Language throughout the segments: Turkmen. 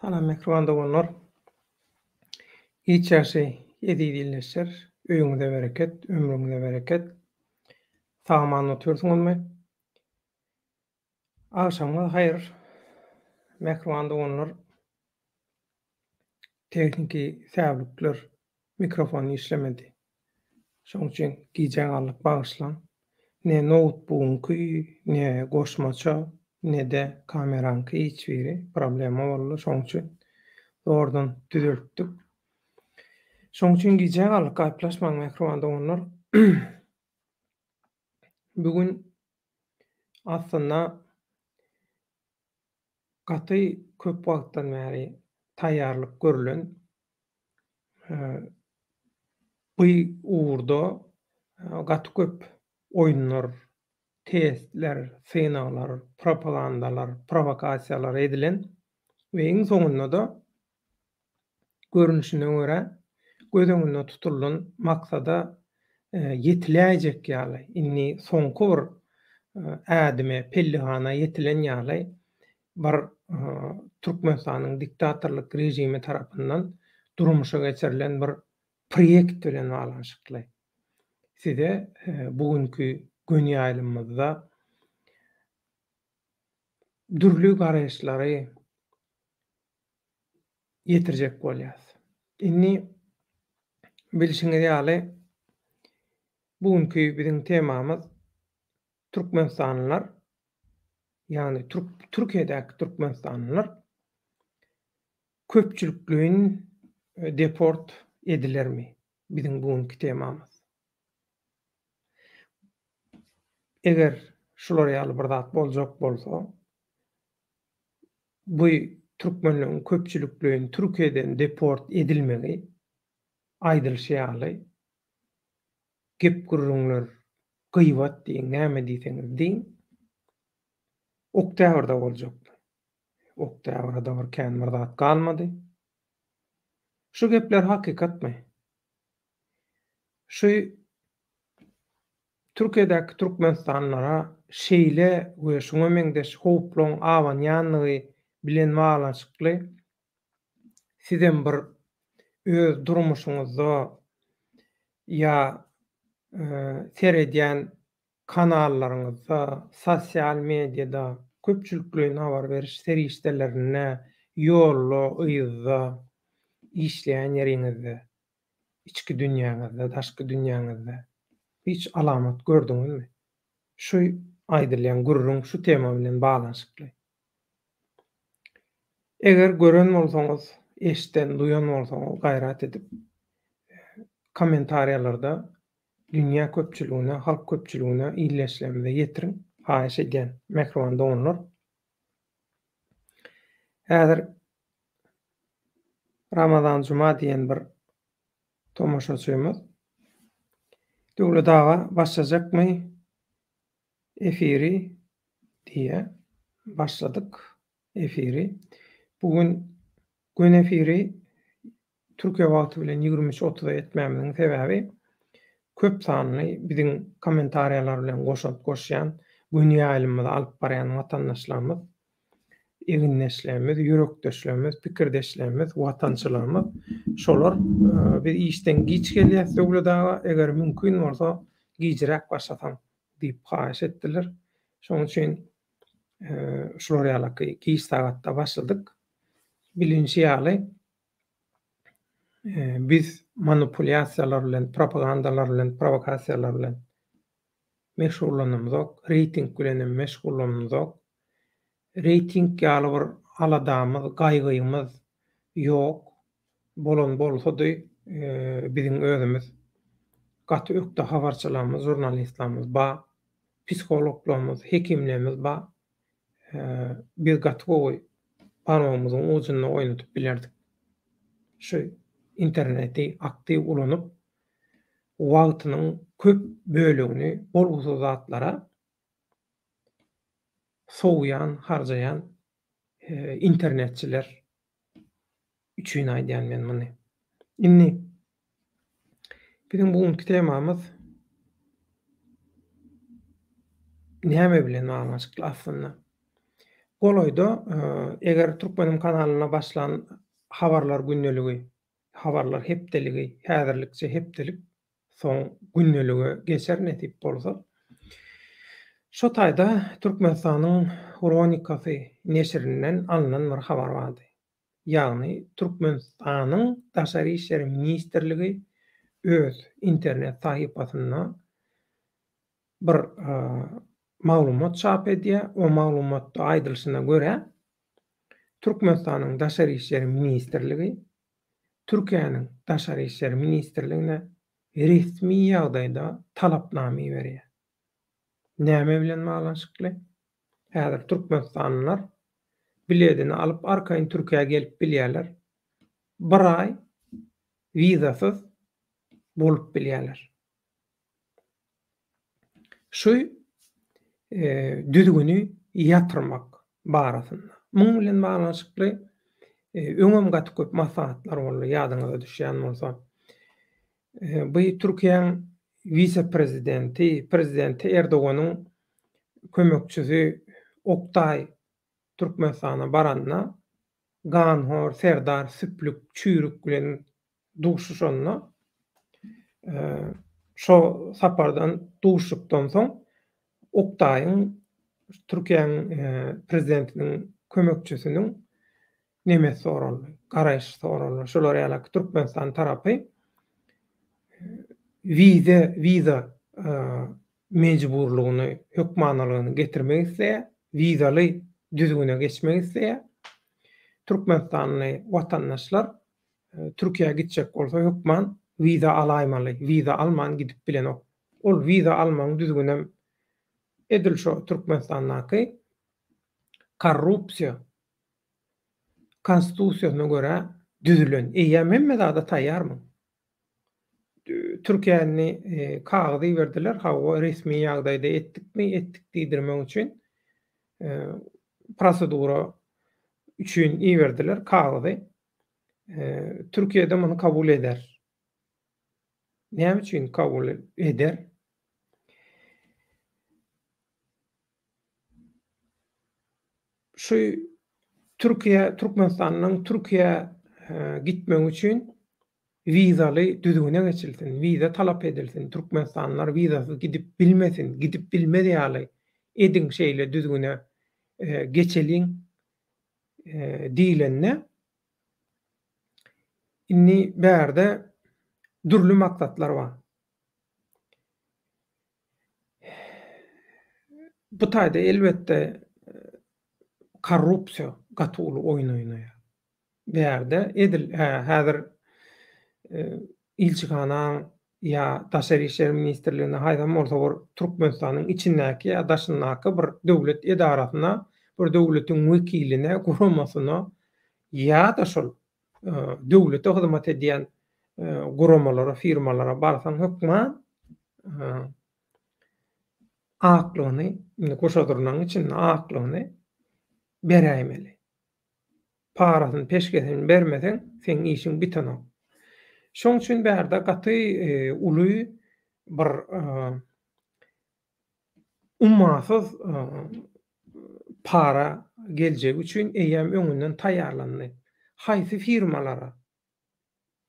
Salam mähriban doganlar. Giç ýagşy eziz ildeşler. Öýüňize bereket, ömrüňize bereket. Sag-aman otyrsyňyzmy? Agşamyňyz haýyr, mähriban doganlar. Tehniki säwlikler, mikrofon işlemedi. Şoň üçin gijä galdyk bagyşlaň. Ne noutbugyňky, ne goşmaça, ne-de kameraňky hiç biri problema boldy. Şoň üçin zordan düzeltdik. Şoň üçin gijä galdyk gaýyplaşmaň mähriban doganlar. Bu gün aslynda gaty köp wagtdan bäri taýýarlyk görlen bu ugurda gaty köp oýunlar, testler, synaglar, propagandalar, prowokasiýalar edilen we iň soňunda-da görnüşine görä, göz öňünde tutulan maksada ýetiläýjek ýaly, indi soňky bir ädime, pellihana ýetilen ýaly bir Türkmenistanyň diktatorlyk režimi tarapyndan durmuşa geçirilen bir proýekt bilen baglanyşykly. Size bu günki göni ýaýlymymyzda dürli garaýyşlary ýetirjek bolýas. Indi bilşiňiz ýaly bu günki biziň temamyz türkmenistanlylar, ýagny Türkiýedäki türkmenistanlylar köpçülikleýin deport edilermi? Biziň bu günki temamyz. Eger şular ýaly bir zat boljak bolsa, Bu türkmenleriň köpçülikleýin Türkiýeden deport edilmegi aýdylyşy ýaly gep-gürrüňler, gybat diýiň, näme diýseňiz diýiň, oktýabrda boljakmy? Oktýabra-da bir kän bir zat galmady. Şu gepler hakykatmy? Şu Türkiýedäki türkmenistanlylara şeýle we şuňa meňzeş howplaryň abanýandygy bilen baglanyşykly sizem bir öz durmuşyňyzda ýa seredýän kanallaryňyzda, sosial mediada, köpçülikleýin habar beriş serişdelerinde, ýolda, yzda, işleýän ýeriňizde Içki dünýäňizde, daşky dünýäňizde hiç alamat gördüňizmi? Şu aýdylýan gürrüň şu tema bilen baglanyşykly. Eger gören bolsaňyz, eşden, duýan bolsaňyz gaýrat edip kommentariýalarda dünýä köpçüligine, halk köpçüligine, ildeşlerimize ýetiriň. Haýyş edýän, mähriban doganlar. Häzir Ramazan Juma diýen bir tomaşaçymyz Döwlet aga başlajakmy efiri diýýär. Başladyk efiri. Bu gün gün efiri Türkiýe wagty bilen 23 otuza etmämiziň sebäbi köp sanly biziň kommentariýalar bilen goşant goşýan, göni ýaýlymymyzy alyp barýan watandaşlarymyz, egindeşlerimiz, ýürekdeşlerimiz, pikirdeşlerimiz, watançylarymyz şolar biz işden giç gelýäs Döwlet aga, eger mümkin bolsa gijräk başlasaň diýip haýyş etdiler. Şonuň üçin şular ýalaky giç sagatda başladyk. Bilinşi ýaly biz manipulýasiýalar bilen, propagandalar bilen, prowokasiýalar bilen meşgullanamzok, reýting bilen hem meşgullanamzok. Reýting ýaly bir aladamyz, gaýgymyz ýok. Bolan bolsady, biziň özümiz gaty ökde habarçylarymyz, žurnalistlerimiz bar, psihologlarymyz, hekimlerimiz bar. Biz gaty gowy barmagymyzyň ujunda oýnadyp bilerdik. Şu interneti aktiw ulanyp, wagtynyň köp bölegini bolgusyz zatlara sowýan, harjaýan internetçiler üçin aýdýan men muny. Indi biziň bu günki temamyz näme bilen baglanyşykly aslynda? Golaýda eger Türkmenim kanalynda başlan habarlar gündeligi, habarlar hepdeligi häzirlikçe hepdelik soň gündelige geçer nesip bolsa. Şo taýda Türkmenistanyň Hronikasy neşirinden alnan bir habar bardy. Ýagny Türkmenistanyň Daşary işler ministrligi öz internet sahypasynda bir maglumat çap edýär. O maglumatda aýdylyşyna görä, Türkmenistanyň Daşary işler ministrligi Türkiýäniň Daşary işler ministrligine resmi ýagdaýda talapnama iberýär. Näme bilen baglanyşykly? Häzir türkmenistanlylar biledini alyp arkaýyn Türkiýä gelip bilýärler. Bir aý wizasyz bolup bilýärler. Şu düzgüni ýatyrmak barasynda. Muň bilen baglanyşykly öňem gaty köp maslahatlar boldy, ýadyňyza düşýän bolsa. Bu Türkiýäň wise-prezidenti, prezidenti Erdoganyň kömekçisi Oktaý Türkmenistana baranda ganhor Serdar süplük çüýrük bilen duşuşanda şo sapardan duşuşykdan soň Oktaýyň Türkiýäň prezidentiniň kömekçisiniň nemesi soraldy, garaýşy soraldy. Şolar ýaly Türkmenistan tarapy wize, wiza mejburlygyny, hökmanylygyny getirmek isleýär, wizaly düzgüne geçmek isleýär. Türkmenistanly watandaşlar Türkiýä gitjek bolsa hökman wiza alaýmaly, wiza alman gidip bilenok. Ol wiza almagyň düzgünem edil şo Türkmenistandaky korrupsiýa konstitusiýasyna görä düzülen. Eýýäm hemme zada taýýarmyň? Türkiýä indi kagyz iberdiler, hawa resmi ýagdaýda etdikmi, etdik diýdirmek üçin prosedura üçin iberdiler kagyzy. Türkiýede muny kabul eder. Näme üçin kabul eder? Şu Türkiýe, Türkmenistandan Türkiýä gitmek üçin wizaly düzgüne geçilsin, wiza talap edilsin, türkmenistanlylar wizasyz gidip bilmesin, gidip bilmez ýaly ediň şeýle düzgüne geçeliň diýlende, indi bärde dürli maksatlar bar. Bu taýda elbetde korrupsiýa gaty uly oýun oýnaýar. Bärde edil häzir ilçihanaň ýa Daşary işler ministrligine haýsam bolsa bir Türkmenistanyň içindäki ýa daşyndaky bir döwlet edarasyna, bir döwletiň wekiline, guramasyna ýa-da şol döwlete hyzmat edýän guramalara, firmalara barsaň hökman aklygyny, indi goşa dyrnagyň içinde aklygyny beräýmeli. Parasyny, peşgesini bermeseň, seň işiň bitenok. Şoň üçin bärde gaty uly bir ummasyz para geljegi üçin eýýäm öňünden taýýarlandy. Haýsy firmalara?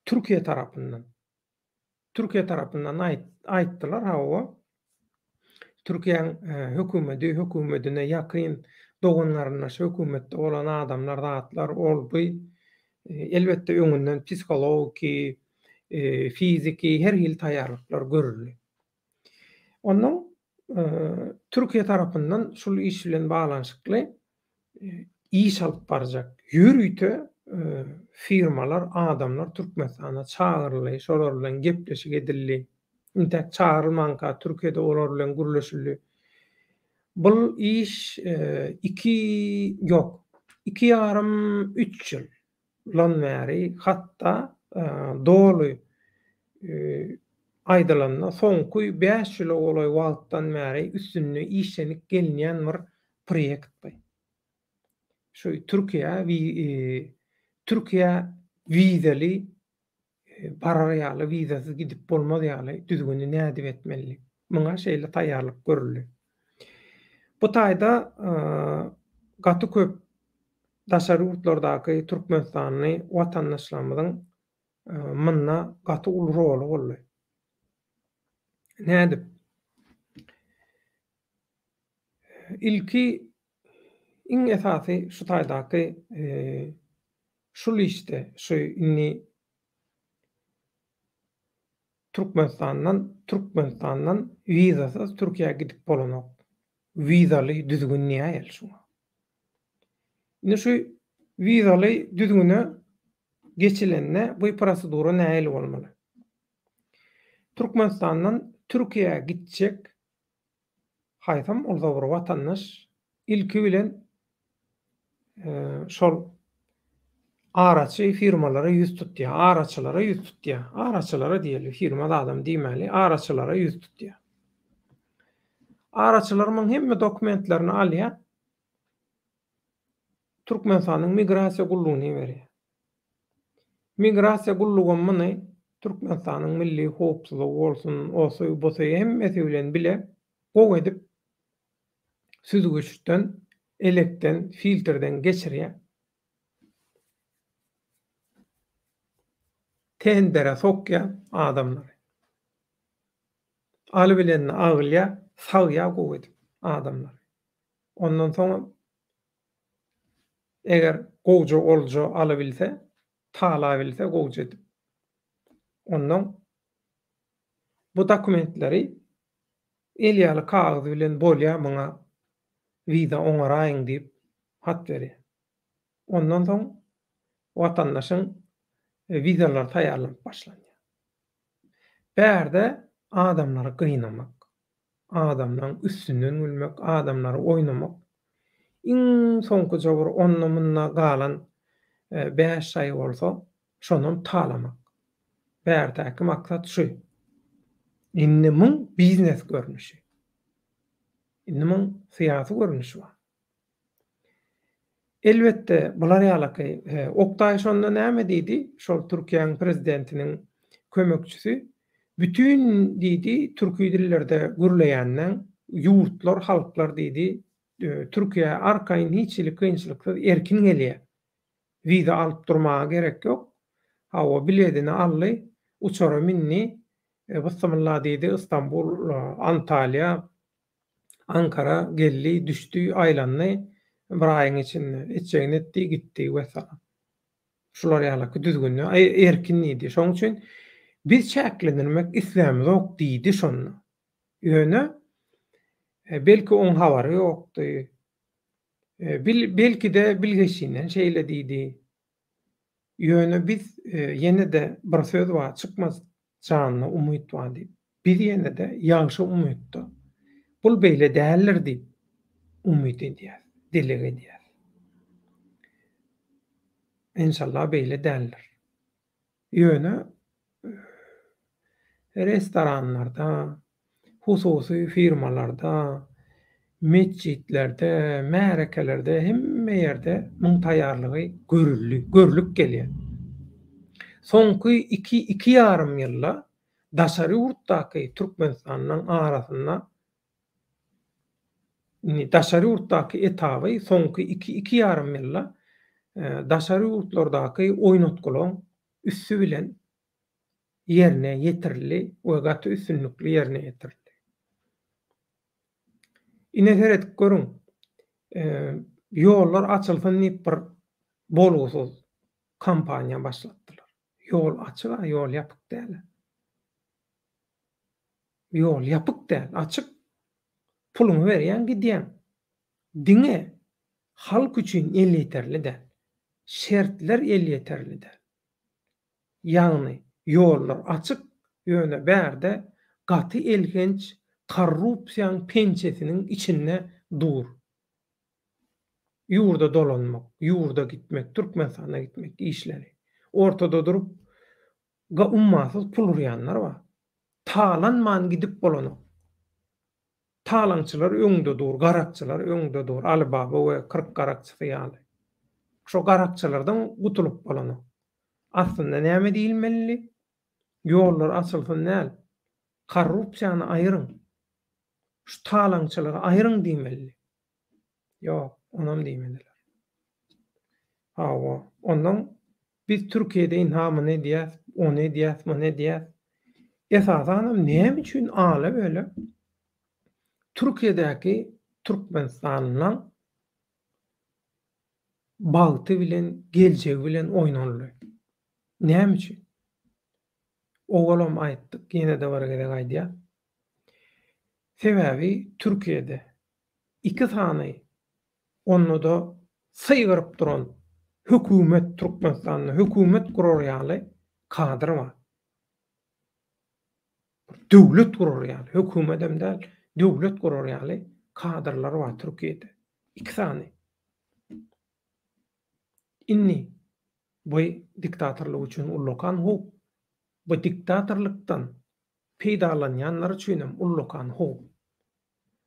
Türkiýe tarapyndan. Türkiýe tarapyndan aýtdylar, hawa, Türkiýäň hökümedi, hökümedine ýakyn dogan-garyndaş hökümetde bolan adamlar, zatlar, ol-bu, elbetde öňünden psihologiki, fiziki her hili taýýarlyklar görüldi. Onnoň Türkiýe tarapyndan şul iş bilen baglanyşykly iş alyp barjak ýörite firmalar, adamlar Türkmenistana çagyryldy, şolar bilen gepleşik edildi. Intäk çagyrylmanka Türkiýede olar bilen gürleşildi. Bul iş iki, ýok, iki ýarym, üç ýyl lan bäri, hatda doly aýdylanda soňky bäş ýyla golaý wagtdan bäri üstünde işlenip gelinýän bir proýekt bu. Şu Türkiýä Türkiýä wizeli barar ýaly, wizasyz gidip bolmaz ýaly düzgüni nädip etmeli? Muňa şeýle taýýarlyk görüldi. Bu taýda. gaty köp daşary ýurtlardaky türkmenistanly watandaşlarymyzyň munda gaty uly roly boldy. Nädip? Ilki iň esasy şu taýdaky şul işde şu indi Türkmenistandan Türkmenistandan wizasyz Türkiýä gidip bolanok. Wizaly düzgün diýäýeli şuňa. Indi şu wizaly düzgüne geçilende bu prosedura nähili bolmaly? Türkmenistandan Türkiýä gitjek haýsam bolsa bir watandaş ilki bilen şol araçy firmalara ýüz tutýar, araçylara ýüz tutýar. Araçylara diýeli, firma zadam diýmäli, araçylara ýüz tutýar. Araçylar muň hemme dokumentlerini alýar. Türkmenistanyň migrasiýa gullugyna iberýär. Migrasiýa gullugam muny Türkmenistanyň milli howpsuzlygy bolsun, osy, busy hemmesi bilen bile gowy edip süzgüçden, elekden, filtrden geçirýär. Tendere sokýar adamlary. Alybilenini agylýar, sagýar gowy edip adamlary. Ondan soňam eger gowja olja alabilse, talabilse gowja edip, ondan bu dokumentleri el ýaly kagyz bilen bolýa muňa wiza oňaraýyň diýip hat berýär. Ondan soň watandaşyň wizalary taýýarlanyp başlanýar. Bärde adamlary gynamak, adamlaň üstünden gülmek, adamlary oýnamak, iň soňkuja bir onda-munda galan bäş şaýy bolsa, şonam talamak. Bärdäki maksat şu. Indi muň biznes görnüşi. Indi muň syýasy görnüşi bar. Elbetde, bular ýalaky Oktaý şonda näme diýdi? Şol Türkiýäň prezidentiniň kömekçisi bütin diýdi, türki dillerde gürleýänleň ýurtlar, halklar diýdi, Türkiýä arkaýyn hiç hili kynçylyksyz erkin gelýär. Wiza alyp durmaga gerek ýok. Hawa, biledini aldy, uçara mindi, Bysymylla diýdi, Istanbul, Antalýa, Ankara geldi, düşdi, aýlandy, bir aýyň içinde etjegini etdi, gitdi, wessalam. Şular ýalaky düzgünde erkin diýdi. Şonuň üçin biz çäklendirmek islämizok diýdi şonda. Ýöne belki oň habary ýokdy. Belki-de bilgeşinden şeýle diýdi. Ýöne biz ýene-de bir söz bar, çykmaz janyna umyt bar diýip. Biz ýene-de ýagşy umytda, bul beýle däldir diýip umyt edýäs, dileg edýäs. Enşallah beýle däldir. Ýöne restoranlarda, hususy firmalarda, metjitlerde, märekelerde hemme ýerde muň taýýarlygy görüldi, görlüp gelýär. Soňky iki, iki ýarym ýylda daşary ýurtdaky Türkmenistanyň arasynda indi daşary ýurtdaky etaby soňky iki, iki ýarym ýylda daşary ýurtlardaky oýnatgylaryň üsti bilen ýerine ýetirildi we gaty üstünlikli ýerine ýetirildi. Ine seredip görüň, ýollar açylsyn diýip bir bolgusyz kampaniýa başlatdylar. Ýol açyk-a, ýol ýapyk däl-ä. Ýol ýapyk däl, açyk. Puluňy berýäň, gidýäň. Diňe halk üçin elýeterli däl. Şertler elýeterli däl. Ýagny ýollar açyk, ýöne bärde gaty elhenç korrupsiýaň pençesiniň içinde dur. Ýurda dolanmak, ýurda gitmek, Türkmenistana gitmek işleri. Ortada durup ummasyz pul urýanlar bar. Talanman gidip bolanok. Talaňçylar öňde dur, garakçylar öňde dur, Aly baba we 40 garakçysy ýaly. Şo garakçylardan gutulyp bolanok. Aslynda näme diýilmelidi? Ýollar açylsyn däl, korrupsiýany aýyryň. Şu talaňçylygy aýyryň diýmelidi. Ýok. Onam diýmediler. Hawa, ondan biz Türkiýede ynha muny edýäs, ony edýäs, muny edýäs. Esasanam näme üçin ala-böle Türkiýedäki türkmenistanlylaň bagty bilen, geljegi bilen oýnaldy? Näme üçin? Owalam aýtdyk, ýene-de bir gezek aýdýas. Sebäbi Türkiýede iki sany onda-da sygyryp duran hökümet Türkmenistanda hökümet gurar ýaly kadr bar. Döwlet gurar ýaly, hökümetem däl, döwlet gurar ýaly kadrlar bar Türkiýede. Iki sany. Indi bu diktatorlyk üçin ullakan howp. Bu diktatorlykdan peýdalanýanlar üçinem ullakan howp.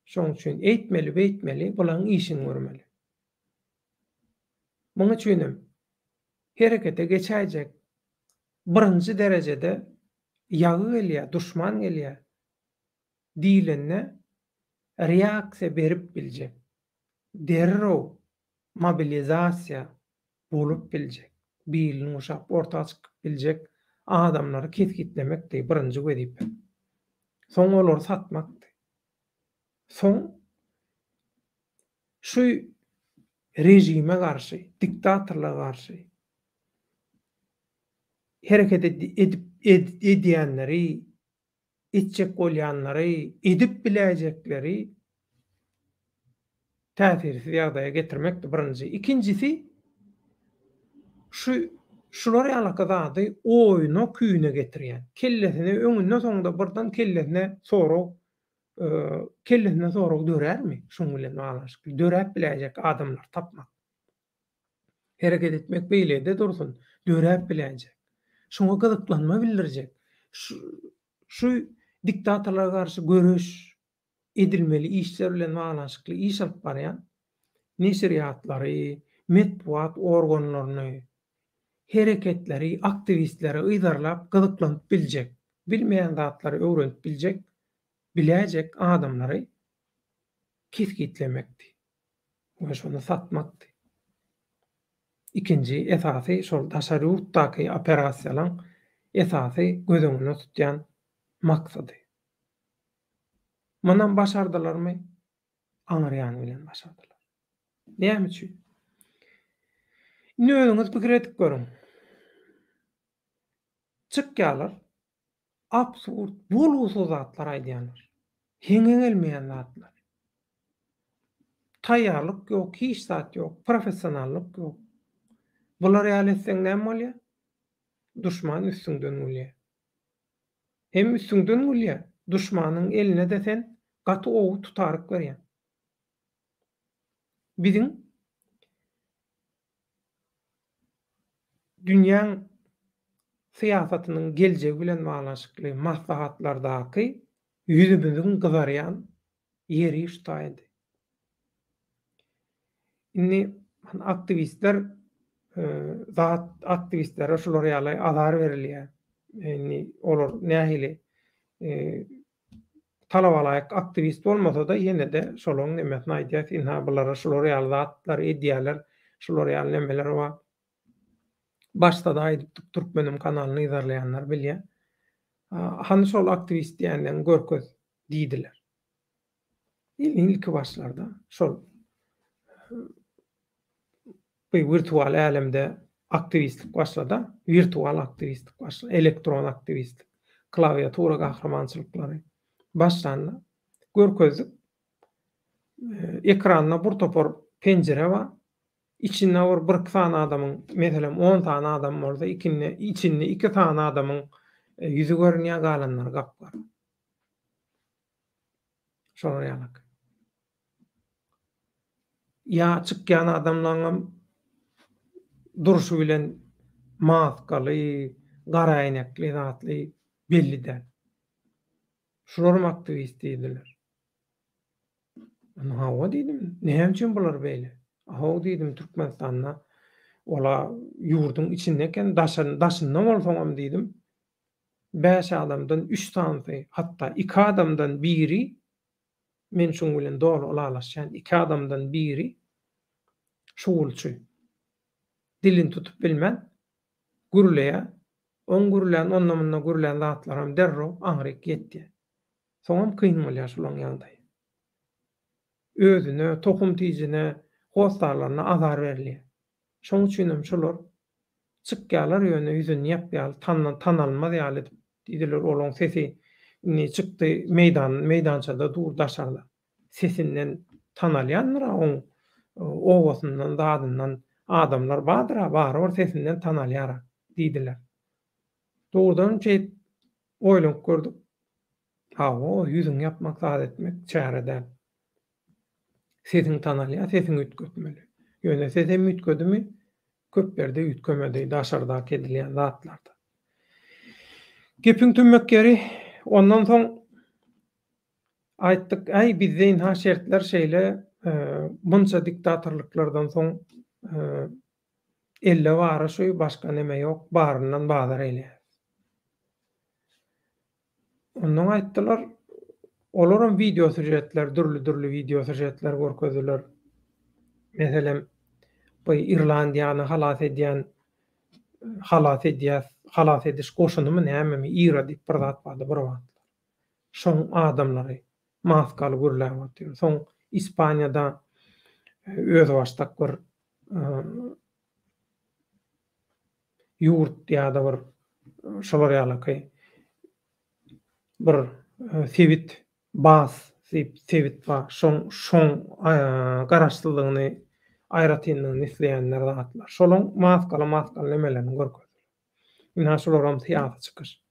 Şoň üçin eýtmeli beýtmeli bulaň işini görmeli. Muň üçinem herekete geçäýjek birinji derejede ýagy gelýär, duşman gelýär diýlende reaksiýa berip biljek, derrew mobilizasiýa bolup biljek, bilini guşap orta çykyp biljek adamlary kesgitlemekdi birinji wezipe. Soň olary satmakdy. Soň şu režime garşy, diktatorlyga garşy hereket edip edýänleri, etjek bolýanlary, edip biläýjekleri täsirsiz ýagdaýa getirmekdi birinji. Ikinjisi, şu şular ýalaky zady oýuna küýüne getirýän, kellesine öňünde-soňunda birden kellesine sorag kellesinde sorag dörärmi şuň bilen baglanyşykly? Döräp biläýjek adamlary tapmak. Hereket etmek beýlede dursun, döräp biläýjek. Şuňa gyzyklanma bildirjek. Şu diktatorlara garşy göreş edilmeli işler bilen baglanyşykly iş alyp barýan neşirýatlary, metbugat organlaryny, hereketleri, aktiwistleri yzarlap gyzyklanyp biljek, bilmeýän zatlary öwrenip biljek, biläýjek adamlary kesgitlemekdi we şony satmakdy. Ikinji esasy şol daşary ýurtdaky operasiýalaň esasy göz öňünde tutýan maksady. Munam başardylarmy? Aňry ýany bilen başardylar. Näme üçin? Indi özüňiz pikir edip görüň. Çykýarlar, absurd, bolgusyz zatlar aýdýarlar. Heňe gelmeýän zatlar. Taýýarlyk ýok, hiç zat ýok, professionallyk ýok. Bular ýaly etseň näme bolýar? Duşman üstüňden gülýär. Hem üstüňden gülýär, duşmanyň eline-de sen gaty gowy tutaryk berýäň. Biziň dünýäň syýasatynyň geljegi bilen baglanyşykly maslahatlardaky ýüzümiziň gyzarýan ýeri şu taýdy. Indi aktiwistler zat aktiwistlere şular ýaly azar berilýär. Indi olar nähili talabalaýyk aktiwist bolmasa-da ýene-de şolaryň nemesini aýdýas, ynha bulara şular ýaly zatlar edýärler, şular ýaly nemeler bar. Başda-da aýdypdyk, Türkmenim kanalyny yzarlaýanlar bilýär. Hany şol aktiwist diýenleňi görkez diýdiler. Ilki başlarda şol bu wirtual älemde aktiwistlik başlada, wirtual aktiwistlik başlady, elektron aktiwistlik, klawiatura gahrymançylyklary başlandy. Görkezdik. Ekranda bir topar penjire bar. Içinde bir birki sany adamyň, meselem, on sany adam bolsa, ikinde, içinde iki sany adamyň ýüzi görünýär, galanlary gap-gara. Şolar ýalak. Ýa çykýan adamlaňam durşy bilen maskaly, gara äýnekli zatly belli däl. Şularam aktiwist diýdiler. Onda hawa diýdim. Näme üçin bular beýle? How diýdim, Türkmenistanda ola ýurduň içinde eken, daşynda bolsaňam diýdim, bäş adamdan üç sanysy, hatda iki adamdan biri Men şuň bilen doly ylalaşýan. Iki adamdan biri. Şugulçy. Dilini tutup bilmän gürleýär. Oň gürlän onda-munda gürlän zatlaram derrew aňryk ýetýär. Soňam kyn bolýar şolaň ýagdaýy. Özüne, tohum-tijine, hossarlaryna azar berilýär. Şoň üçinem şolar çykýarlar ýöne ýüzüni ýapýarlar, tanalmaz ýaly edip diýdiler olaň sesi indi çykdy meýdan meýdançada dur daşarda. Sesinden tanalýandyr-a oň obasyndan zadyndan adamlar bardyr-a barybir sesinden tanalýar-a diýdiler. Dogrudanam şeýdip oýlanyp gördük. Hawa, ýüzüňi ýapmak zat etmek çäre däl. Sesiň tanalýar, sesiňi üýtgetmeli. Ýöne sesem üýtgedimi? Köp ýerde üýtgemedi, daşardaky edilýän zatlarda. Gepiň tümmek ýeri, ondan soň aýtdyk, äý, bizde ynha şertler şeýle, munça diktatorlyklardan soň elde bary şu, başga neme ýok, baryndan bazar eýleýäris. Ondan aýtdylar, olaram wideo sýužetler, dürli-dürli wideo sýužetler görkezdiler. Meselem, bu Irlandiýany halas edýän, halas edýäs, halas ediş goşunymy nämemi, IRA diýip bir zat bardy bir wagtlar. Şoň adamlary maskaly gürläp otyr. Soň Ispaniýada özbaşdak bir ýurt ýa-da bir şolar ýalyky bir sebit bas diýip sebit bar. Şoň şoň garaşsyzlygyny aýratynlygyny isleýänler zatlar. Şolaň maskaly maskaly nemelerini görkezdiler. Ynha şularam syýasy çykyş.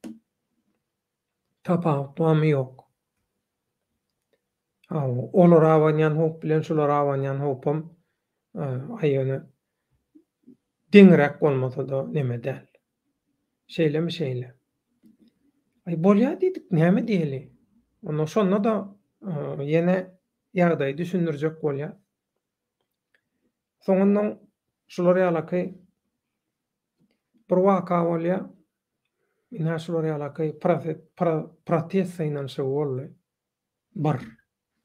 Tapawut barmy ýok. Hawa, olara abanýan howp bilen şulara abanýan howpam aý ýöne deňiräk bolmasa-da neme däl. Şeýlemi şeýle. Aý bolýa diýdik, näme diýeli. Onda şonda-da ýene ýagdaýy düşündirjek bolýas. Soňundan şular ýalaky bir waka bolýar. Ynha şular ýalaky protest synanyşygy boldy. Bir,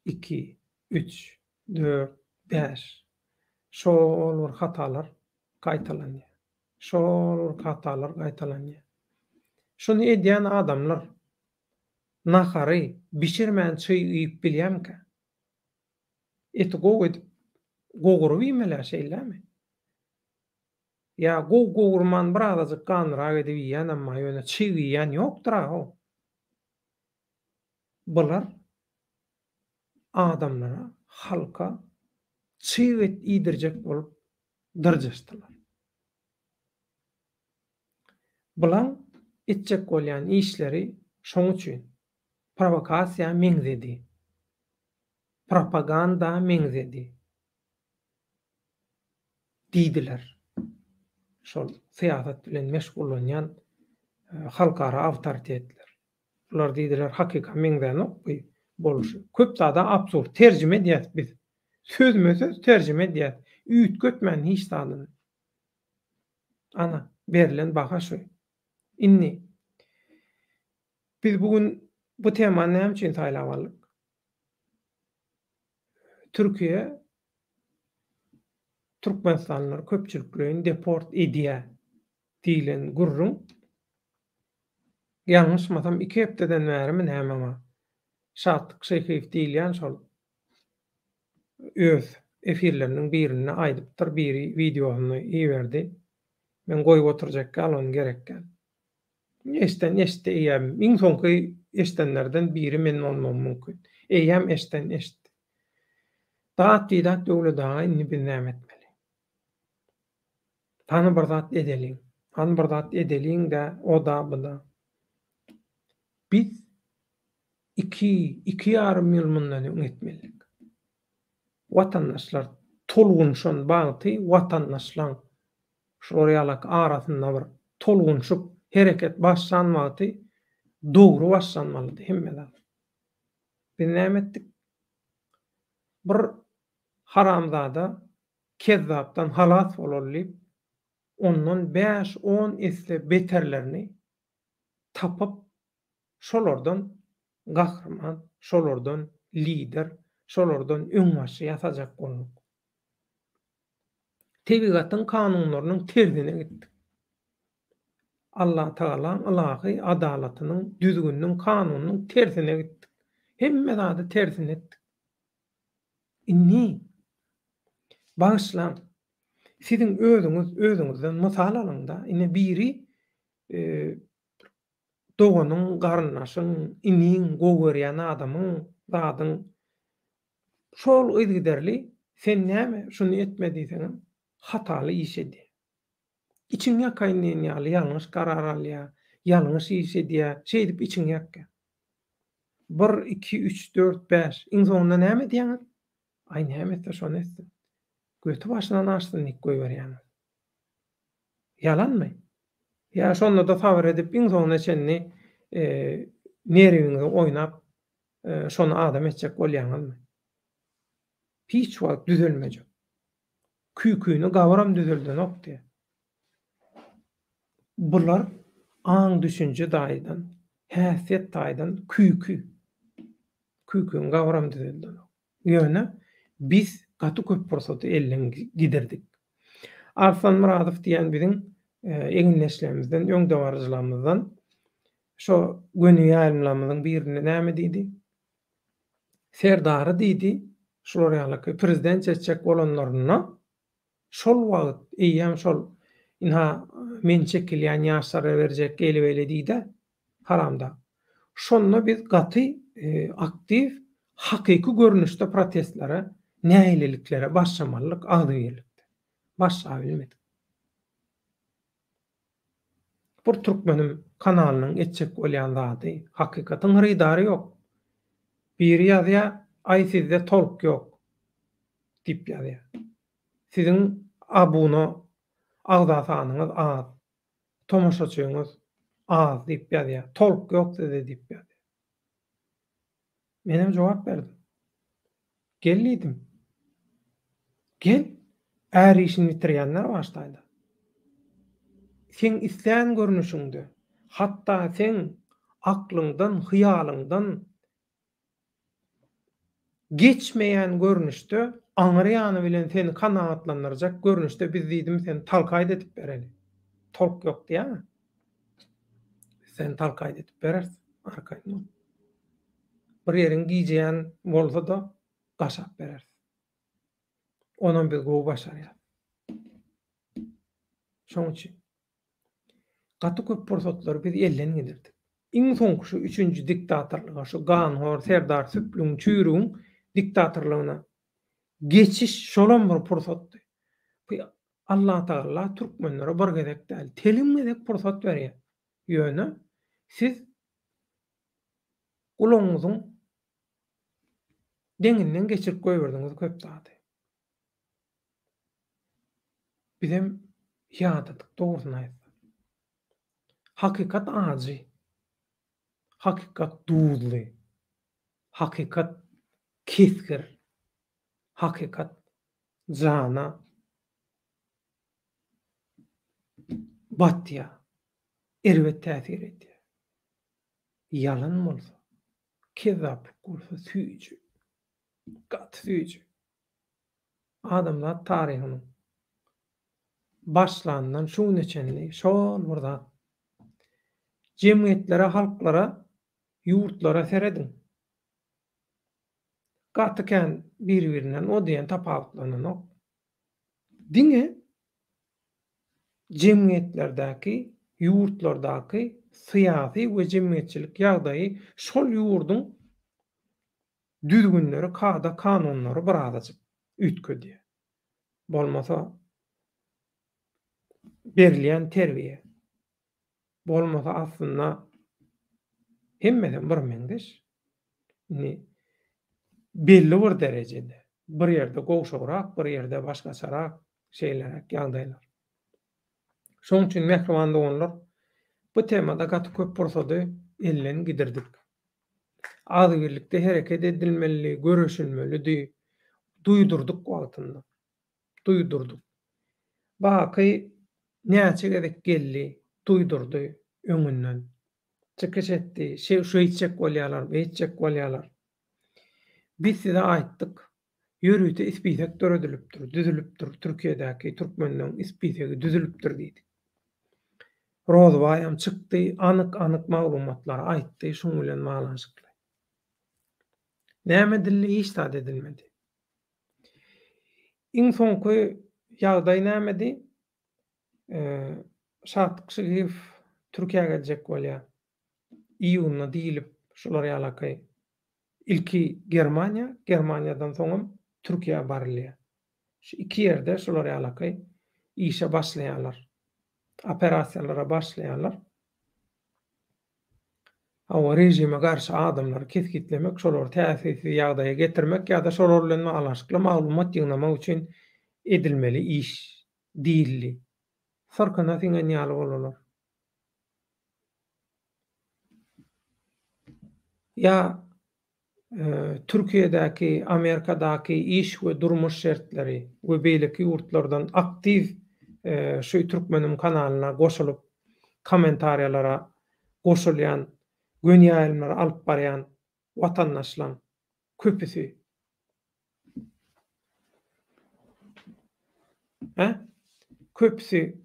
iki, üç, dört, bäş. Şol bir hatalar gaýtalanýar. Şol bir hatalar gaýtalanýar. Şuny edýän adamlar nahary bişirmän çyg iýip bilýärmikä? Eti gowy edip gowuryp iýmeli-ä şeýlemi? Ýa gowy gowurman birazajyk ganlyrak edip iýýänem bar, ýöne çyg iýýän ýokdur-a-how. Bular adamlara, halka çyg et iýdirjek bolup dyrjaşdylar. Bulaň etjek bolýan işleri şoň üçin prowokasiýa meňzedi. Propaganda meňzedi. Diýdiler. Şol syýasat bilen meşgullanýan halkara awtoritetler. Bular diýdiler hakyka meňzänok bu boluşy. Köp zada absurd terjime edýäs biz. Sözme-söz terjime edýäs. Üýtgetmän hiç zadyny. Ana, berlen baha şu. Indi biz bu gün bu temany näme üçin saýlap aldyk? Türkiýe türkmenistanlylary köpçülikleýin deport edýär diýlen gürrüň ýalňyşmasam iki hepdeden bärimi näme bar. Şatlyk Şyhyýew diýilýän şol öz efirleriniň birinde aýdypdyr, biri wideosyny iberdi. Men goýup oturjak ýaly ony gerek däl. Eşden eşitdi eýýäm. Iň soňky eşdenlerden biri men bolmagym mümkin. Eýýäm eşden eşitdi. Dat bidat Döwlet aga indi biz näme etmeli? Hany bir zat edeliň. Hany bir zat edeliň-dä, o-da, bu-da. Biz iki, iki ýarym ýyl mundan öň etmelidik. Watandaşlar tolgunşan bagty watandaşlaň şular ýalak arasynda bir tolgunşyk hereket başlan wagty dogry başlanmalydy hemme zat. Biz näme etdik? Bir haramzada kezzapdan halas bolaly diýip, ondan bäş-on esse beterlerini tapyp, şolardan gahryman, şolardan lider, şolardan öňbaşçy ýasajak bolduk. Tebigatyň kanunlarynyň tersine gitdik. Allatagalaň ylahy adalatynyň, düzgüniniň, kanunynyň tersine gitdik. Hemme zady tersine etdik. Indi, bagyşlaň, siziň özüňiz özüňizden mysal alyň-da, ine biri doganyň, garyndaşyň, iniň, gowy görýän adamyň, zadyň Şol yzygiderli sen näme şuny etme diýseňem hataly iş edýär. Içiňi ýakaýyn diýen ýaly ýalňyş karar alýar, ýalňyş iş edýär, şeýdip içiňi ýakýar. Bir, iki, üç, dört, bäş, iň soňunda näme edýäňiz? Aý näme etse şony etsin. Göti başyndan aşsyn diýip goýberýäňiz. Ýalanmy? Ýa şonda-da sabyr edip iň soňuna çenli nerwiňizi oýnap şony adam etjek bolýaňyzmy? Hiç wagt düzelmejek. Küýküni gabyram düzeldenok diýýär. Bular aň-düşünje taýdan, häsiýet taýdan küýki. Küýküni gabyram düzeldenok. Ýöne biz gaty köp pursaty elden gidirdik. Arslan Myradow diýen biziň egindeşlerimizden, öňdebaryjylarymyzdan şo göni ýaýlymlarymyzyň birinde näme diýdi? Serdary diýdi, şular ýalyky prezident etjek bolanlarynda şol wagt eýýäm şol ynha men çekilýän ýaşlara berjek eýle-beýle diýdä haramdag. Şonda biz gaty aktiw hakyky görnüşde protestlere, nägileliklere başlamalydyk agzybirlikde. Başlabilmedik. Bir türkmenim kanalynyň etjek bolýan zady, hakykatyň hyrydary ýok. Biri ýazýa, aý sizde tolk ýok diýip ýazýa. Siziň abuna agza sanyňyz az, tomaşaçyňyz az diýip ýazýa. Tolk ýok sizde diýip ýazýa. Menem jogap berdim. Gel diýdim. Gel, är işini bitirýänler bar ştaýda. Seň islän görnüşiňde, hatda seň aklyňdan, hyýalyňdan geçmeýän görnüşde, aňry ýany bilen seni kanagatlandyrjak görnüşde biz diýdim seni talkaýt edip bereli. Tolk ýok diýýäňä. Biz seni talkaýt edip bereris, arkaýyn bol. Bir ýeriň gijeýän bolsa-da gaşap bereris. Onam biz gowy başarýas. Şoň üçin gaty köp pursatlary biz elden gidirdik. Iň soňky şu üçünji diktatorlyga, şu ganhor serdar süplügiň, çüýrügiň diktatorlygyna geçiş şolam bir pursatdy. Bu Allatagala türkmenlere bir gezek däl, telim gezek pursat berýär. Ýöne siz gulagyňyzyň deňinden geçirip goýberdiňiz köp zady. Bizem ýadadyk dogrusyny aýtsam. Hakykat ajy. Hakykat duzly. Hakykat kesgir. Hakykat jana batýar, erbet täsir edýär. Ýalan bolsa, kezzaplyk bolsa süýji. Gaty süýji. Adamzat taryhynyň başlandan şu güne çenli şol bir zat. Jemgyýetlere, halklara, ýurtlara serediň. Gaty kän bir-birinden o diýen tapawutlananok. Diňe jemgyýetlerdäki, ýurtlardaky syýasy we jemgyýetçilik ýagdaýy şol ýurduň düzgünleri, kada-kanunlary birazajyk üýtgedýär. Bolmasa berilýän terbiýe, bolmasa aslynda hemmesem birmeňzeş. Indi belli bir derejede, bir ýerde gowşagrak, bir ýerde başgaçarak, şeýleräk ýagdaýlar. Şonuň üçin mähriban doganlar, bu temada gaty köp pursady elden gidirdik. Agzybirlikde hereket edilmelidi, göreşilmelidi. Duýdurdyk wagtynda. Duýdurdyk. Baky näçe gezek geldi, duýdurdy öňünden. Çykyş etdi, şeýtjek bolýarlar, beýtjek bolýarlar. Biz size aýtdyk. Ýörite ispisek döredilipdir, düzülipdir, Türkiýedäki türkmenleň ispisegi düzülipdir diýdik. Rozbaýam çykdy, anyk-anyk maglumatlary aýtdy şuň bilen baglanyşykly. Näme edildi, hiç zat edilmedi. Iň soňky ýagdaý nämedi? Şatlyk Şyhyýew Türkiýä geljek bolýar. Iýunda diýlip şular ýalaky ilki Germaniýa, Germaniýadan soňam Türkiýä barylýar. Şu iki ýerde şular ýalaky işe başlaýarlar. Operasiýalara başlaýarlar. Hawa, režime garşy adamlary kesgitlemek, şolary täsirsiz ýagdaýa getirmek ýa-da şolar bilen baglanyşykly maglumat ýygnamak üçin edilmeli iş diýildi. Syrkyna siňen ýaly bolalar. Ýa Türkiýedäki, Amerikadaky iş we durmuş şertleri we beýleki ýurtlardan aktiw şu Türkmenim kanalyna goşulyp kommentariýalara goşulýan, göni ýaýlymlary alyp barýan watandaşlaň köpüsi Hä? Köpüsi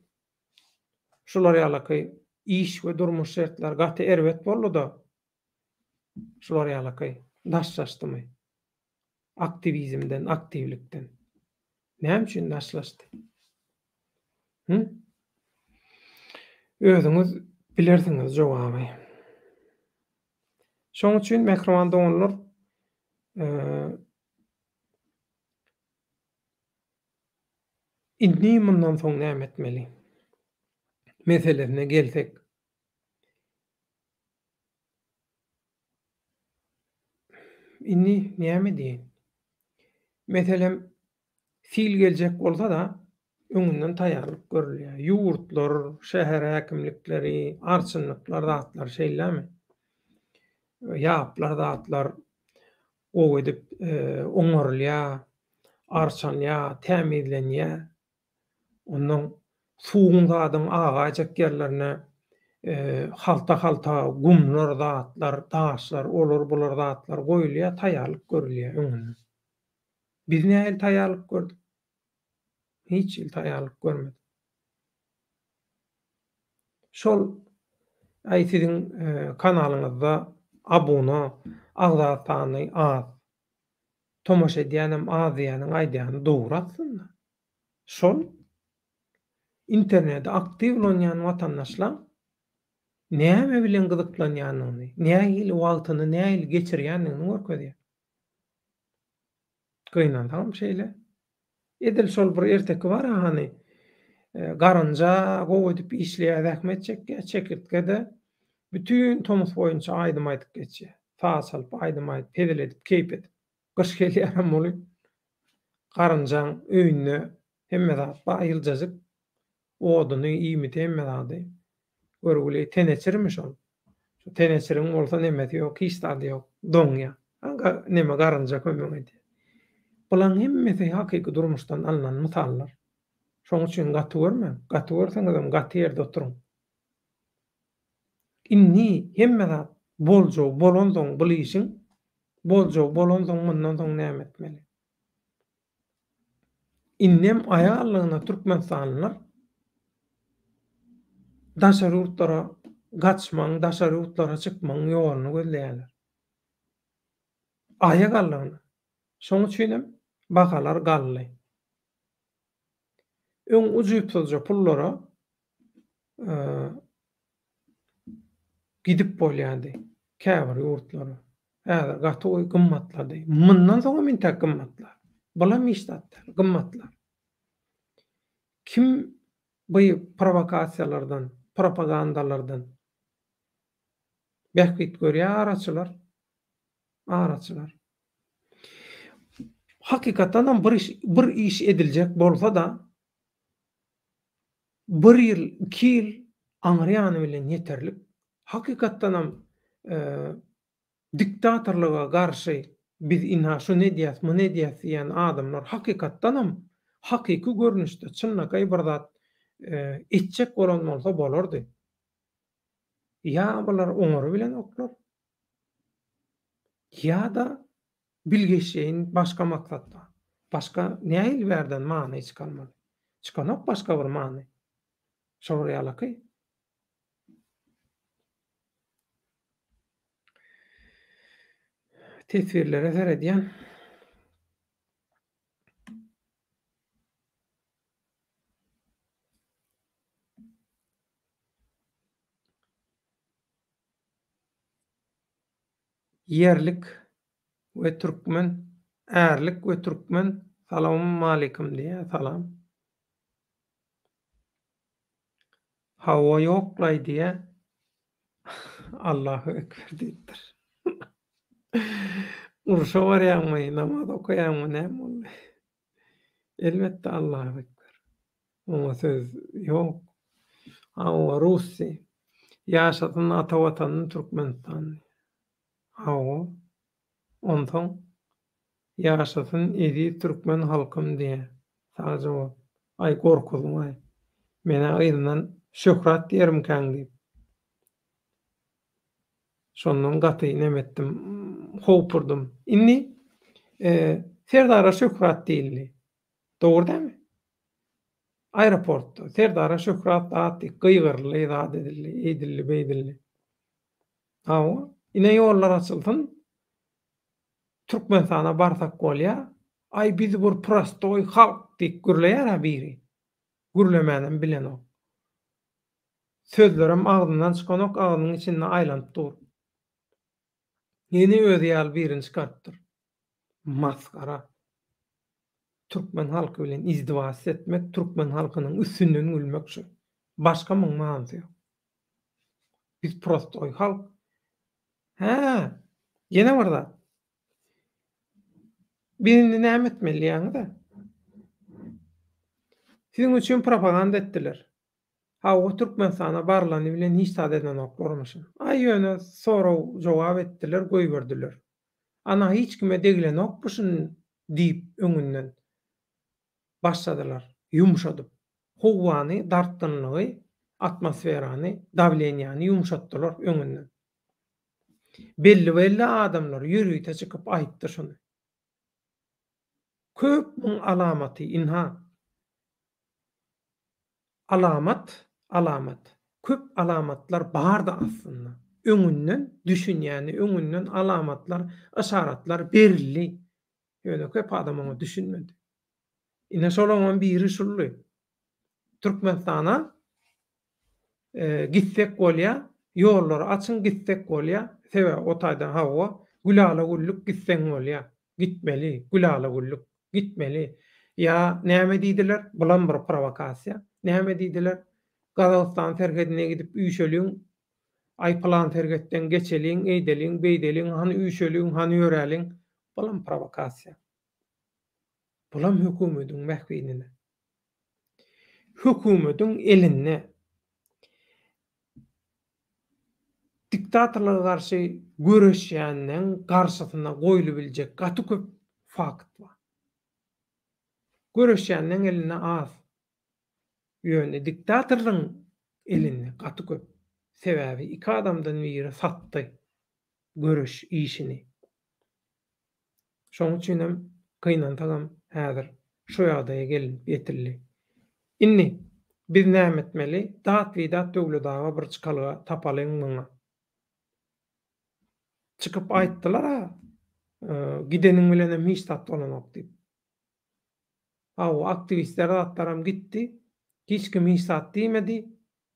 şular ýalaky iş we durmuş şertleri gaty erbet boldy-da, Şular ýalaky daşlaşdymy? Aktiwizmden, aktiwlikden. Näme üçin daşlaşdy? Hı? Özüňiz bilersiňiz jogaby. Şoň üçin mähriban doganlar, indi mundan soň näme etmeli? Meselesine gelsek. Indi näme diýeýin? Meselem, sil geljek bolsa-da, öňünden taýýarlyk görülýär. Ýurtlar, şäher häkimlikleri, arçynlyklar zatlar şeýlemi? Ýaplar zatlar gowy edip oňarylýar, arçalýar, tämizlenýär. Onnoň suwuň zadyň agaýjak ýerlerine halta-halta gumlar zatlar, daşlar, olar-bular zatlar goýulýar, taýýarlyk görülýär öňünden. Biz nähili taýýarlyk gördük? Hiç hili taýýarlyk görmedik. Şol aý siziň kanalyňyzda abuna agza sany az. Tomaşa edýänem az diýýäniň aýdýany dogry aslynda. Şol interneti aktiw ulanýan watandaşlaň näme bilen gyzyklanýanyny, nähili wagtyny nähili geçirýändigini görkezýär. Gynansagam şeýle. Edil şol bir erteki bar-a hany, garynja gowy edip işleýär, zähmet çekýär, çekirtge-de bütin tomus boýunça aýdym aýdyp geçýär. Saz çalyp, aýdym aýdyp, hezil edip, keýp edip. Gyş gelýärem ol garynjaň öýünde hemme zat bar, ýyljajyk oduny, iýmiti, hemme zady. Görgüli teneçirmi şol? Şu teneçiriň bolsa nemesi ýok, hiç zady ýok, doňýar. Neme garynja kömek edýär. Bulaň hemmesi hakyky durmuşdan alnan mysallar. Şoň üçin gaty görmäň. Gaty görseňizem gaty ýerde oturyň. Indi hemme zat boljagy bolansoň bul işiň boljagy bolansoň mundan soň näme etmeli? Indem aýallygyna türkmenistanlylar daşary ýurtlara gaçmagyň, daşary ýurtlara çykmagyň ýoluny gözleýärler. Aýak aldygyna. Şoň üçinem bahalar galdy. Öň ujypsyzja pullara gidip bolýardy käbir ýurtlara. Häzir gaty gowy gymmatlady. Mundan soňam intäk gymmatlar. Bulam hiç zat däl, gymmatlar. Kim bu prowokasiýalardan, propagandalardan bähbit görýär araçylar? Araçylar. Hakykatdanam bir iş bir iş ediljek bolsa-da bir ýyl, iki ýyl aňry ýany bilen ýeterlik. Hakykatdanam diktatorlyga garşy biz ynha şuny edýäs, muny edýäs diýýän adamlar hakykatdanam hakyky görnüşde çynlakaý bir zat etjek bolan bolsa bolardy. Ýa bular oňarybilenoklar, ýa-da bilgeşleýin başga maksat bar. Başga nähili bärden many çykarmaly? Çykanok başga bir many. Şolar ýalaky. Teswirlere seredýän. Ýerlik we türkmen ärlik we türkmen salawmalikim diýýär salam. Hawa ýoklaý diýýär. Allahu ekber diýipdir. Urşa barýaňmy, namaz okaýaňmy näme boldy? Elbetde Allahu ekber. Oňa söz ýok. Hawa Russi. Ýaşasyn ata watanym Türkmenistan. Hawa. Onsoň Ýaşasyn eziz türkmen halkym diýä. Sagja bol. Aý gorkuzdyňaý. Menä yzyndan Şöhrat diýermikäň diýip. Şondan gaty neme etdim, howpurdym. Indi Serdara Şöhrat diýildi. Dogry dälmi? Aeroportda Serdara Şöhrat zat diýip gygyryldy, zat edildi, eýdildi, beýdildi. Hawa, ine ýollar açylsyn. Türkmenistana barsak bolýa. Aý biz bir prostoý halk diýip gürleýär-ä biri. Gürlemänem bilenok. Sözlerem agzyndan çykanok, agzynyň içinde aýlanyp dur. Ýene özi ýaly birini çykarypdyr. Masgara. Türkmen halky bilen izdiwas etmek, türkmen halkynyň üstünden gülmek şu. Başga muň manysy ýok. Biz prostoý halk. Hä, ýene bir zat. Biz indi näme etmeli diýýäňiz-ä? Siziň üçin propaganda etdiler. Hawa Türkmenistana barylany bilen hiç zat edenoklarmyşyn. Aý ýöne sorag jogap etdiler goýberdiler. Ana hiç kime degilenokmyşyn diýip öňünden başladylar ýumşadyp. Howany dartgynlygy atmosferany dawleniýany ýumşatdylar öňünden. Belli belli adamlar ýörite çykyp aýtdy şuny. Köp muň alamaty ynha. Alamat, alamat. Köp alamatlar bardy aslynda. Öňünden düşünýäni, öňünden alamatlar, yşaratlar berildi. Ýöne köp adam oňa düşünmedi. Ine şolaňam biri şuldy. Türkmenistana gitsek bolýa, ýollary açyň gitsek bolýa, sebäbi o taýdan hawa, gülala-güllük gitseň bolýa, gitmeli, gülala-güllük gitmeli. Ýa näme diýdiler, bulam bir prowokasiýa, näme diýdiler, Gazagystan serhedine gidip üýşeliň, aý pylan serhetden geçeliň, eýdeliň, beýdeliň, hany üýşeliň, hany ýöräliň, bulam prowokasiýa. Bulam hökümediň bähbidine. Hökümediň elinde diktatorlyga garşy göreşýänleň garşysyna goýlubiljek gaty köp fakt bar. Göreşýänleň elinde az. Ýöne diktatorlygyň elinde gaty köp. Sebäbi iki adamdan biri satdy göreş işini. Şonuň üçinem gynansagam häzir şu ýagdaýa gelinip ýetildi. Indi biz näme etmeli? Dat-bidat Döwlet aga bir çykalga tapalyň muňa. Çykyp aýtdylar-a, gideniň bilenem hiç zat bolanok diýip. Hawa, aktiwistler zatlaram gitdi. Hiç kim hiç zat diýmedi.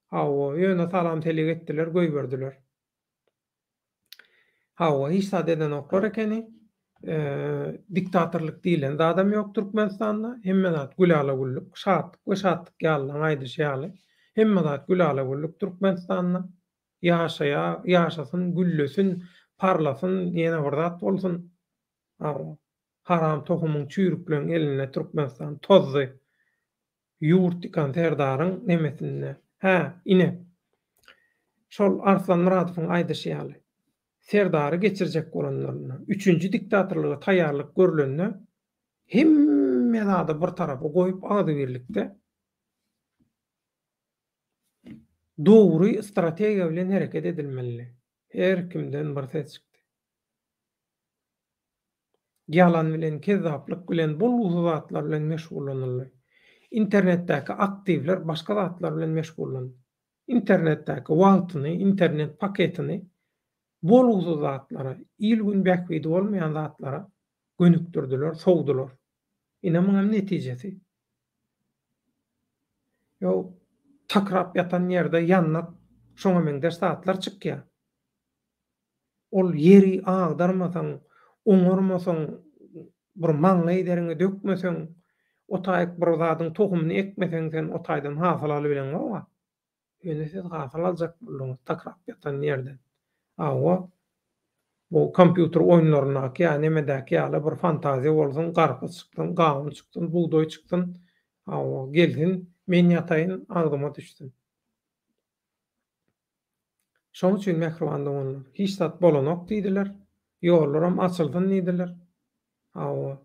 Hawa, ýöne salam-selik etdiler, goýberdiler. Hawa, hiç zat edenoklar ekeni. Diktatorlyk diýlen zadam ýok Türkmenistanda. Hemme zat gülala-güllük, şatlyk we şatlyk ýalylaryň aýdyşy ýaly. Hemme zat gülala-güllük Türkmenistanda. Ýaşaýar, ýaşasyn, güllesin, parlasyn, ýene bir zat bolsun. Hawa, haram tohumyň çüýrükleň elinde Türkmenistan tozdy. Ýurt ýykan serdaryň nemesinde. Hä, ine, şol Arslan Myradowyň aýdyşy ýaly, serdary geçirjek bolanlarynda, üçünji diktatorlyga taýýarlyk görlende, hemme zady bir tarapa goýup agzybirlikde dogry strategiýa bilen hereket edilmelidi. Her kimden bir ses çykdy. Ýalan bilen, kezzaplyk bilen, bolgusyz zatlar bilen meşgullanyldy. Internetdäki aktiwler başga zatlar bilen meşgullandy. Internetdäki wagtyny, internet paketini bolgusyz zatlara, il-gün bähbidi bolmaýan zatlara gönükdirdiler, sowdular. Ine muňam netijesi. Ýo, takrap ýatan ýerde ýandak şoňa meňzeş zatlar çykýar. Ol ýeri agdarmasaň, oňarmasaň, bir maňlaý deriňi dökmeseň, o taýyk bir zadyň tohumyny ekmeseň sen o taýdan hasyl alybileňok-a. Ýöne siz hasyl aljak bolduňyz takrap ýatan ýerden. Hawa, bu kompýuter oýunlaryndaky ýa nemedäki ýaly bir fantaziýa bolsun, garpyz çyksyn, gawun çyksyn, bugdaý çyksyn, hawa, gelsin, men ýataýyn, agzyma düşsün. Şoň üçin mähriban doganlar, hiç zat bolanok diýdiler. Ýollaram açylsyn diýdiler. Hawa.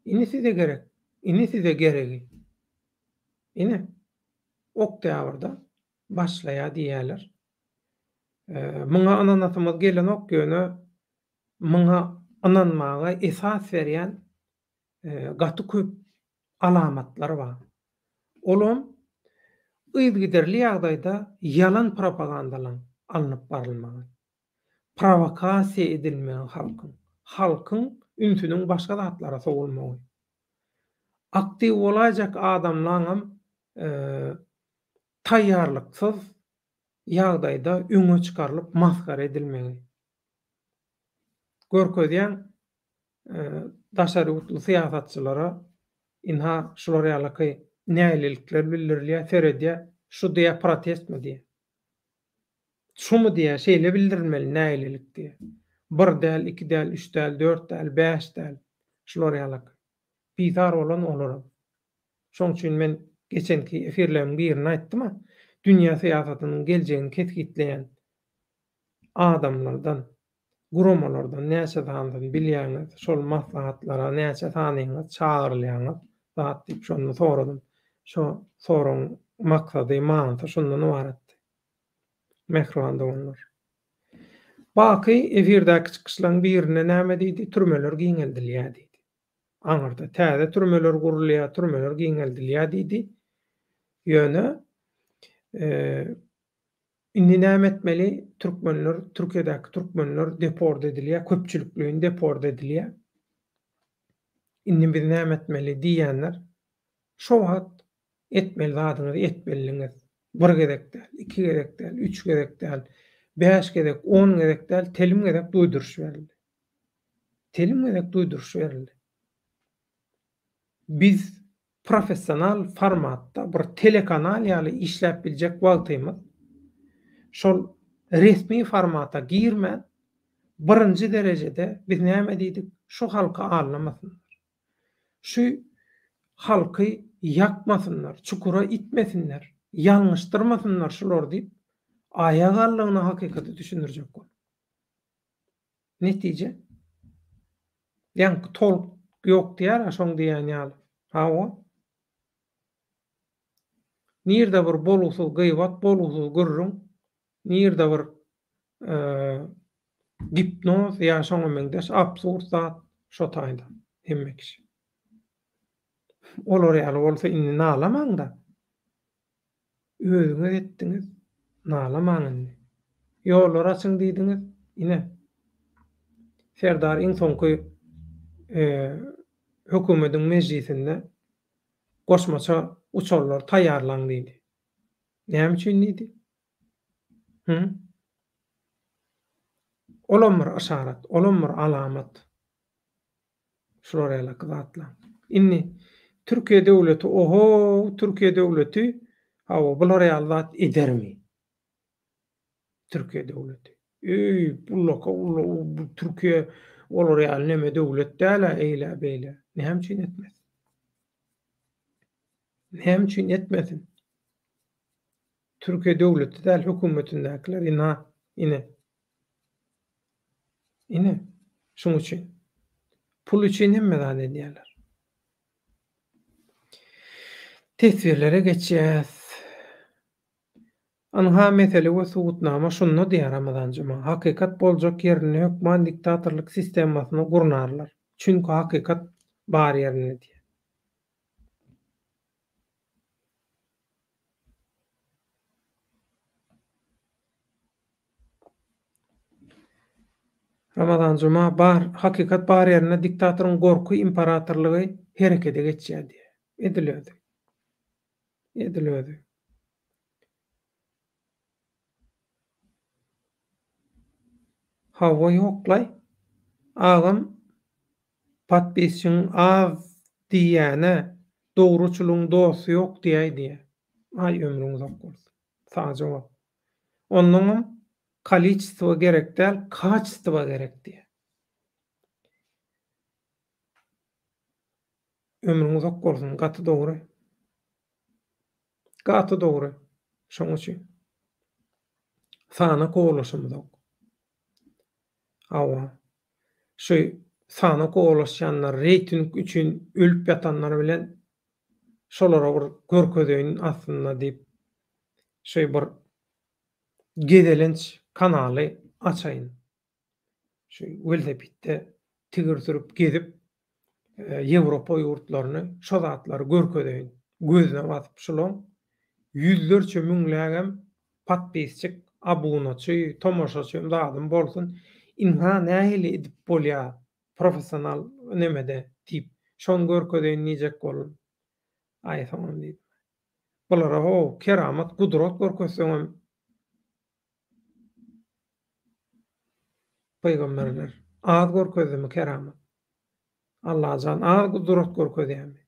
Indi size gerek. Indi size geregi. Ine, oktýabrda başlaýar diýýärler. Muňa ynanasymyz gelenok, ýöne muňa ynanmaga esas berýän gaty köp alamatlar bar. Olam yzygiderli ýagdaýda ýalan propagandalaň alnyp barylmagy, prowokasiýa edilmegi halkyň, halkyň ünsüniň başga zatlara sowulmagy. Aktiw bolaýjak adamlaňam taýýarlyksyz ýagdaýda öňe çykarylyp masgara edilmegi. Görkezýäň daşary ýurtly syýasatçylara ynha şular ýalyky nägilelikler bildirilýär, seredýär, şu diýýär protestmi diýýär. Şumy diýýär, şeýle bildirilmeli nägilelik diýýär. Bir däl, iki däl, üç däl, dört däl, bäş däl. Şular ýalyky. Bizar bolan olaram. Şoň üçin men geçenki efirleriň birinde aýtdym-a, dünýä syýasatynyň geljegini kesgitleýän adamlardan Guramalardan näçe sanysyny bilýäňiz, şol maslahatlara näçe sanyňyz çagyrylýaňyz zat diýip şonda soradym. Şo soragyň maksady, manysy şundan ybaratdy. Mähriban doganlar. Baky efirdäki çykyşlaryň birinde näme diýdi? Türmeler giňeldilýär diýdi. Aňyrda täze türmeler gurulýar, türmeler giňeldilýär diýdi. Ýöne Indi näme etmeli? Türkmenler, Türkiýedäki türkmenler deport edilýär, köpçülikleýin deport edilýär. Indi biz näme etmeli diýýänler, şo wagt etmeli zadyňyzy etmelidiňiz. Bir gezek däl, iki gezek däl, üç gezek däl, bäş gezek, on gezek däl, telim gezek duýduryş berildi. Telim gezek duýduryş berildi. Biz professional formatda bir telekanal ýaly işläp biljek wagtymyz şol resmi formata girmän birinji derejede biz näme diýdik şu halky aldamasynlar. Şu halky ýakmasynlar, çukura itmesinler, ýalňyşdyrmasynlar şulary diýip aýagallygyna hakykaty düşündirjek bolup. Netije? Ýaňky tolk ýok diýýär-ä şoň diýýän ýaly. Hawa. Nirde bir bolgusyz gybat, bolgusyz gürrüň, nirde bir gipnoz ýa şoňa meňzeş absurd zat şo taýda hemme kişi. Olar ýaly bolsa indi nalamaň-da. Özüňiz etdiňiz, nalamaň indi. Ýollary açyň diýdiňiz, ine, Serdar iň soňky hökümediň mejlisinde goşmaça uçarlary taýýarlaň diýdi. Näme üçin diýdi? Hü? Olam bir yşarat, olam bir alamat. Şular ýalaky zatlar. Indi Türkiýe döwleti oho Türkiýe döwleti hawa bular ýaly zat edermi? Türkiýe döwleti. Eý bullaka ulla bu Türkiýe olar ýaly neme döwlet däl-ä eýle beýle. Näme üçin etmez? Näme üçin etmesin? Türkiýe döwleti däl hökümetindäkiler ina ine. Ine, şuň üçin. Pul üçin hemme zat edýärler. Teswirlere geçýäs. Ynha mesele we subutnama şunda diýýär Ramazan Juma. Hakykat boljak ýerinde hökman diktatorlyk sistemasyny gurnarlar. Çünki hakykat bar ýerinde diýýär. Ramazan Juma bar hakykat bar ýerinde diktatoryň gorky imperatorlygy herekete geçýär diýýär. Edil özi. Edil özi. Hawa ýoklaý. Agam podpisçiň az diýýäne dogruçylygyň dosty ýok diýäý diýýä. Aý ömrüň uzak bolsun. Sagja bol. Onnoňam koliçestwo gerek däl, kaçestwo gerek diýýä. Ömrüň uzak bolsun gaty dogry. Gaty dogry. Şoň üçin. Sana kowalaşamyzok. Hawa. Şu sana kowalaşýanlar, reýting üçin ölüp ýatanlar bilen şolara bir görkezeýin aslynda diýip, şu bir gezelenç kanaly açaýyn. Şu welosipedde tigir sürüp gezip Ýewropa ýurtlaryny şo zatlary görkezeýin. Gözüne basyp şulaň ýüzlerçe müňlägem podpisçik, abunaçy, tomaşaçym zadym bolsun. Ynha nähili edip bolýa professional nemede diýip şony görkezeýin diýjek boldum. Aý soňam diýdim. Bulara ho keramat gudrat görkezseňem Pygamberler az görkezdimi keramat? Allajan az gudrat görkezýärmi?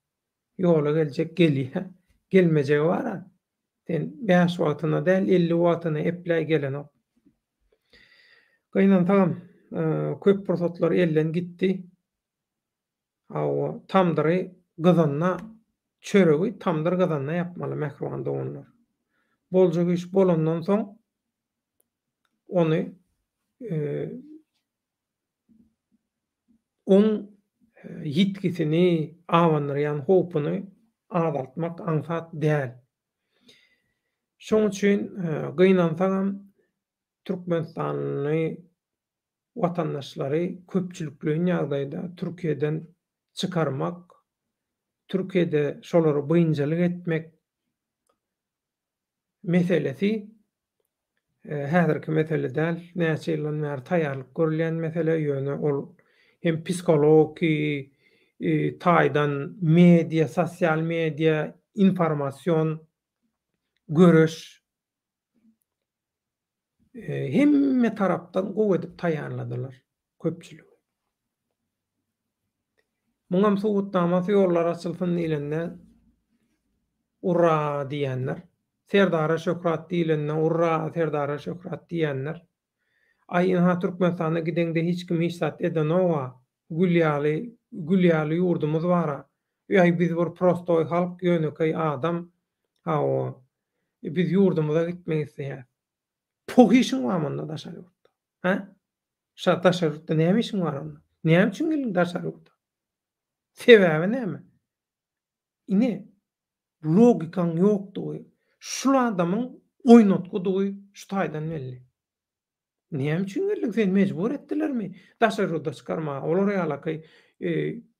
Ýola geljek gelýär. Gelmejegi bar-a. Sen bäş wagtyna däl, 50 wagtyna epläý gelenok. Gynansagam, köp pursatlar elden gitdi. Hawa, tamdyry gyzanda, çöregi tamdyr gyzanda ýapmaly, mähriban doganlar. Boljak iş bolandan soň, ony oň ýitgisini, abandyrýan howpuny azaltmak aňsat däl. Şoň üçin gynansagam, türkmenistanly watandaşlary köpçülikleýin ýagdaýda Türkiýeden çykarmak, Türkiýede şolary biynjalyk etmek meselesi häzirki mesele däl, näçe ýyldan bäri taýýarlyk görülýän mesele, ýöne ol hem psihologiki taýdan media, sosial media, informasion göreş Hemme tarapdan gowy edip taýýarladylar köpçüligi. Muňam subutnamasy ýollar açylsyn diýlende Urra diýenler. Serdara şöhrat diýlende Urra Serdara şöhrat diýenler. Aý ynha Türkmenistana gideňde hiç kim hiç zat edenoga gül ýaly gül ýaly ýurdumyz bara. Aý biz bir prostoý halk ýönekeý adam hawa Biz ýurdumyza gitmek isleýäris. Poh işiň barmy onda daşary ýurtda? Hä? Şa daşary ýurtda näme işiň bar onda? Näme üçin geldiň daşary ýurda? Sebäbi näme? Ine, logikaň ýokdugy, şul adamyň oýnatgydygy şu taýdan belli. Näme üçin geldiň seni mejbur etdilermi daşary ýurda çykarmaga? Olar ýalaky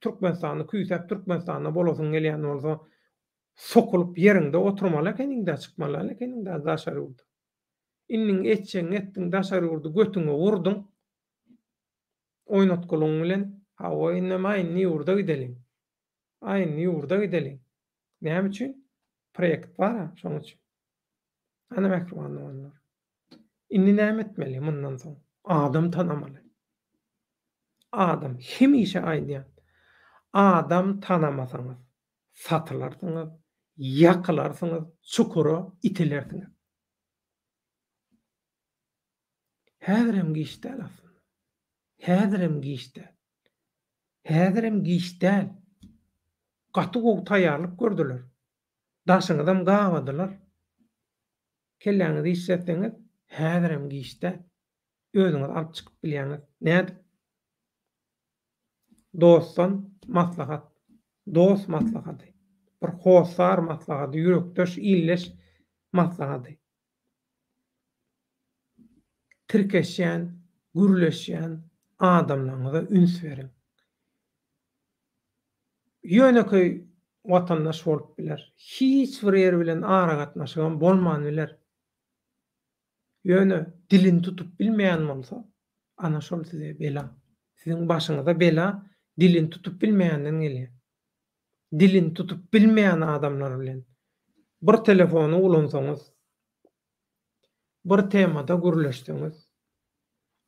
Türkmenistany küýsäp Türkmenistanda bolasyň gelýän bolsa sokulyp ýeriňde oturmaly ekeniňdä çykmaly däl ekeniňdä daşary ýurda. Indiň etjegiňi etdiň daşary ýurdy götüňe urduň oýnatgylygyň bilen hawa indem aý indi ýurda gideliň. Aý indi ýurda gideliň. Näme üçin? Proýekt bar-a şoň üçin. Ana mähriban doganlar. Indi näme etmeli mundan soň? Adam tanamaly. Adam, hemişe aýdýan, adam tanamasaňyz, satylarsyňyz, ýakylarsyňyz, çukura itilersiňiz. Häzirem giç däl aslynda. Häzirem giç däl. Häzirem giç däl. Gaty gowy taýýarlyk gördüler. Daşyňyzam gabadylar. Kelläňizi işletseňiz, häzirem giç däl. Özüňizi alyp çykyp bilýäňiz. Nädip? Dostdan maslahat. Dost maslahady. Bir hossar maslahady, ýürekdeş, ildeş maslahady. Tirkeşýän, gürleşýän adamlaryňyza üns beriň. Ýönekeý watandaş bolup biler. Hiç bir ýer bilen aragatnaşygam bolman biler. Ýöne dilini tutup bilmeýän bolsa, ana şol size bela. Siziň başyňyza bela dilini tutup bilmeýänden gelýär. Dilini tutup bilmeýän adamlar bilen bir telefony ulansaňyz, bir temada gürleşseňiz,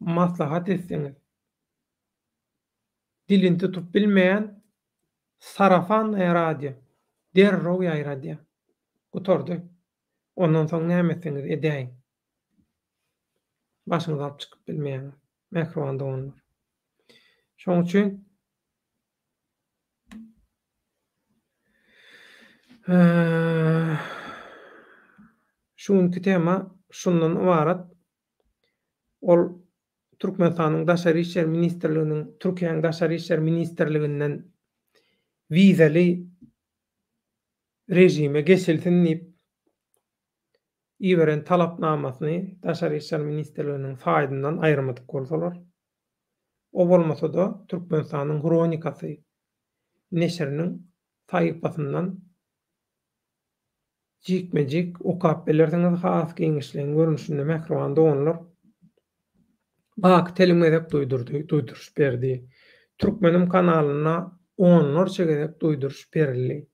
maslahat etseňiz, dilini tutup bilmeýän sarafannaýa radio derrew ýaýradýar. Gutardy. Ondan soň näme etseňiz edäýiň. Başyňyzy alyp çykyp bilmeýäňiz, mähriban doganlar. Şoň üçin şu günki tema şundan ybarat. Ol Türkmenistanyň Daşary işler ministrliginiň Türkiýäniň Daşary işler ministrliginden wizaly režime geçilsin diýip iberen talapnamasyny Daşary işler ministrliginiň saýdyndan aýyrmadyk bolsalar, o bolmasa-da Türkmenistanyň Hronikasy neşiriniň sahypasyndan jikme-jik okap bilersiňiz has giňişleýin görnüşinde mähriban doganlar. Baky telim gezek duýdurdy, duýduryş berdi. Türkmenim kanalynda onlarça gezek duýduryş berildi.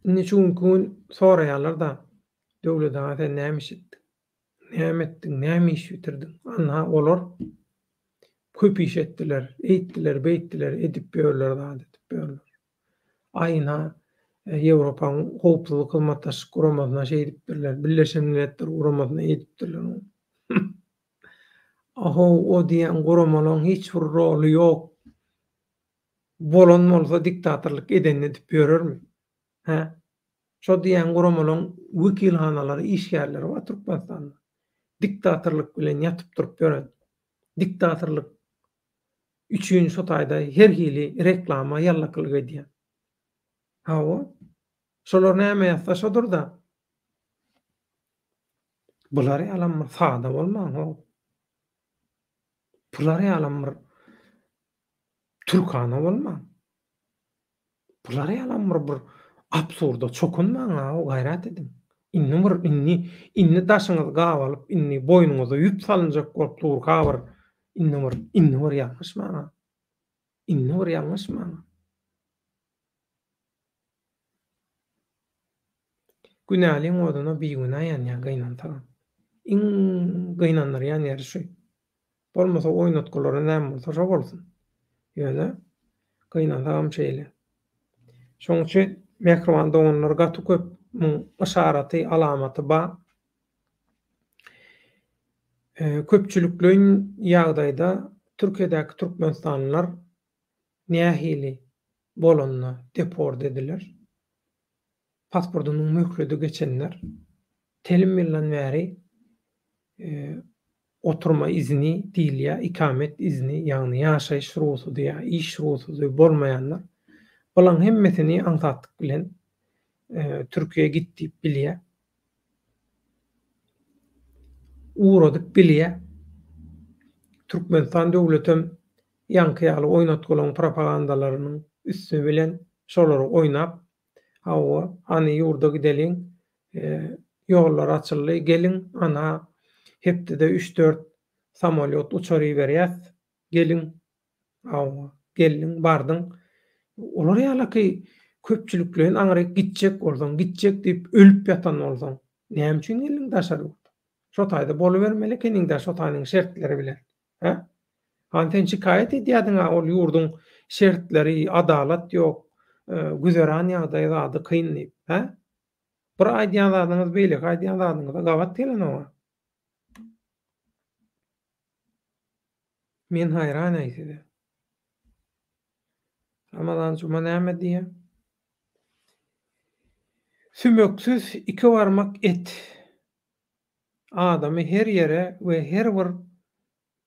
Indi şu günki gün soraýarlar-da, Döwlet aga sen näme iş etdiň? Näme etdiň, näme iş bitirdiň? Anha, olar köp iş etdiler, eýtdiler, beýtdiler, edip ýörler, zat edip ýörler. Aý, ynha, Ýewropanyň Howpsuzlyk Hyzmatdaşlyk Guramasyna şeýdipdirler, Birleşen Milletler Guramasyna eýdipdirler. A-how, o diýýän guramalaryň hiç bir roly ýok. Bolan bolsa diktatorlyk edenini edip ýörermi? Hä? Şo diýýän guramalaryň wekilhanalary, işgärleri bar Türkmenistanda. Diktatorlyk bilen ýatyp-turup ýören. Diktatorlyk üçin şo taýda her hili reklama, ýallakylyk edýän. Hawa. Şolar näme ýazsa şodur-da. Bular ýalam bir sada bolmaň-how. Bular ýalam bir türkana bolmaň. Bular ýalam bir bir absurda çokunmaň-a, gaýrat ediň. Indi bir indi indi daşyňyz gabalyp, indi boýnuňyza ýüp salynjak bolup durka bir indi bir indi bir ýalňyşmaň-a. Indi bir ýalňyşmaň-a. Günäliň oduna bigünä ýanýar gynansagam. Iň gynandyrýan ýeri şu. Bolmasa oýnatgylary näme bolsa şo bolsun. Ýöne gynansagam şeýle. Şoň üçin mähriban doganlar gaty köp muň yşaraty, alamaty bar. Köpçülikleýin ýagdaýda Türkiýedäki türkmenistanlylar nähili bolanda deport ediler? Pasportynyň möhledi geçenler telim ýyldan bäri oturma izni diýilýär, ikamet izni, ýagny ýaşaýyş rugsady ýa iş rugsady bolmaýanlar bulaň hemmesini aňsatlyk bilen Türkiýä git diýip bilýär. Ugradyp bilýär. Türkmenistan döwletem ýaňky ýaly oýnatgylaryň propagandalarynyň üsti bilen şolary oýnap, hawa, hany ýurda gideliň, ýollar açyldy, geliň, ana, hepdede üç-dört samolýot uçar iberýäs, geliň, hawa, geldiň, bardyň. Olar ýalaky köpçülikleýin aňryk gitjek bolsaň, gitjek diýip ölüp ýatan bolsaň, näme üçin geldiň daşary ýurda? Şo taýda bolubermeli ekeniň-dä şo taýynyň şertleri bilen. Hä? Hany sen şikaýat edýärdiň-ä ol ýurduň şertleri, adalat ýok, güzeran ýagdaýy zady kyn diýip. Hä? Bir aýdýan zadyňyz beýleki aýdýan zadyňyza gabat gelenok-a. Men haýran-aý size. Ramazan Juma näme diýýär? Sümeksiz iki barmak et. Adamy her ýere we her bir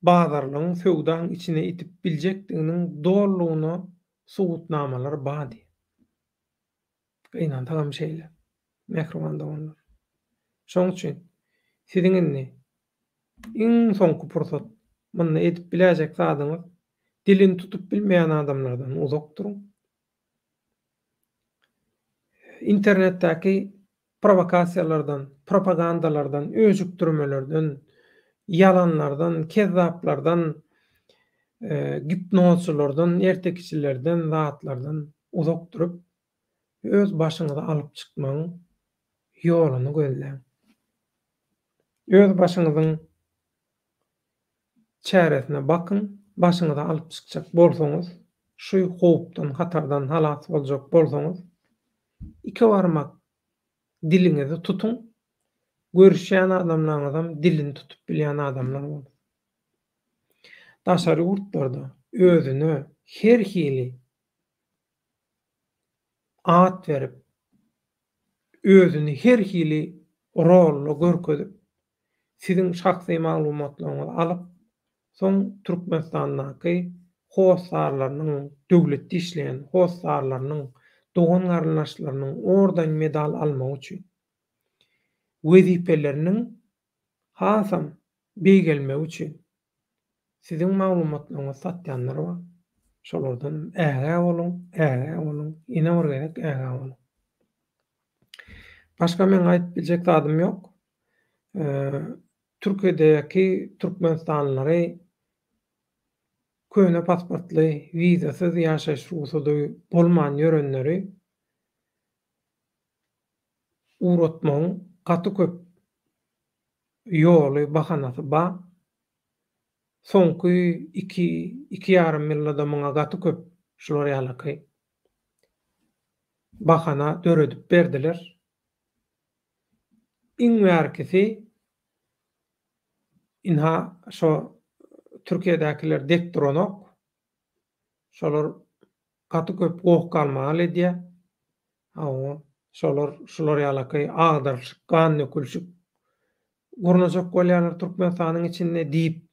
bazarlygyň, söwdaň içine itip biljekdiginiň dolulygyna subutnamalar bar diýýär. Gynansagam şeýle, mähriban doganlar. Şoň üçin siziň indi iň soňky pursat munda edip biläýjek zadyňyz. Dilini tutup bilmeýän adamlardan uzak duruň. Internetdäki prowokasiýalardan, propagandalardan, öjükdirmelerden, ýalanlardan, kezzaplardan, gipnozçylardan, ertekiçilerden, zatlardan uzak durup, öz başyňyzy alyp çykmagyň ýoluny gözläň. Öz başyňyzyň çäresine bakyň, başyňyzy alyp çykjak bolsaňyz, şu howpdan, hatardan halas boljak bolsaňyz, ikibarmak diliňizi tutuň, görüşýän adamlaryňyzam dilini tutup bilýän adamlar bolsun. Daşary ýurtlarda özüne her hili at berip, özüni her hili rolda görkezip, siziň şahsy maglumatlaryňyzy alyp, soň Türkmenistandaky hossarlarynyň, döwletde işleýän hossarlarynyň, dogan-garyndaşlarynyň orden-medal almagy üçin, wezipeleriniň hasam beýgelmegi üçin siziň maglumatlaryňyzy satýanlar bar. Şolardan ägä boluň, ägä boluň, ýene bir gezek ägä boluň. Başga meň aýdyp biljek zadym ýok. Türkiýedäki türkmenistanlylary köne pasportly, wizasyz ýaşaýyş rugsady bolman ýörenleri ugratmagyň gaty köp ýoly, bahanasy bar. Soňky iki, iki ýarym ýylda-da muňa gaty köp şular ýalaky bahana döredip berdiler. Iň bärkisi ynha şo Türkiýedäkiler dek duranok. Şolar gaty köp goh-galmagal edýär. Hawa, şolar şular ýalaky agdaryşyk, gan dökülşik gurnajak bolýarlar Türkmenistanyň içinde diýip,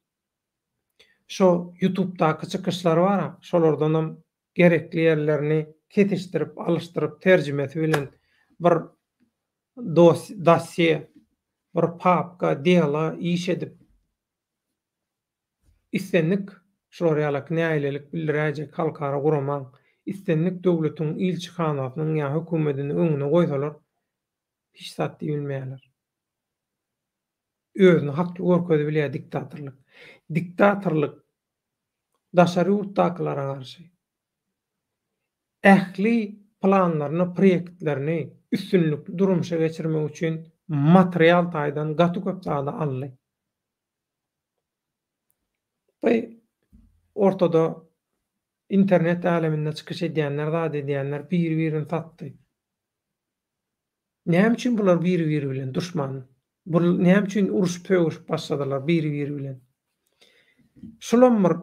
şo ýutubdaky çykyşlary bar-a, şolardanam gerekli ýerlerini kesişdirip, alyşdyryp, terjimesi bilen bir dos, dosýe, bir papka, dela, iş edip, islendik şular ýalaky nägilelik bildiräýjek halkara guramaň, islendik döwletiň ilçihanasynyň ýa höküwmediniň öňüne goýsalar, hiç zat diýibilmeýärler. Özüni hakly görkezibilýär diktatorlyk. Diktatorlyk daşary ýurtdakylara garşy ähli planlaryny, proýektlerini üstünlikli durmuşa geçirmek üçin material taýdan gaty köp zady aldy. Bu ortada internet äleminde çykyş edýänler, zat edýänler biri-birini satdy. Näme üçin bular biri-biri bilen duşman? Bu näme üçin uruşyp-sögüşip başladylar biri-biri bilen? Şulam bir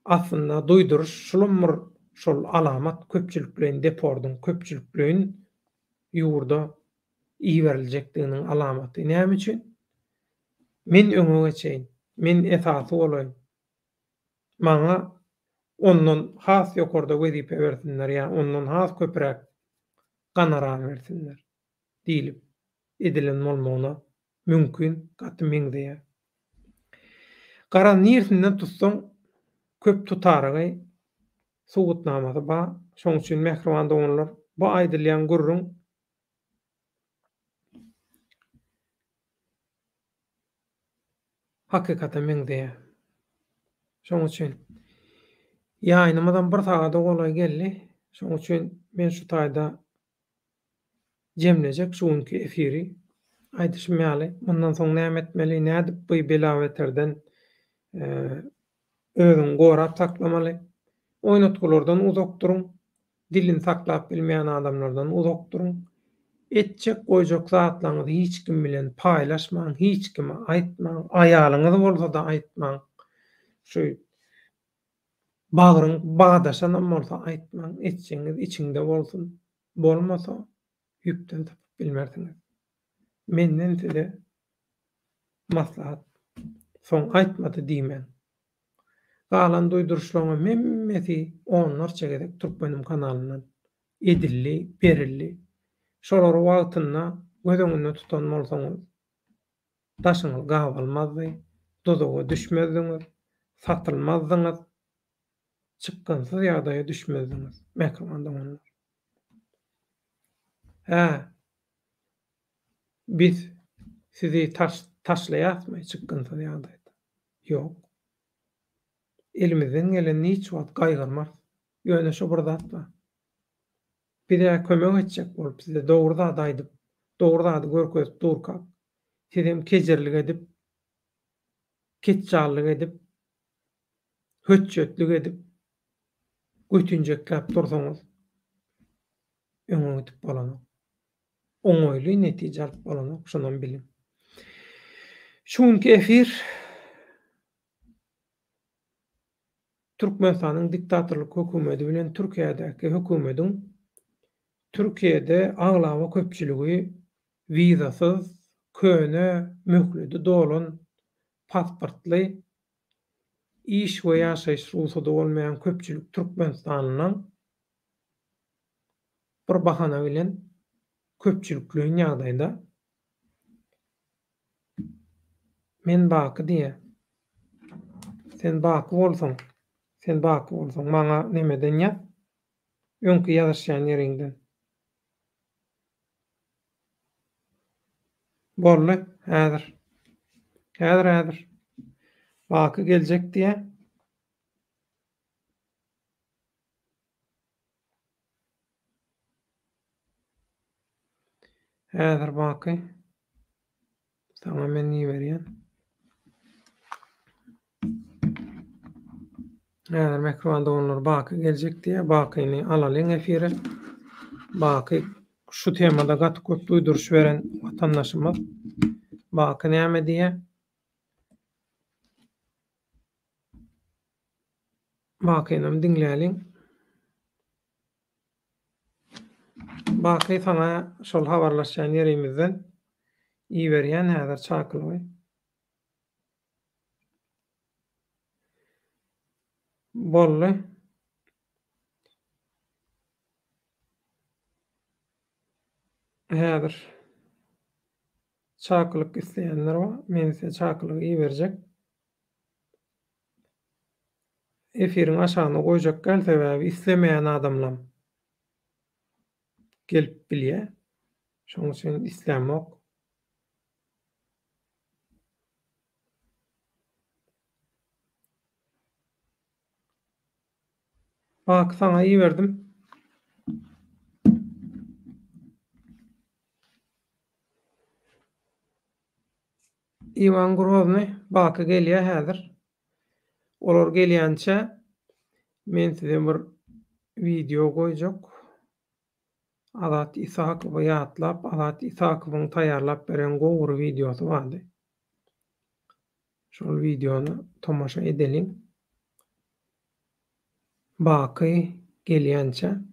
aslynda duýduryş, şulam bir şol alamat köpçülikleýin depordyň köpçülikleýin ýurda iberiljekdiginiň alamaty. Näme üçin? Men öňe geçeýin, men esasy bolaýyn. Maňa ondan has ýokarda wezipe bersinler ýa ondan has köpräk gonorar bersinler diýlip edilen bolmagyna mümkin, gaty meňzeýär. Garaz nirsinden tutsaň köp tutarygy, subutnamasy bar. Şoň üçin mähriban doganlar bu aýdylýan gürrüň Hakykata meňzeýär. Şoň üçin ýaýynymyzam bir sagada golaý geldi. Şoň üçin men şu taýda jemlejek şu günki efiri. Aýdyşym ýaly, mundan soň näme etmeli, nädip bu bela-beterden özüňi gorap saklamaly? Oýnatgylardan uzak duruň. Dilini saklap bilmeýän adamlardan uzak duruň. Etjek goýjak zatlaryňyzy hiç kim bilen paýlaşmaň, hiç kime aýtmaň, aýalyňyz bolsa-da aýtmaň. Şu bagryň badaşanam bolsa aýtmaň, etjegiňiz içiňde bolsun. Bolmasa ýüpden sypyp bilmersiňiz. Menden size maslahat. Soň aýtmady diýmäň. Galan duýduryşlaryňam hemmesi onlarça gezek Türkmenim kanalyndan edildi, berildi. Şolary wagtynda göz öňünde tutan bolsaňyz, daşyňyz gabalmazdy, duzaga düşmezdiňiz. Satylmazdyňyz, çykgynsyz ýagdaýa düşmezdiňiz, mähriban doganlar. Hä, biz sizi taşlaýasmy çykgynsyz ýagdaýda? Ýok. Elimizden gelenini hiç wagt gaýgyrmarys. Ýöne şo bir zat bar. Biz-ä kömek etjek bolup size dogry zady aýdyp, dogry zady görkezip durkak, sizem kejirlik edip, ketjallyk edip, hötjetlik edip, götinjekläp dursaňyz, öňe gidip bolanok. Oňaýly netije alyp bolanok, şonam biliň. Şu günki efir Türkmenistanyň diktatorlyk hökümedi bilen Türkiýedäki hökümediň Türkiýede aglaba köpçüligi wizasyz, köne, möhledi dolan pasportly, iş we ýaşaýyş rugsady bolmaýan köpçülik türkmenistanlylaň bir bahana bilen köpçülikleýin ýagdaýda Men Baky diýýä. Sen Baky bolsaň, sen Baky bolsaň, maňa nemeden ýaz, öňki ýazyşýan ýeriňden. Boldy, häzir. Häzir, häzir. Baky geljek diýýä. Häzir Baky. Saňa men iberýän. Häzir mähriban doganlar Baky geljek diýýär. Bakyny alalyň efire. Baky şu temada gaty köp duýduryş beren watandaşymyz. Baky näme diýýär? Bakynam diňläliň. Baky saňa şol habarlaşýan ýerimizden iberýän häzir çakylygy. Boldy. Häzir çakylyk isleýänler bar. Men size çakylygy iberjek. Efiriň aşagyna goýjak däl sebäbi islemeýän adamlam gelip bilýä. Şoň üçin islämok. Baky saňa iberdim. Iwan Grozny Baky gelýär häzir. Olar gelýänçä men size bir wideo goýjak. Azat Isakowy ýatlap, Azat Isakowyň taýýarlap beren gowy bir wideosy bardy. Şol wideony tomaşa edeliň. Baky gelýänçä.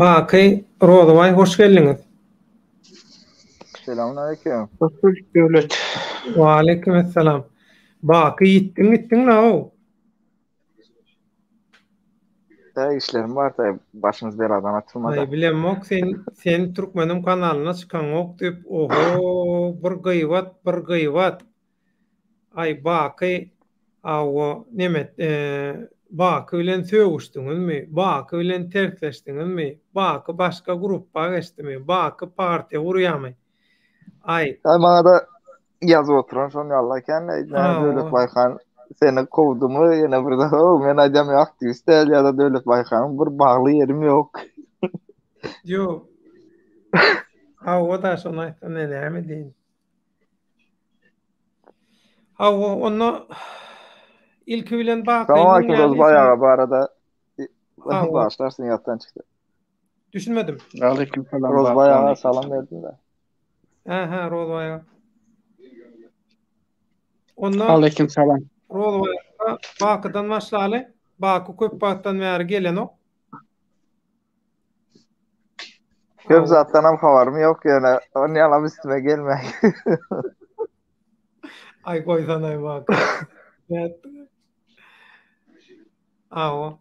Baky Rozybaý hoş geldiňiz. Selamünaleyküm. Hoş bulduk Döwlet. Waleýkim esselam. Baky ýitdiň gitdiň la-ow. Da işlerim bar da başymyz beladan açylmady. Aý bilemok sen sen türkmeniň kanalyna çykaňok diýip oho bir gyýbat bir gyýbat. Aý Baky awa neme Baky bilen sögüşdiňizmi Baky bilen tersleşdiňizmi Baky başga grupba geçdimi Baky partiýa gurýamy Aý. Aý maňada ýazyp oturan şon ýaly eken näme Döwlet Baýhan seni kowdumy ýene bir zat men aýdýam ýok aktiwist däl ýa-da Döwlet Baýhanyň bir bagly ýerim ýok. Ýok. Hawa-da şony aýtsa men näme diýin. Hawa, onda ilki bilen Bakynyň Salam Rozbaý aga barada bagyşlarsyň ýatdan çykdy. Düşünmedim. Aleyküm salam. Rozbaý aga salam berdim de. Hä, hä, Rozbaý aga. Onda Aleyküm salam. Rozbaý aga Bakydan başlaly. Baky köp wagtdan bäri gelenok. Köp zatdanam habarym ýok ýöne ony ýalam üstüme gelme. Aý goýsanaý bak. Awa.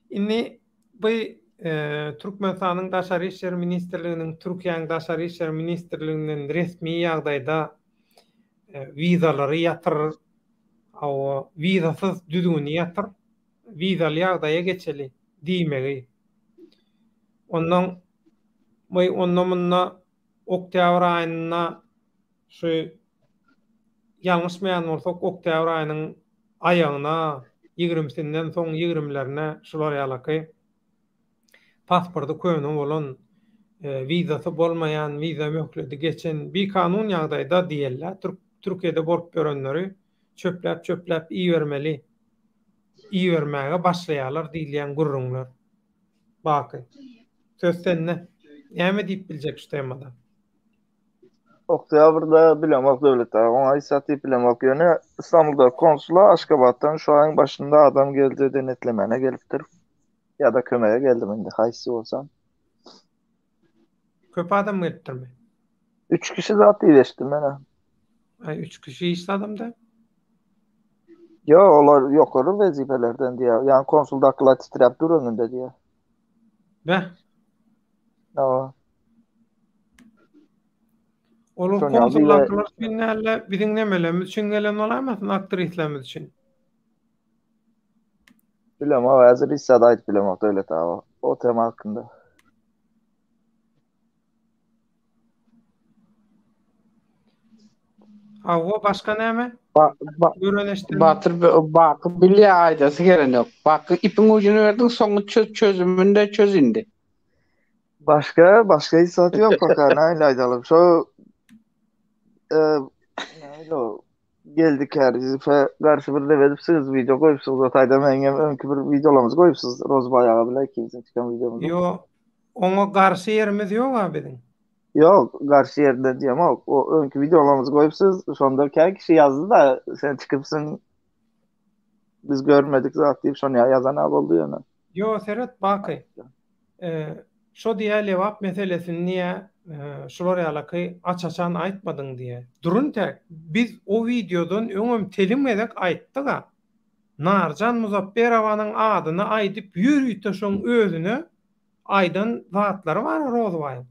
Indi bu e, Türkmenistanyň Daşary işler ministrliginiň Türkiýäniň Daşary işler ministrliginden resmi ýagdaýda e, wizalary ýatyr, awa, wizasyz düzgüni ýatyr, wizaly ýagdaýa geçeli diýmegi. Ondan we onda-munda oktýabr aýynda şu ýalňyşmaýan bolsak oktýabr aýynyň aýagyna, ýigrimisinden soň ýigrimlerine şular ýalaky pasporty köne bolan, wizasy bolmaýan, wiza möhleti geçen, bikanun ýagdaýda diýeli-dä, Türkiýede bolup ýörenleri çöpläp-çöpläp ibermeli. Ibermäge başlaýarlar diýilýän gürrüňler. Baky. Söz sende. Näme diýip biljek şu temada? Oktýabrda bilemok Döwlet aga oňa hiç zat diýip bilemok ýöne Istanbulda konsula Aşgabatdan şu aýyň başynda adam geldi denetlemäne gelipdir ýa-da kömege geldimi indi haýsy bolsa. Köp adam gelipdirmi? Üç kişi zat diýip eşitdim men-ä. Aý, üç kişi hiç zadam däl. Ýok, olar ýokary wezipelerden diýýär. Ýagny konsuldakylar titräp dur öňünde diýýär. Beh. Hawa. Olar konsuldakylar üçin däl-de, biziň nemelerimiz üçin gelen bolaýmasyn, aktrislerimiz üçin. Bilemok, häzir hiç zat aýdyp bilemok Döwlet aga o tema hakynda. Hawa, başga näme? Ba, ba, Batyr Baky bilýär aýdasy gelenok. Baky ipiň ujuny berdiň, soňy çöz, çözümini de çöz indi. Başga, başga hiç zat ýok kaka, nähili aýdaly. Şo e, nähili o Geldi Kärizowa garşy bir neme edipsiňiz, wideo goýupsyňyz o taýda meňem öňki bir wideolarymyzy goýupsyňyz Rozbaý aga bilen ikimiziň çykan wideomyzy. Ýo, oňa garşy ýerimiz ýog-a biziň. Ýok, garşy ýerinde diýemok. O öňki wideolarymyzy goýupsyňyz, şonda kän kişi ýazdy-da, sen çykypsyň biz görmedik zat diýip şony ýazan-a boldy ýöne. Ýo, seret Baky. Şo diýä Lebap meselesini diýä şular ýalaky aç-açan aýtmadyň diýä. Durun täk, biz o wideodan öňem telim gezek aýtdyga. Narjan Muzapberowanyň adyny aýdyp ýörite şoň özüne aýdan zatlary bar Rozbaýyň.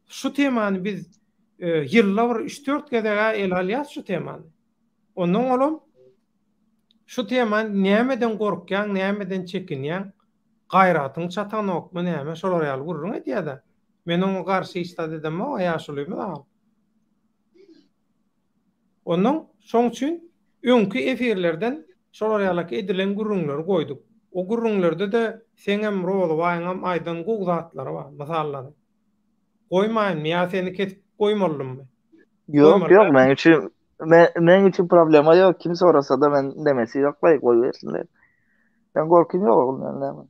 Şu temany biz ýylda bir üç-dört gezeg-ä ele alýas şu temany. Ondan olam şu temany nämeden gorkýaň, nämeden çekinýäň? Gaýratyň çatanokmy näme şolar ýaly gürrüň edýädä. Men oňa garşy hiç zat edemok ýaşulymyz al. Onnoň şoň üçin öňki efirlerden şolar ýalaky edilen gürrüňleri goýduk. O gürrüňlerde-de seňem Rozybaýyňam aýdan gowy zatlary bar, mysallary. Goýmaýynmy ýa seni kesip goýmalydymmy? Ýok ýok meň üçin meň üçin problema ýok kim sorasada men nemesi ýoklaý goýbersinler. Men gorkym ýok ogul men näme.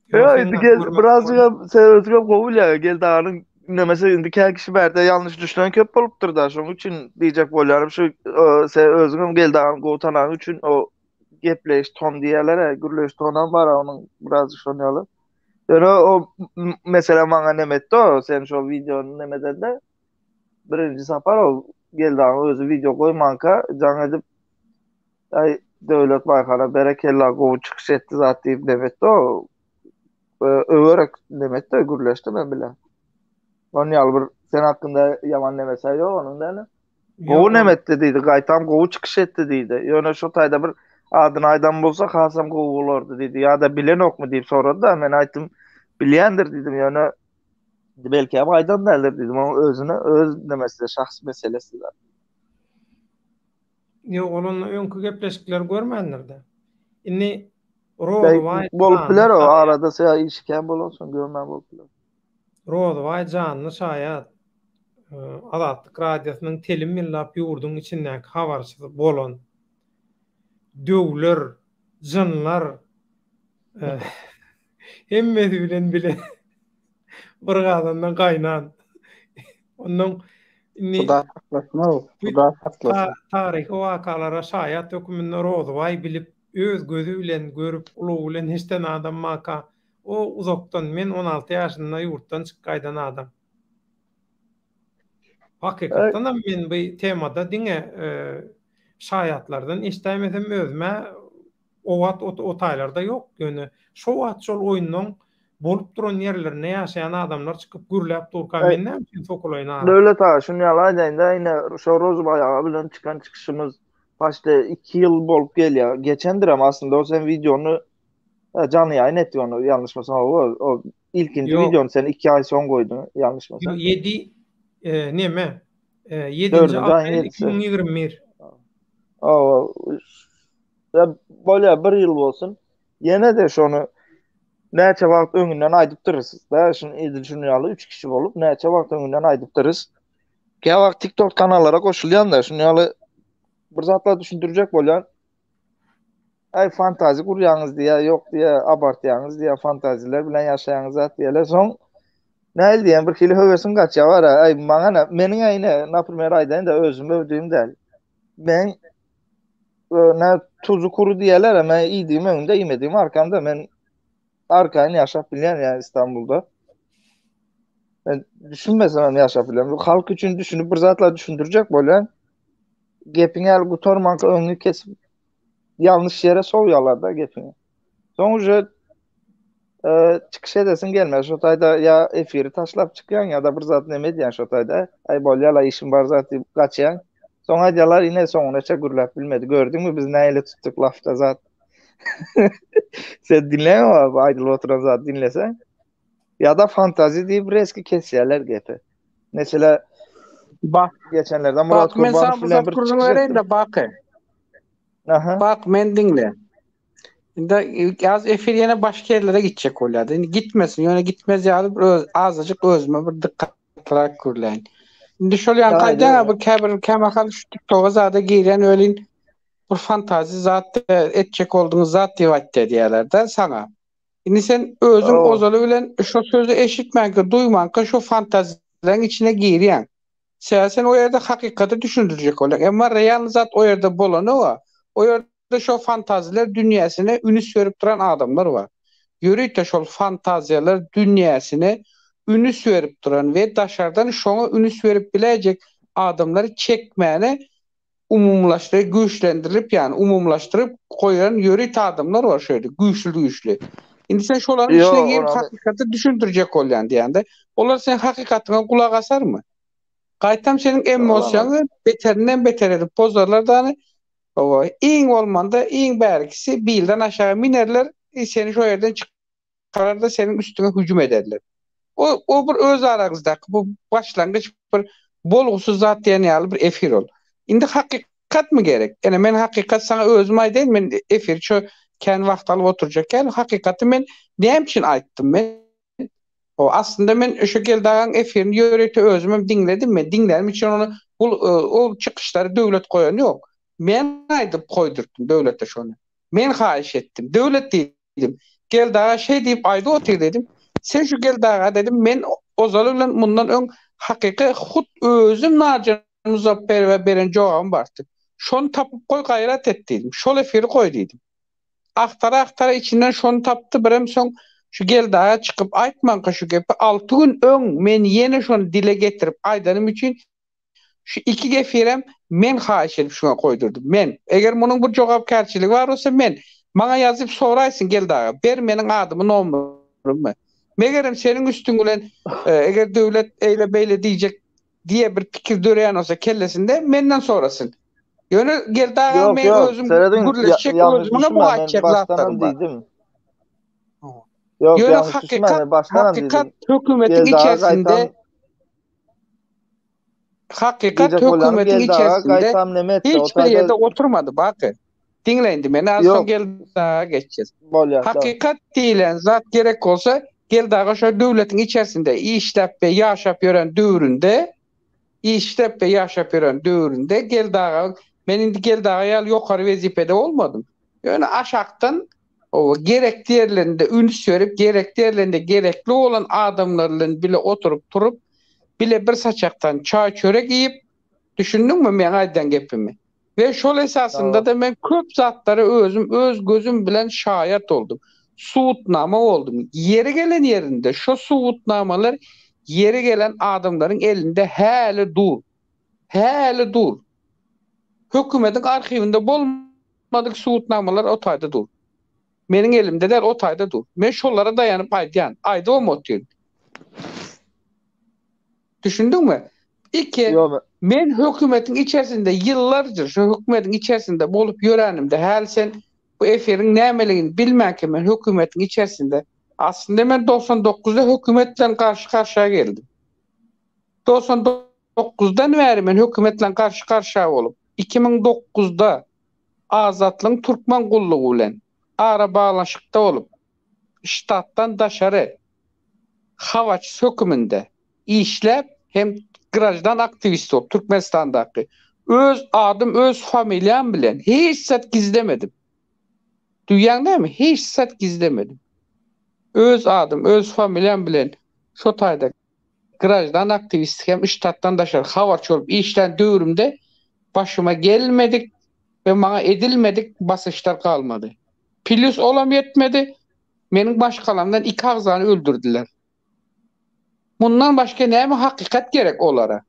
Ýa indi gel birazjygam sen özüňem gowy bilýäň gel daganyň nemesi indi kän kişi bärde ýalňyş düşünen köp bolupdyr da şonuň üçin diýjek bolýarym şu sen özüňem gel dagany gowy tananyň üçin o. gepleýiş ton diýýärler-ä, gürleýiş tonam bar onuň biraz şon ýaly. Ýöne o meselem maňa neme etdi o, sen şo wideony neme edende birinji sapar o Geldi aga özi wideo goýmanka jaň edip Aý Döwlet Baýhana berekella gowy çykyş etdi zat diýip neme etdi o. Öwerek neme etdi gürleşdi men bilen. Onun ýaly bir sen hakynda ýaman nemesi ýok onuň däli. Gowy neme etdi diýdi, gaýtam gowy çykyş etdi diýdi. Ýöne şo taýda bir adyny aýdan bolsa hasam gowy bolardy diýdi. Ýa-da bilenokmy diýip sorady-da, men aýtdym, bilýändir diýdim, ýöne belki hem aýdan däldir diýdim. Onuň özüne öz nemesi, şahsy meselesi. Ýok, ol onda öňki gepleşikleri görmändir-de. Indi Rozybaý bolup biler o arada şa işi kän bolansoň görmän bolup biler. Rozybaý janly şaýat. Azatlyk Radiosynyň telim ýyllap ýurduň içindäki habarçysy bolan. Döwler, jynlar hemmesi bilen bile bir gazanda gaýnan. Ondan indi Huda saklasyn Huda saklasyn. Taryhy wakalara şaýat höküminde Rozybaý bilip, öz gözi bilen görüp, gulagy bilen eşden adam maka, o uzakdan, men 16 ýaşynda ýurtdan çykyp gaýdan adam. Hakykatdanam men bu temada diňe şaýatlardan eşdäýmesem özüm-ä o wagt o taýlarda ýok, ýöne şo wagt şol oýunlaň bolup duran ýerlerinde ýaşaýan adamlar çykyp gürläp durka men näme üçin sokulaýyn ara? Döwlet aga şuny ýaly aýdaýynda ine şo Rozybaý aga bilen çykan çykyşymyz paçte 2 ýyl bolup gelýär. Geçendirem aslynda o sen wideony janly ýaýyn etdik ony ýalňyşmasam o o ilkinji wideony sen 2 aý soň goýduň ýalňyşmasam. 7 neme 7-nji aprel 2021. Hawa bolýar bir ýyl bolsun. Ýene-de şony näçe wagt öňünden aýdypdyrys. Da şuny edil şuny ýaly 3 kişi bolup näçe wagt öňünden aýdypdyrys. Kä wagt TikTok kanallara goşulýan-da şuny ýaly bir zatlar düşündirjek bolýan. Aý fantazi gurýaňyz diýýär, ýok diýýär, abartýaňyz diýýär, fantaziler bilen ýaşaýaňyz zat diýýärler. Soň nähili diýen bir hili höwesiň gaçýar bar. Aý maňa näme, meniň ine, naprimer aýdaýyn-da özüm övdüğüm däl. Men ne tuzu kuru diýerler, men iýdiğim öňümde, iýmediğim arkamda. Men arkaýyn ýaşap bilýän ýa İstanbulda. Men düşünmesem hem ýaşap bilýän. Bu halk üçin düşünip bir zatlar düşündirjek bolýan. Gepiň ýaly gutarmanka öňüňi kesip ýalňyş ýere sowýarlar da gepiňi. Soň uje e, çykyş edesiň gelmez. Şo taýda ýa efiri taşlap çykýaň ýa-da bir zat neme edýäň şo taýda. Aý bolýar la işim bar zat diýip gaçýaň. Soň aýdýarlar ine soňuna çe gürläp bilmedi. Gördüňmi biz nähili tutduk lafta zat. Sen dinleýäňmi bu aýdylyp oturan zat dinleseň. Ýa-da fantazi diýip reski kesýärler gepi. Mesela Bak, geçenlerde Murat bak men Kurbanow sana bir bilen zat bir gürrüň çykyş bereýin etdim. de Baky. Aha. Bak men diňle. Indi az efir ýene başga ýerlere gitjek bolýardy. Indi gitmesin, ýöne gitmez ýaly bir öz azajyk özüme bir dykgatlyrak gürläýin. Indi şol ýaňky Aýdy. aýdýan bu käbir kämahal şu TikToka zada girýän welin bir fantazi zat etjek bolduňyz zat diýip aýtdy diýýärler-de saňa. Indi sen özüň Oo. ozaly bilen şo sözi eşitmänkä, duýmanka şo fantaziýalaryň içine girýäň. Sebäbi sen o ýerde hakykaty düşündirjek bolýaň. Emma realny zat o ýerde bolany-a. O ýerde şo fantaziýalar dünýäsine ünüs berip duran adamlar bar. Ýörite şol fantaziýalar dünýäsine ünüs berip duran we daşardan şoňa ünüs berip biläýjek adamlary çekmäne umumylaşdyryp, güýçlendirilip, ýagny umumylaşdyryp goýan ýörite adamlar bar şu ýerde, güýçli-güýçli. Indi sen şolaryň içine Ýok, girip ony hakykaty düşündirjek bolýan diýende, olar seň hakykatyňa gulak asarmy? Gaýtam seniň emosiýaňy beterinden beter edip bozarlar dany. Hawa, iň bolmanda, iň bärkisi bilden aşagy minerler, seni şo ýerden çykararda seniň üstüňe hüjüm ederler. O, o bir öz araňyzdaky bu başlangyç bir bolgusyz zat diýen ýaly bir efir ol. Indi hakykatmy gerek? Ene men hakykat saňa özüm aýdaýyn, men efir ço kän wagt alyp oturjak ýaly hakykaty men näme üçin aýtdym men? O aslynda men şu Geldi agaň efirini ýörite özümem diňledim men diňlänim üçin ony bul ol çykyşlary döwlet goýany ýok. Men aýdyp goýdurtdym döwlete şony. Men haýyş etdim. Döwlet diýdim. Geldi aga şeý diýip aýdyp otyr diýdim. Sen şu Geldi aga dedim, men ozaly bilen mundan öň hakyky hut özüm Narjan Muzapberowa beren jogabym bardy. Şony tapyp goý gaýrat et diýdim. Şol efiri goý diýdim. Agtara-agtara içinden şony tapdy, birem soň şu Geldi aga çykyp aýtmanka şu gepi alty gün öň men ýene şony dile getirip aýdanym üçin şu iki gefirem men haýyş edip şuňa goýdurdym. Men. Eger munuň bir jogapkärçiligi bar bolsa men. Maňa ýazyp soraýsyn Geldi aga, ber meniň adymy nomerymy. Megerem seniň üstüň bilen eger döwlet eýle-beýle diýjek diýe bir pikir döreýän bolsa kellesinde menden sorasyn. Ýöne Geldi aga Ýok, men ýok, özüm serediň, gürleşjek ýalňyş özümiňem düşünme, men aýtjak başdanam zatlarym bar. diýdim. Ýok, Ýöne ýalňyş düşünme, hakykat men başdanam hakykat diýdim. hökümetiň Geldi aga içerisinde gaýtam hakykat diýjek bolýanym hökümetiň Geldi aga içerisinde gaýtam neme etse, o hiç bir taýda ýerde oturmady Baky. Diňle indi meni az soň Ýok. Geldi aga geçeceğiz. Bolýar, tamam. Hakykat diýlen zat gerek bolsa Geldi aga şo döwletiň içerisinde işläp we ýaşap ýören döwründe işläp we ýaşap ýören döwründe Geldi aga men indi Geldi aga ýaly ýokary wezipede bolmadym. Ýöne aşakdan oba gerekli ýerlerinde üns berip, gerekli ýerlerinde gerekli bolan adamlar bilen bile oturyp turup, bile bir saçakdan çaý-çörek iýip, düşündiňmi meň aýdýan gepimi? We şol esasynda-da men köp zatlara özüm öz gözüm bilen şaýat boldum. Subutnama boldum. Ýeri gelen ýerinde şo subutnamalar ýeri gelen adamlaryň elinde häli dur. Häli dur. Hökümetiň arhiwinde bolmadyk subutnamalar o taýda dur. Meniň elimde däl, o taýda dur. Men şolara daýanyp aýdýan. Aýdybam otyryn. Düşündiňmi? Iki, Ýok. men hökümetiň içerisinde ýyllardyr şu hökümetiň içerisinde bolup ýörenimde, häli sen bu efiriň nämeligini bilmänkä men hökümetiň içerisinde, aslynda men 99-da hökümet bilen garşy-garşa geldim. 99-dan bäri men hökümet bilen garşy-garşa bolup, 2009-da Azatlygyň Türkmen gullugy bilen arabaglanyşykda bolup, ştatdan daşary habarçysy höküminde işläp hem graždan aktiwist bolup Türkmenistandaky öz adym öz familiýam bilen hiç zat gizlemedim. Duýýaň dämi? Hiç zat gizlemedim. Öz adym, öz familiýam bilen şo taýda graždan aktiwist hem ştatdan daşary habarçy bolup işlän döwrümde başyma gelmedik we maňa edilmedik basyşlar galmady. Plýus olam ýetmedi, meniň maşgalamdan iki agzany öldürdiler. Mundan başga näme hakykat gerek olara?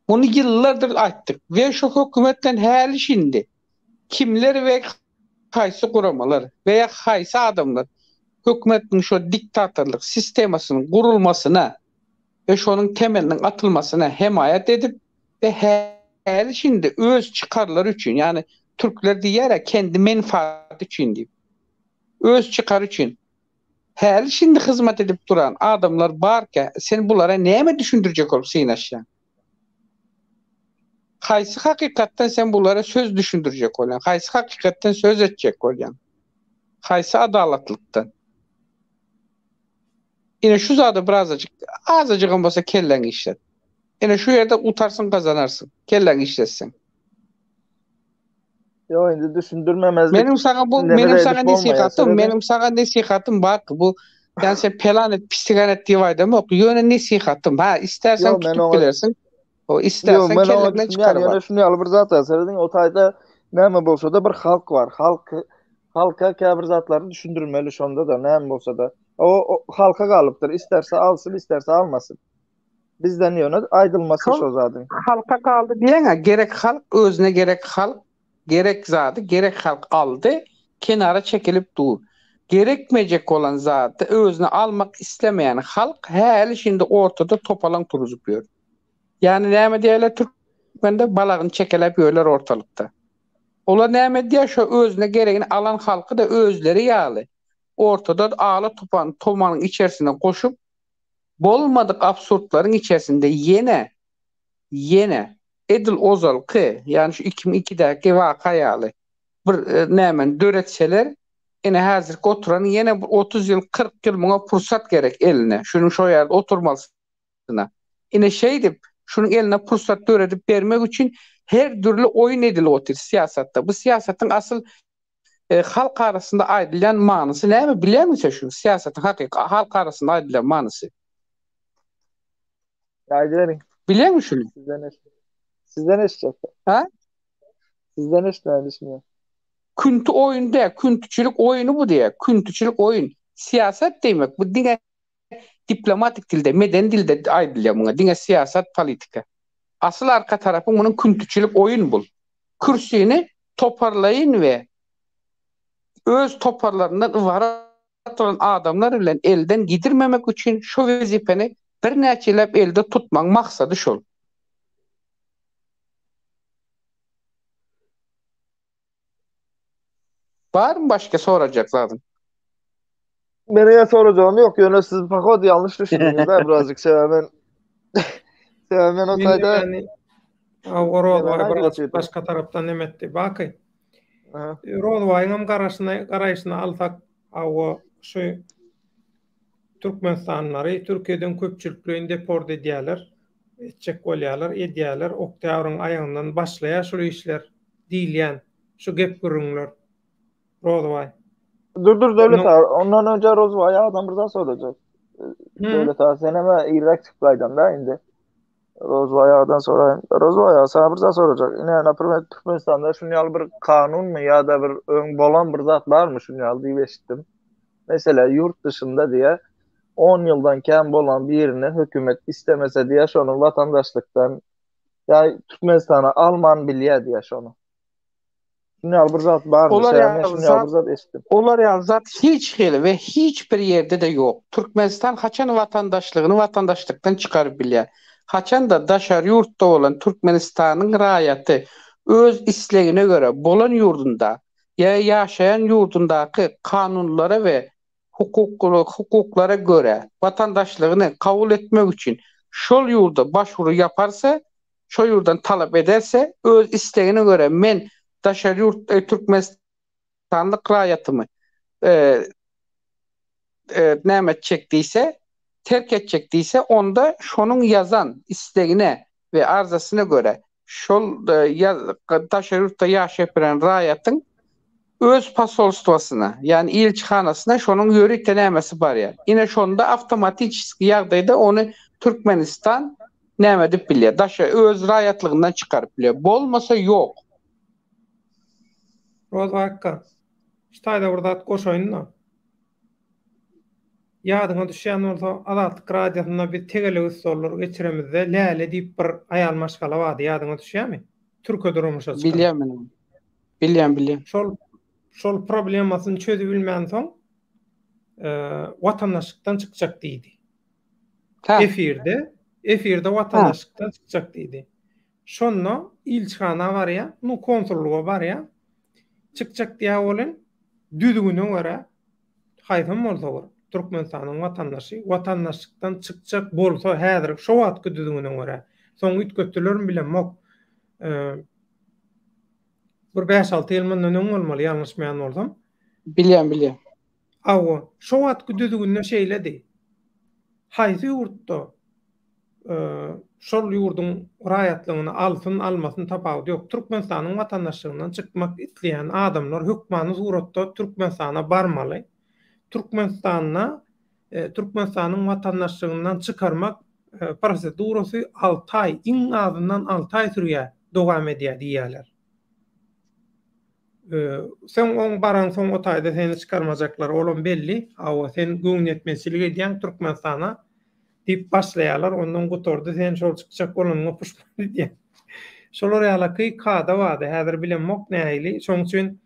Muny ýyllardyr aýtdyk we şu hökümetden häli-şindi kimler we haýsy guramalar we ýa haýsy adamlar hökümetiň şo diktatorlyk sistemasynyň gurulmasyna we şonuň temeliniň atylmasyna hemaýat edip we häli-şindi öz çykarlary üçin, ýagny türkler diýýär-ä kendi menfaati üçin diýip, öz çykary üçin häli-şindi hyzmat edip duran adamlar barka sen bulara näme düşündirjek bolup synaşýaň? Haýsy hakykatdan sen bulara söz düşündirjek bolýaň? Haýsy hakykatdan söz etjek bolýaň? Haýsy adalatlykdan? Ine şu zada birazajyk, azajygam bolsa kelläňi işlet. Ine şu ýerde utarsyň gazanarsyň. Kelläňi işletseň. Ýok indi düşündirmemezlik. Meniň saňa bu meniň saňa nesihatym, meniň saňa nesihatym bar bu ýani sen pelan et, pisigan et diýip aýdamok. Ýöne nesihatym, ha, istersen tutup bilersiň. O istersen kelläňden çykaryp. Ýöne şuny ýaly bir zat bar. Serediň o taýda näme bolsa-da bir halk bar. Halk halka käbir zatlary düşündirmeli şonda-da näme bolsa-da. O halka galypdyr. Isterse alsyn, isterse almasyn. Bizden ýöne aýdylmasy şo zadyň. Halka galdy diýeňä, gerek halk özüne gerek halk, gerek zady gerek halk aldy, kenara çekilip dur. Gerekmejek bolan zady özüne almak islemeýän halk häli şindi ortada topalaň turuzyp ýör. Ýagny näme diýerler türkmende balagyny çekeläp ýörler ortalykda. Olar näme edýär şo özüne geregini alan halky-da özleri ýaly ortada ala tupan tomanyň içerisine goşup Bolmadyk absurdlaryň içerisinde ýene, ýene edil ozalky, ýagny şu 2002-däki waka ýaly bir nämeni döretseler, ine häzirki oturanyň ýene bir 30 ýyl, 40 ýyl muňa pursat gerek eline, şunuň şo ýerde oturmalysyna. Ine şeýdip, şunuň eline pursat döredip bermek üçin her dürli oýun edilip otyr syýasatda. Bu syýasatyň asyl E, halk arasynda aýdylýan manysy näme bilýärmiň sen şuny? Syýasatyň hakyky halk arasynda aýdylýan manysy. Aýdyberiň. Bilýärmiň şuny? Sizden eşit. Sizden eşitjek. Ha? Sizden eşitmäni düşünýän. Künti oýun däl, küntüçilik oýuny bu diýýär. Küntüçilik oýun. Syýasat diýmek bu diňe diplomatik dilde, medeni dilde aýdylýar muňa. Diňe syýasat, politika. Asyl arka tarapy munuň küntüçilik oýun bul. Kürsini toparlaýyn we öz toparlaryndan ybarat bolan adamlar bilen elden gidirmemek üçin şu wezipeni birnäçe ýyllap elde tutmagyň maksady şol. Barmy başga sorajak zadyň? Meniň sorajagym ýok, ýöne siz pahod ýalňyş düşündiňiz-dä birazjyk sebäbi men sebäbi men o taýda Rozbaý biraz başga tarapdan neme etdi. Baky. Rozbaýyň hem garaşyny garaýşyny alsak, hawa şu Türkmenistanlary Türkiýeden köpçülikleýin deport edýärler, etjek bolýarlar, edýärler. Oktýabryň aýagyndan başlaýar şul işler diýilýän şu gep-gürrüňler. Rozbaý. Dur dur Döwlet aga, ondan önce Rozbaý agadan bir zat sorajak. Döwlet aga sen hem irräk çykyp gaýdan-da indi. Rozbaý agadan soraýyn. Rozbaý aga sana bir zat sorajak. Ine, naprimер, Türkmenistanda şuny ýaly bir kanunmy ýa-da bir öň bolan bir zat barmy şuny ýaly diýip eşitdim. Mesela ýurt dışynda diýe 10 ýyldan kem bolan birini hökümet istemese diýe şony watandaşlykdan ýa Türkmenistana alman bilýär diýe şony. Şuny ýaly bir zat barmy? Olar Sebäbi men ýaly şuny ýaly zat bir zat eşitdim. Olar ýaly zat hiç hili we hiç bir ýerde-de ýok. Türkmenistan haçan watandaşlygyny watandaşlykdan çykaryp bilýär? Haçanda daşary ýurtda bolan Türkmenistanyň raýaty öz islegine görä bolan ýurdunda ýa ýaşaýan ýurdundaky kanunlara we hukuklara görä watandaşlygyny kabul etmek üçin şol ýurda başwuru ýaparsa, şo ýurdan talap ederse, öz islegine görä men daşary ýurt Türkmenistanlyk raýatymy näme etjek diýse, terk etjek diýse, onda şonuň ýazan islegine we arzasyna görä şol daşary ýurtda ýaşaýyp bilen raýatyň öz posolstwasyna, ýagny ilçihanasyna şonuň ýörite nämesi barýar. Ine şonda awtomatiçeski ýagdaýda ony Türkmenistan näme edip bilýär? Daşa öz raýatlygyndan çykaryp bilýär. Bolmasa ýok. Roza akga, şu taýda bir zat goşaýyn-da. Ýadyňa düşýän bolsa, Azatlyk Radiosynda biz tegelek stollar geçiremizde Läle diýip bir aýal maşgala bardy, ýadyňa düşýärmi? Türke durmuşa çykan. Bilýän men ony. Bilýän, bilýän. Şol şol problemasyny çözübilmänsoň, watandaşlykdan çykjak diýdi. Efirde, efirde watandaşlykdan çykjak diýdi. Şonda ilçihana barýar, nu konsullyga barýar. Çykjak diýýär welin, düzgüne görä haýsam bolsa bir Türkmenistanyň watandaşy watandaşlykdan çykjak bolsa häzir şo wagtky düzgüne görä, soň üýtgetdilermi bilemok, bir bäş-alty ýyl mundan öň bolmaly ýalňyşmaýan bolsam. Bilýän, bilýän. Hawa, şo wagtky düzgünde şeýledi. Haýsy ýurtda şol ýurduň raýatlygyny alsyn, almasyn tapawudy ýok. Türkmenistanyň watandaşlygyndan çykmak isleýän adamlar hökmany suratda Türkmenistana barmaly. Türkmenistanda Türkmenistanyň watandaşlygyndan çykarmak prosedurasy alty aý, iň azyndan alty aý sürýär, dowam edýär diýýärler. Soň oň baraňsoň o taýda seni çykarmajaklar, olam belli. Hawa, sen göwnüýetmezçilik edýäň Türkmenistana. Diýip başlaýarlar, ondan gutardy, sen şol çykjak bolanyňa puşman edýäň. Şolar ýalaky kada bardy, häzir bilemok nähili, şoň üçin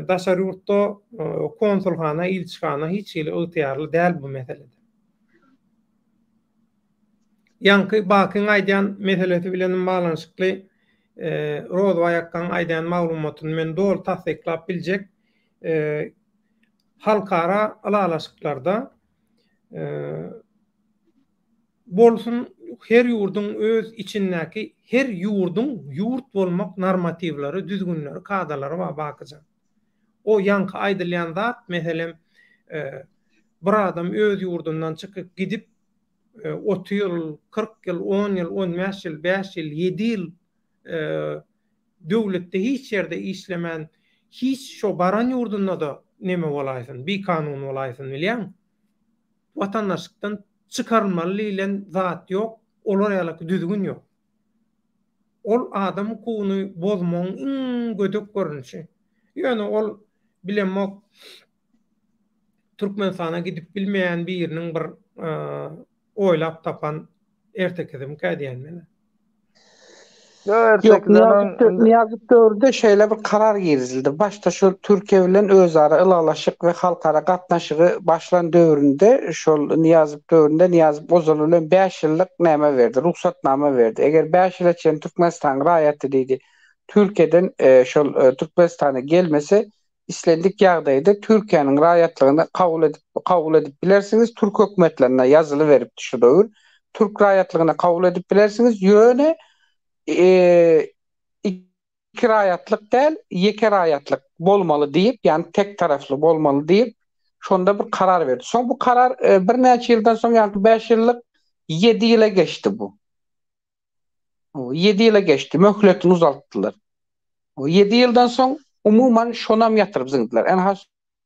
daşary ýurtda konsulhana, ilçihana hiç hili ygtyýarly däl bu meselede. Ýaňky Bakyň aýdýan meselesi bilenem baglanyşykly Rozbaý akgaň aýdýan maglumatyny men doly tassyklap biljek. Halkara ylalaşyklarda Bolsun her ýurduň öz içindäki her ýurduň ýurt bolmak normatiwleri düzgünleri kadalary bar Bakyjan. O ýaňky aýdylýan zat meselem bir adam öz ýurdundan çykyp gidip 30 ýyl 40 ýyl 10 ýyl 15 ýyl 5 ýyl 7 ýyl döwletde hiç ýerde işlemän hiç şo baran ýurdunda-da neme bolaýsyn bikanun bolaýsyn bilýäňmi. Watandaşlykdan çykarylmaly diýlen zat ýok, olar ýalaky düzgün ýok. Ol adam hukugyny bozmagyň iň gödek görnüşi. Ýöne ol bilemok Türkmenistana gidip bilmeýän biriniň bir oýlap tapan ertekisimikä diýen men. Ýok, Nyýazow döwründe şeýle bir karar girizildi. Başda şol Türkiýe bilen özara ylalaşyk we halkara gatnaşygy başlan döwründe, şol Nyýazow döwründe Nyýazow ozaly bilen bäş ýyllyk näme berdi, rugsatnama berdi. Eger bäş ýyla çenli Türkmenistanyň raýaty diýdi, Türkiýeden şol Türkmenistana gelmese, islendik ýagdaýda Türkiýäniň raýatlygyny kabul edip kabul edip bilersiňiz, türk hökümetlerine ýazyly beripdi şu döwür. Türk raýatlygyna kabul edip bilersiňiz, ýöne iki raýatlyk däl, ýeke raýatlyk bolmaly diýip, ýagny tek taraply bolmaly diýip, şonda bir karar berdi. Soň bu karar birnäçe ýyldan soň, ýagny bäş ýyllyk ýedi ýyla geçdi bu. 7 ýyla geçdi, möhletini uzaltdylar. 7 ýyldan soň umuman şonam ýatyryp zyňdylar. Ynha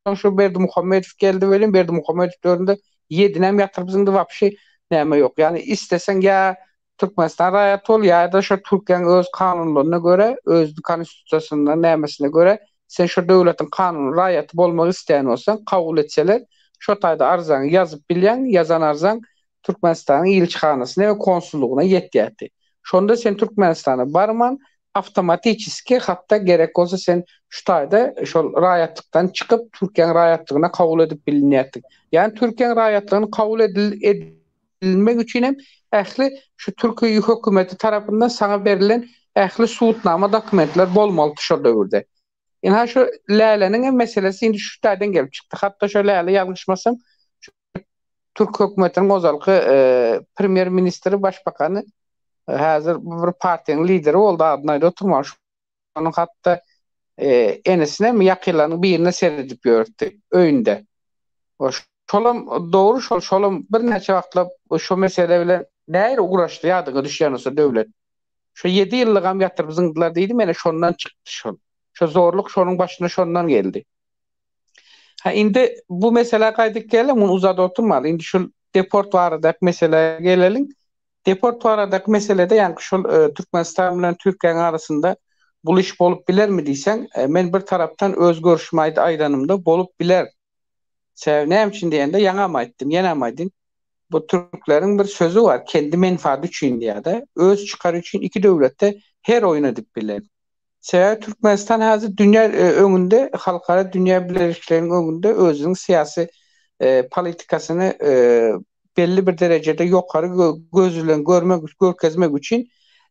soň şu Berdimuhamedow geldi welin, Berdimuhamedow döwründe ýedinem ýatyryp zyňdy, wapşe näme ýok. Ýagny isleseň ýa Türkmenistan raýaty bol, ýa-da şo Türkiýäň öz kanunlaryna görä, öz konstitusiýasynda nämesine görä, sen şo döwletiň kanuny raýaty bolmak isleýän bolsaň, kabul etseler, şo taýda arzaňy ýazyp bilýäň, ýazan arzaň Türkmenistanyň ilçihanasyna we konsullygyna ýetýärdi. Şonda sen Türkmenistana barman, awtomatiçeski, hatda gerek bolsa sen şu taýda şol raýatlykdan çykyp, Türkiýäň raýatlygyna kabul edip bilinýärdiň. Ýagny Türkiýäň raýatlygyny kabul edilmek üçin hem ähli şu türki hökümeti tarapyndan saňa berlen ähli subutnama dokumentler bolmalydy şol döwürde. Ynha şu Läläniň hem meselesi indi şu taýdan gelip çykdy. Hatda şo Läle ýalňyşmasam şu türk hökümetiniň ozalky premýer ministri, başbakany häzir bir partiýanyň lideri boldy, adyny aýdyp oturman. Şonuň hatda enesine mi ýakynlarynyň birine seredip ýördi öýünde. Şolam dogry şol, şolam birnäçe wagtlap şo mesele bilen nähili ugraşdy ýadyňa düşýän bolsa Döwlet. Şo ýedi ýyllygam ýatyryp zyňdylar diýdim, ene şondan çykdy şol. Şo zorluk şonuň başyna şondan geldi. Ha indi bu meselä gaýdyp geleliň, muny uzadyp oturmaly. Indi şul deport baradaky meselä geleliň. Deport baradaky meselede ýaňky şol e, Türkmenistan bilen Türkiýäniň arasynda bul iş bolup bilermi diýseň, e, men bir tarapdan öz görüşimi aýdy aýdanymda bolup biler. Sebäbi näme üçin diýende ýaňam aýtdym, ýenem aýdyn. Bu türkleriň bir sözi bar, kendi menfaat üçin diýýär-de. Öz çykary üçin iki döwletde her oýun edip biler. Sebäbi Türkmenistan häzir dünýä öňünde, halkara dünýä bileleşikleriniň öňünde özüniň syýasy politikasyny belli bir derejede ýokary göz bilen görmek, görkezmek üçin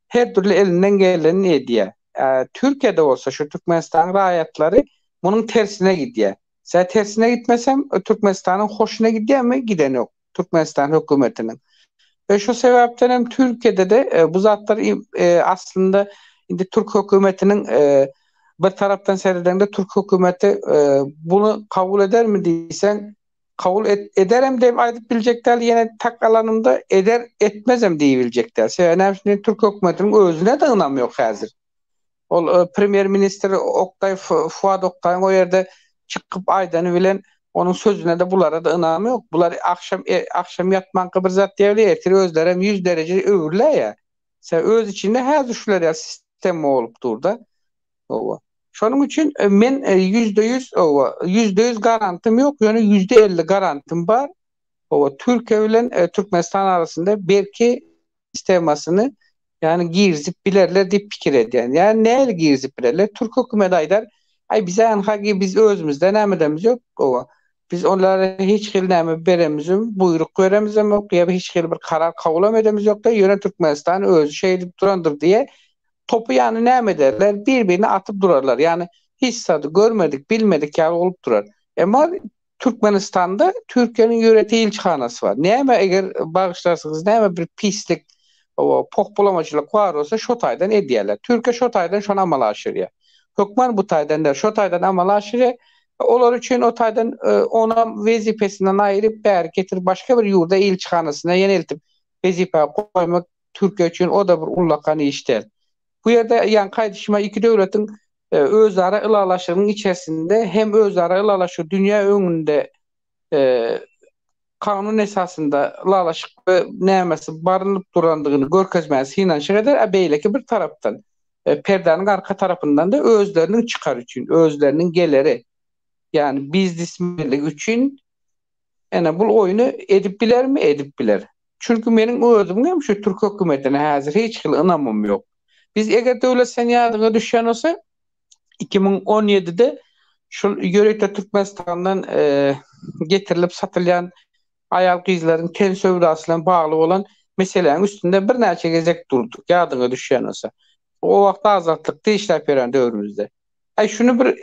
her dürli elinden gelenini edýär. Türkiýede bolsa şu Türkmenistanyň raýatlary munuň tersine gidýär. Sä tersine gitmesem, Türkmenistanyň hoşuna gidýärmi? Gidenok. Türkmenistan hökümetiniň. We şu sebäpden hem Türkiýede-de bu zatlar aslynda indi türk hökümetiniň bir tarapdan seredeňde türk hökümeti bunu kabul edermi diýseň, kabul ederem diýip aýdyp biljek däl, ýene tak alanymda eder, etmezem diýibiljek däl. Sebäbi näme üçin türk hökümetiniň özüne-de ynam ýok häzir. Ol e, premýer ministr Oktaý Fuad Oktaýyň o ýerde çykyp aýdany bilen onuň sözüne de bulara da ynam ýok. Bular akşam e, akşam ýatmanka bir zat diýerler, ertir özleri hem 100 dereje öwrüläýär. Sen öz içinde häzir şular ýaly sistema bolup dur-da. Owa. Şonuň üçin e, men %100 owa, %100 garantym ýok, ýöne %50 garantym bar. Owa, Türkiýe bilen e, Türkmenistan arasynda belki sistemasyny ýagny girizip bilerler diýip pikir edýän. Ýagny nähili girizip bilerler? Türk hökümeti aýdar, aý bize anha biz özümizde nämedemiz ýok, owa. Biz olara hiç hili näme beremiz ýok, buýruk beremizem ýok, ýa hiç hili bir karar kabulam edemiz ýok-da, ýöne Türkmenistan özi şeýdip durandyr diýe, topy ýagny näme ederler, bir-birine atyp durarlar. Ýagny hiç zady görmedik, bilmedik ýaly bolup durar. Emma Türkmenistanda Türkiýäniň ýörite ilçihanasy bar. Näme eger bagyşlarsyňyz näme bir pislik, pohpulamaçylyk bar bolsa şo taýdan edýärler. Türkiýe şo taýdan şony amala aşyrýar. Hökman bu taýdan däl, şo taýdan amala aşyrýar. Olar üçin o taýdan onam wezipesinden aýryp bäri getirip başga bir ýurda ilçihanasyna ýene eltip wezipä goýmak Türkiýe üçin o-da bir ullakan iş däl. Bu ýerde ýaňky aýdyşyma iki döwletiň özara ylalaşygyň içerisinde hem özara ylalaşygy dünýä öňünde kanun esasynda ylalaşyk we nämesi barynyp durandygyny görkezmäge synanyşyk eder, a beýleki bir tarapdan. perdäniň arka tarapyndan-da özleriniň çykary üçin, özleriniň geleri, ýagny biznesmenligi üçin ene bul oýny edip bilermi? Edip biler. Çünki meniň özümiň hem şu türk hökümetine häzir hiç hili ynamym ýok. Biz eger döwlet sen ýadyňa düşýän bolsa 2017-de şul ýörite Türkmenistandan getirilip satylýan aýal-gyzlaryň ten söwdasy bilen bagly bolan meseläniň üstünde birnäçe gezek durduk, ýadyňa düşýän bolsa. O wagt Azatlykda işläp ýören döwrümizde. Aý şuny bir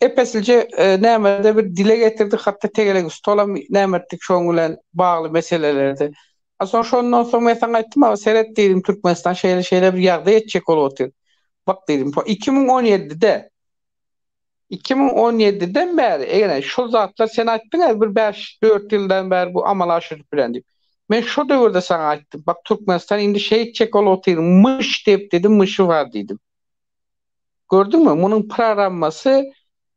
epeslije nämede bir dile getirdik, hatda tegelek stolam näme etdik şoň bilen bagly meselelerde. A soň şondan soň men saňa aýtdym, a seret diýdim, Türkmenistan şeýle-şeýle bir ýagdaý etjek bolup otyr. Bak diýdim, 2017-de 2017-den bäri eger şol zatlar sen aýtdyň bir 5-4 ýyldan bäri bu amala aşyryp bilen diýip. Men şo döwürde saňa aýtdym. Bak Türkmenistan indi şeýtjek bolup otyr, myş diýip dedim, myşy bar diýdim. Gördüňmi, munuň programmasy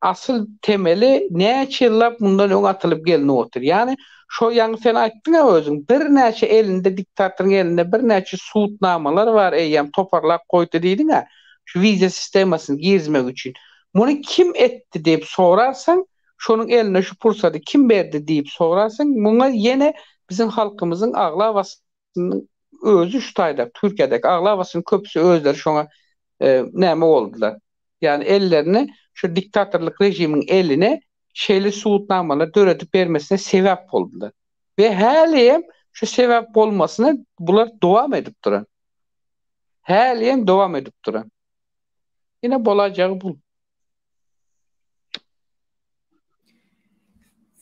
asyl temeli näçe ýyllap mundan öň atylyp gelnip otyr. Ýagny şo ýaňy sen aýtdyň-a özüň, birnäçe elinde diktatoryň elinde birnäçe sudnamalar bar eýýäm toparlap goýdy diýdiň-ä, şu wiza sistemasyny girizmek üçin. Muny kim etdi diýip sorarsaň, şonuň eline şu pursady kim berdi diýip sorarsaň, muňa ýene biziň halkymyzyň aglabasynyň özi şu taýda Türkiýedäki aglabasynyň köpüsi özleri şoňa näme boldular. Ýagny ellerini şu diktatorlyk režimiň eline şeýle subutnamalar döredip bermesine sebäp boldular. We hälem şu sebäp bolmasyna bular dowam edip duran. Hälem dowam edip duran. Ine bolajagy bul.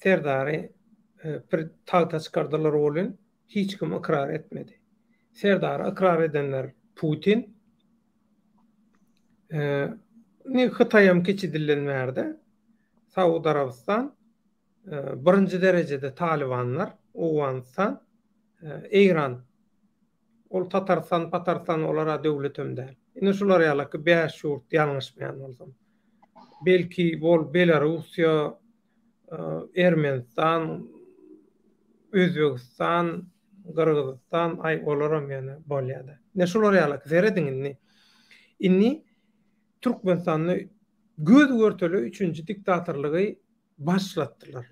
Serdary bir tagta çykardylar welin hiç kim ykrar etmedi. Serdary ykrar edenler Putin, indi Hytaýam kiçi dilden bärde, Saud Arabystan, birinji derejede Talybanlar, Owganystan, Eýran. Ol Tatarystan, Patarystan olar-a döwletem däl. Indi şular ýalaky 5 ýurt ýalňyşmaýan bolsam. Belki bol Belarussiýa, Ermenistan, Özbegistan, Gyrgyzystan, aý olaram ýöne bolýada. Ine şular ýalaky serediň indi. Indi Türkmenistanda göz görtele üçünji diktatorlygy başlatdylar.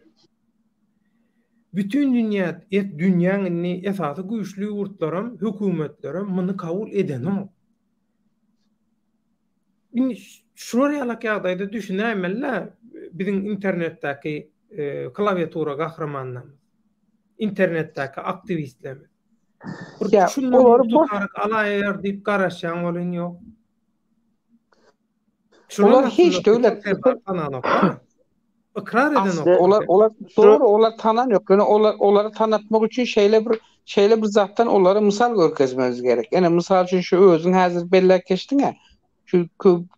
Bütin dünýä, dünýäň indi esasy güýçli ýurtlaram, hökümetlerem muny kabul edenok. Indi şular ýalak ýagdaýda düşünäýmeli-dä biziň internetdäki klawiatura gahrymanlarymyz, internetdäki aktiwistlerimiz. Bir şundan bir tutaryk alaýar diýip garaşýaň welin ýok. Olar hiç döwlet tananoklar. Ykrar edenoklar. Olar olar dogry olar tanan ýok. Ýöne olar olary tanatmak üçin şeýle bir şeýle bir zatdan olara mysal görkezmemiz gerek. Ene mysal üçin şu özüň häzir belläp geçdiň-ä. Şu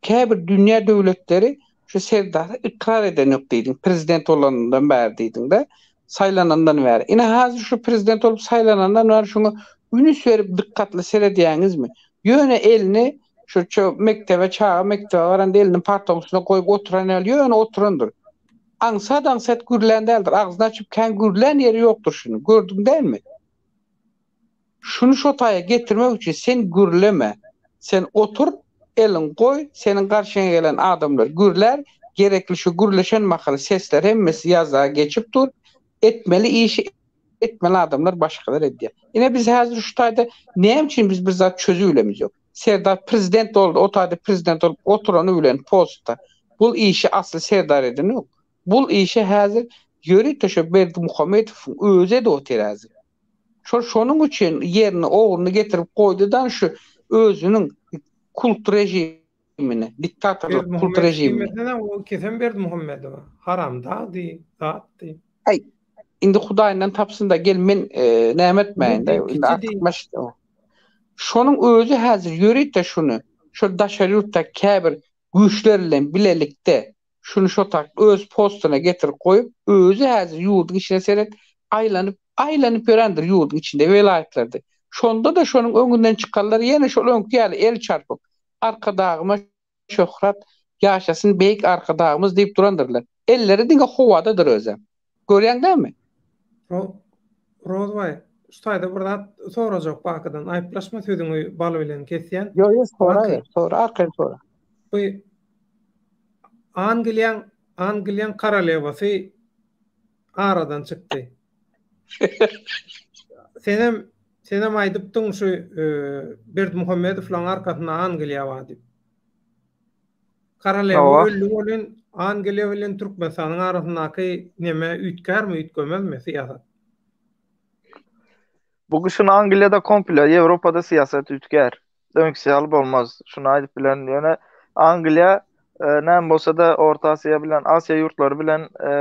käbir dünýä döwletleri şu Serdary ykrar eden ýok diýdiň. Prezident bolanyndan bäri diýdiň-de. Saýlanandan bäri. Ine häzir şu prezident bolup saýlanandan bäri şuňa ünüs berip dykgatly seredýäňizmi? Ýöne elini Şu ço mekdebe çaga mekdebe baranda elini partaň üstüne goýup oturan ýaly ýöne oturandyr. Aňsat aňsat gürlän däldir. Agzyny açyp kän gürlän ýeri ýokdur şuny. Gördüň dälmi? Şuny şo taýa getirmek üçin sen gürleme. Sen otur, eliň goý, seniň garşyňa gelen adamlar gürlär, gerekli şu gürleşen mahaly sesler hemmesi ýazga geçip dur. Etmeli işi etmeli adamlar başgalar edýär. Ine biz häzir şu taýda näme üçin biz bir zat çözübilemiz ýok. Serdar prezident boldy, o taýda prezident bolup oturany bilen postda. Bul işi asly Serdar edenok. Bul işi häzir ýörite şo Berdimuhamedowyň özi edip otyr häzir. Şol şonuň üçin ýerine ogluny getirip goýdy-da şu özüniň kult režimini režimini, diktatorlyk kult režimini. Diýmesene o kesem Berdimuhamedowa. Haramdagdy, zatdy. Aý, indi Hudaýyndan tapsyn-da, gel men e, näme etmäýin-de, indi artykmaç. Şonuň özi häzir ýörite şuny, şol daşary ýurtda käbir güýçler bilen bilelikde şuny şo tak öz postuna getirip goýup, özi häzir ýurduň içine seret, aýlanyp, aýlanyp ýörendir ýurduň içinde, welaýatlarda. Şonda-da şonuň öňünden çykanlar ýene şol öňki ýaly el çarpyp, Arkadagyma şöhrat, ýaşasyn beýik Arkadagymyz diýip durandyrlar. Elleri diňe howadadyr özem. Görýäň dälmi? Rozbaý. Şu taýda bir zat sorajak Bakydan. Aýyplaşma sözüňi bal bilen kesýän. Ýok, ýok, soraber, sora, arkaýyn sora. Bu Angliýaň Angliýaň korolewasy aradan çykdy. Senem senem aýdypdyň şu e, Berdimuhamedowlaň arkasynda Angliýa bar diýip. Korolewa öldi welin Angliýa bilen Türkmenistanyň arasyndaky neme üýtgärmi, üýtgemezmi syýasat? Bu gyşyn Angliýada komple Ýewropada syýasat üýtgär. Öňküsi ýaly bolmaz. Şuny aýdyp bilerin. Ýöne Angliýa e, näme bolsa-da Orta Aziýa bilen Aziýa ýurtlary bilen e,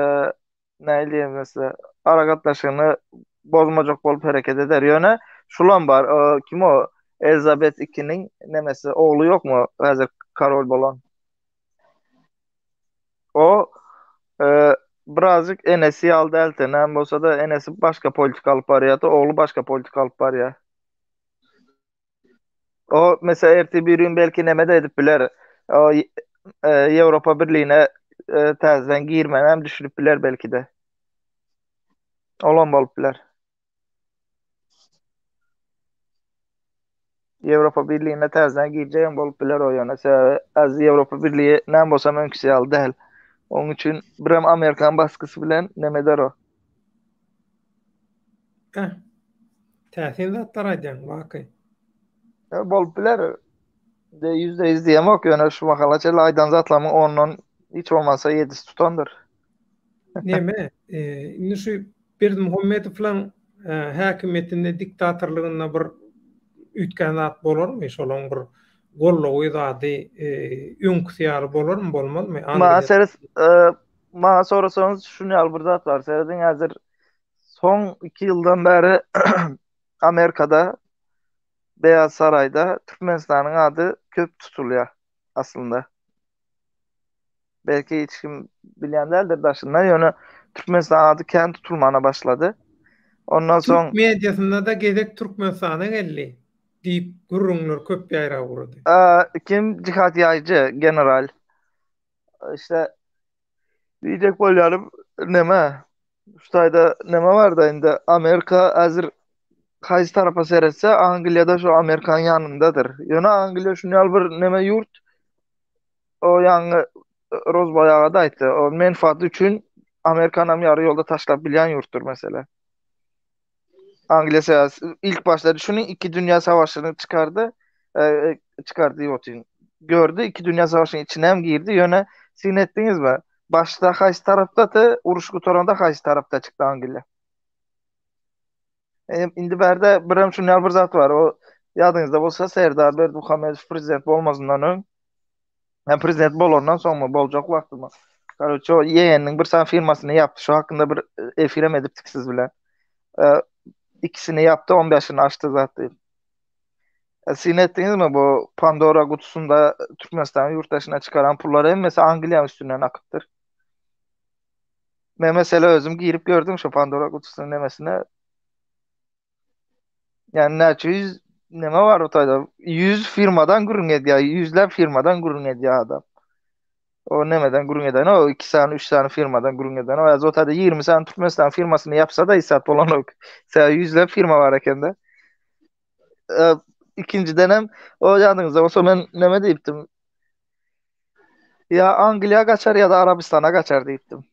nähili diýerin mesela aragatnaşygyny bozmajak bolup hereket eder. Ýöne şulam bar. O, kim o? Elizabet II-niň nemesi ogly ýokmy? Häzir korol bolan. O e, birazcık enesi ýaly däldi. Näme bolsa-da enesi başga politika alyp barýardy, ogly başga politika alyp barýar. O mesela ertir bir gün belki neme de edip biler. O e, Ýewropa Birliğine e, täzeden girmeni hem düşünip biler belki de. Olam bolup biler. Ýewropa Birliğine täzeden girjegem bolup biler o ýöne. Sebäbi az Ýewropa Birliği näme bolsa öňküsi ýaly däl. Onuň üçin birem Amerikan baskysy bilen neme eder o. Eh. Täsin zatlar aýdýaň, Baky. E, bolup biler. De %100 diýemok, ýöne şu mahala çenli aýdan zatlarymyň ondan hiç bolmasa ýedisi tutandyr. Neme, e, indi şu Berdimuhamedowlaň e, häkimiýetinde diktatorlygynda bir üýtgän zat bolarmy? Şolaň bir goldawy zady e, öňküsi ýaly bolarmy, bolmazmy? Maňa seret, e, maňa sorasaňyz şuny ýaly bir zat bar. Serediň häzir soň 2 ýyldan bäri Amerikada Beyaz Sarayda Türkmenistanyň ady köp tutulýar aslynda. Belki hiç kim bilýän däldir daşyndan, ýöne Türkmenistan ady kän tutulmana başlady. Ondan Türk soň mediasynda-da gezek Türkmenistana geldi diýip gürrüňler köp ýaýrap ugrady. kim Jihat Ýaýjy general işte diýjek bolýanym neme şu taýda neme barda indi Amerika häzir haýsy tarapa seretse Angliýada şu Amerikanyň ýanyndadyr. Ýöne Angliýa şuny ýaly bir neme ýurt o ýaňy Rozbaý aga da aýtdy. O menfaat üçin Amerikanam ýary ýolda taşlap bilýän ýurtdur mesela. Angliýa sebäbi ilk başda düşüniň iki dünýä savaşyny çykardy. E, e, çykardy diýip otyryn. Gördü iki dünýä savaşynyň içine hem girdi. Ýöne syn etdiňizmi? Başda haýsy tarapdady, uruş gutaranda haýsy tarapda çykdy Angliýa. E, indi bärde birem şuny ýaly bir zat bar. O ýadyňyzda bolsa Serdar Berdimuhamedow prezident bolmazyndan öň Hem prezident bolandan soňmy, boljak wagtymy? Karoçe, o ýegeniniň bir sany firmasyny ýapdy. Şu hakynda bir e, efirem edipdik siz bilen. E, ikisini ýapdy, 15-ini açdy zat diýip. E, syn etdiňizmi bu Pandora gutusynda Türkmenistanyň ýurt daşyna çykaran pullar hemmesi Angliýanyň üstünden akypdyr. Men mesela özüm girip gördüm şu Pandora gutusynyň nemesine. Yani näçe yüz neme var o taýda? 100 firmadan gürrüň edýär, ýüzläp firmadan gürrüň edýär adam. O nemeden gürrüň eden, o 2 sany, 3 sany firmadan gürrüň eden. O o taýda 20 sany Türkmenistan firmasyny ýapsa da hesap bolanok. Sebäbi ýüzläp firma bar ekende. E, ikinjiden hem o ýadyňyzda bolsa men neme diýipdim? Ýa Angliýa gaçar ýa-da Arabystana gaçar diýipdim.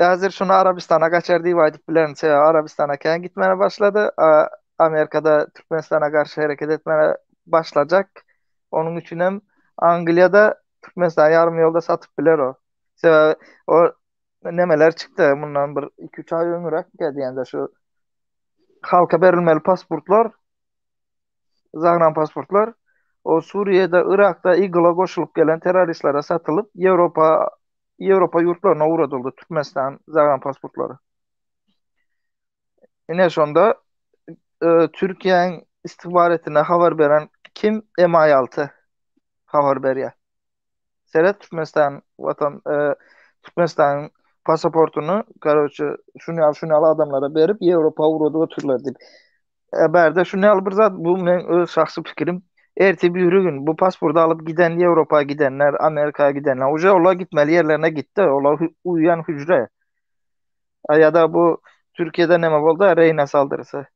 Häzir şuny Arabystana gaçar diýip aýdyp bilerin. Sebäbi Arabystana kän gitmäne başlady. Amerikada Türkmenistana garşy hereket etmäne başlajak. Onuň üçin hem Angliýada Türkmenistany ýarym ýolda satyp biler o. Sebäbi o nemeler çykdy mundan bir 2-3 aý öňüräk diýende şu halka berilmeli pasportlar zagran pasportlar o Suriýede, Yrakda IGIL-a goşulyp gelen terroristlere satylyp, Ýewropa Ýewropa ýurtlaryna ugradyldy Türkmenistan zagran pasportlary. Ine şonda e, Türkiýäniň istihbaratine habar beren kim? MI6 habar berýär. Seret Türkmenistan watan e, Türkmenistanyň pasaportuny, karoçe, şuny ýaly şuny ýaly adamlara berip Ýewropa ugradyp otyrlar diýip. E, bärde şuny ýaly bir zat, bu meň öz şahsy pikirim. Ertir biri gün bu pasporty alyp giden Ýewropa gidenler, Amerika gidenler, uje olar gitmeli ýerlerine gitdi. Olar uýan hüjre. Ýa-da bu Türkiýede näme boldy? Reýna saldyrysy.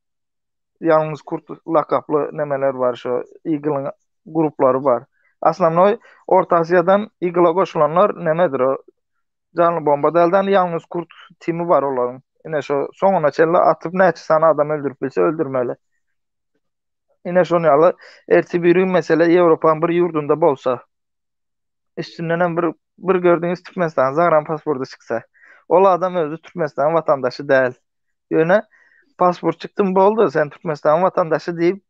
Ýalňyz kurt lakaply nemeler bar şo IGIL-iň gruplary bar. Osnownoý Orta Aziýadan IGIL-a goşulanlar nemedir o janly bomba dälden ýalňyz kurt timi bar olaryň. Ine şo soňuna çenli atyp näçe sany adam öldürip bilse öldürmeli. Ine şon ýaly ertir bir gün mesele Ýewropanyň bir ýurdunda bolsa üstündenem bir bir gördüňiz Türkmenistanyň zagran pasporty çyksa. Ol adam özi Türkmenistanyň watandaşy däl. Ýöne pasport çykdymy boldy sen Türkmenistanyň watandaşy diýip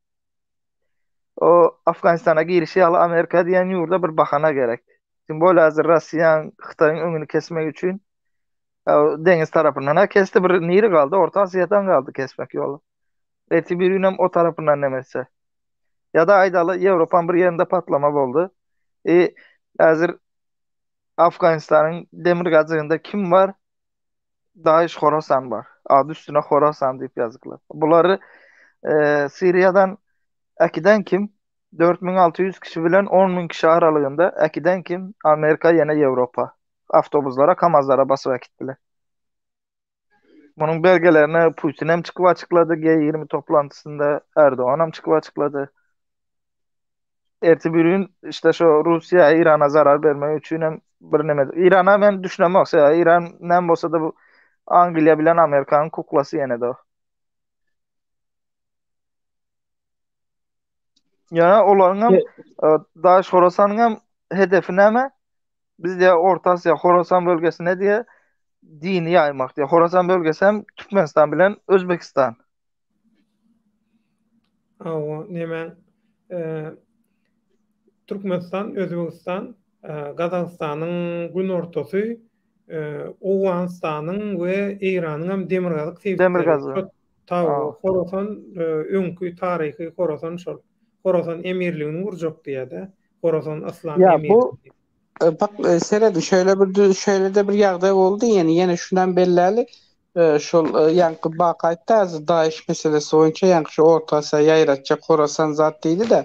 o Afganistana girişi ýaly Amerika diýen ýurda bir bahana gerek. Tim bolýa häzir Russiýanyň Hytaýyň öňüni kesmek üçin deňiz tarapyndan ha kesdi bir niri galdy Orta Aziýadan galdy kesmek ýoly. Ertir bir günem o tarapyndan nemetse. Ýa-da aýdaly Ýewropaň bir ýerinde patlama boldy. E häzir Afganistanyň demirgazygynda kim bar? Daeş Horasan bar. Ady üstüne Horasan diýip ýazyklar. Bulary e, Siriýadan äkiden kim? 4600 kişi bilen 10000 kişi aralygynda äkiden kim? Amerika ýene Ýewropa. Awtobuslara, KAMAZ-lara basyp äkitdiler. Munuň belgelerini Putin hem çykyp açyklady G20 toplantysynda, Erdogan hem çykyp açyklady. Erti bir gün işte şu Russiýa İrana zarar bermek üçin hem bir neme. İrana men düşünemok. Sebäbi İran näme bolsa da bu Angliýa bilen Amerikanyň kuklasy ýene de. Ýa olaryň hem e, Daesh Horasanyň hem hedefi näme? Biz diýe Orta Aziýa, Horasan bölgesine diýe dini ýaýmak diýe. Horasan bölgesi hem Türkmenistan bilen Özbekistan. Awa, näme? E, Türkmenistan, Özbegistan, e, Gazagystanyň günortasy, e, Owganystanyň we Eýranyň hem demirgazyk sebitleri. Demirgazyk. Taw, Horasan öňki taryhy Horasan şol. Horasan emirligini gurjak diýýär-de. Horasan yslam Ýa bu bak serediň şeýle bir şeýle-de bir ýagdaý boldy ýene ýene şunam belläli şol ýaňky Bak aýtdy häzir DAIŞ meselesi boýunça ýaňky şu Orta Aziýa ýaýratjak Horasan zat diýdi-de.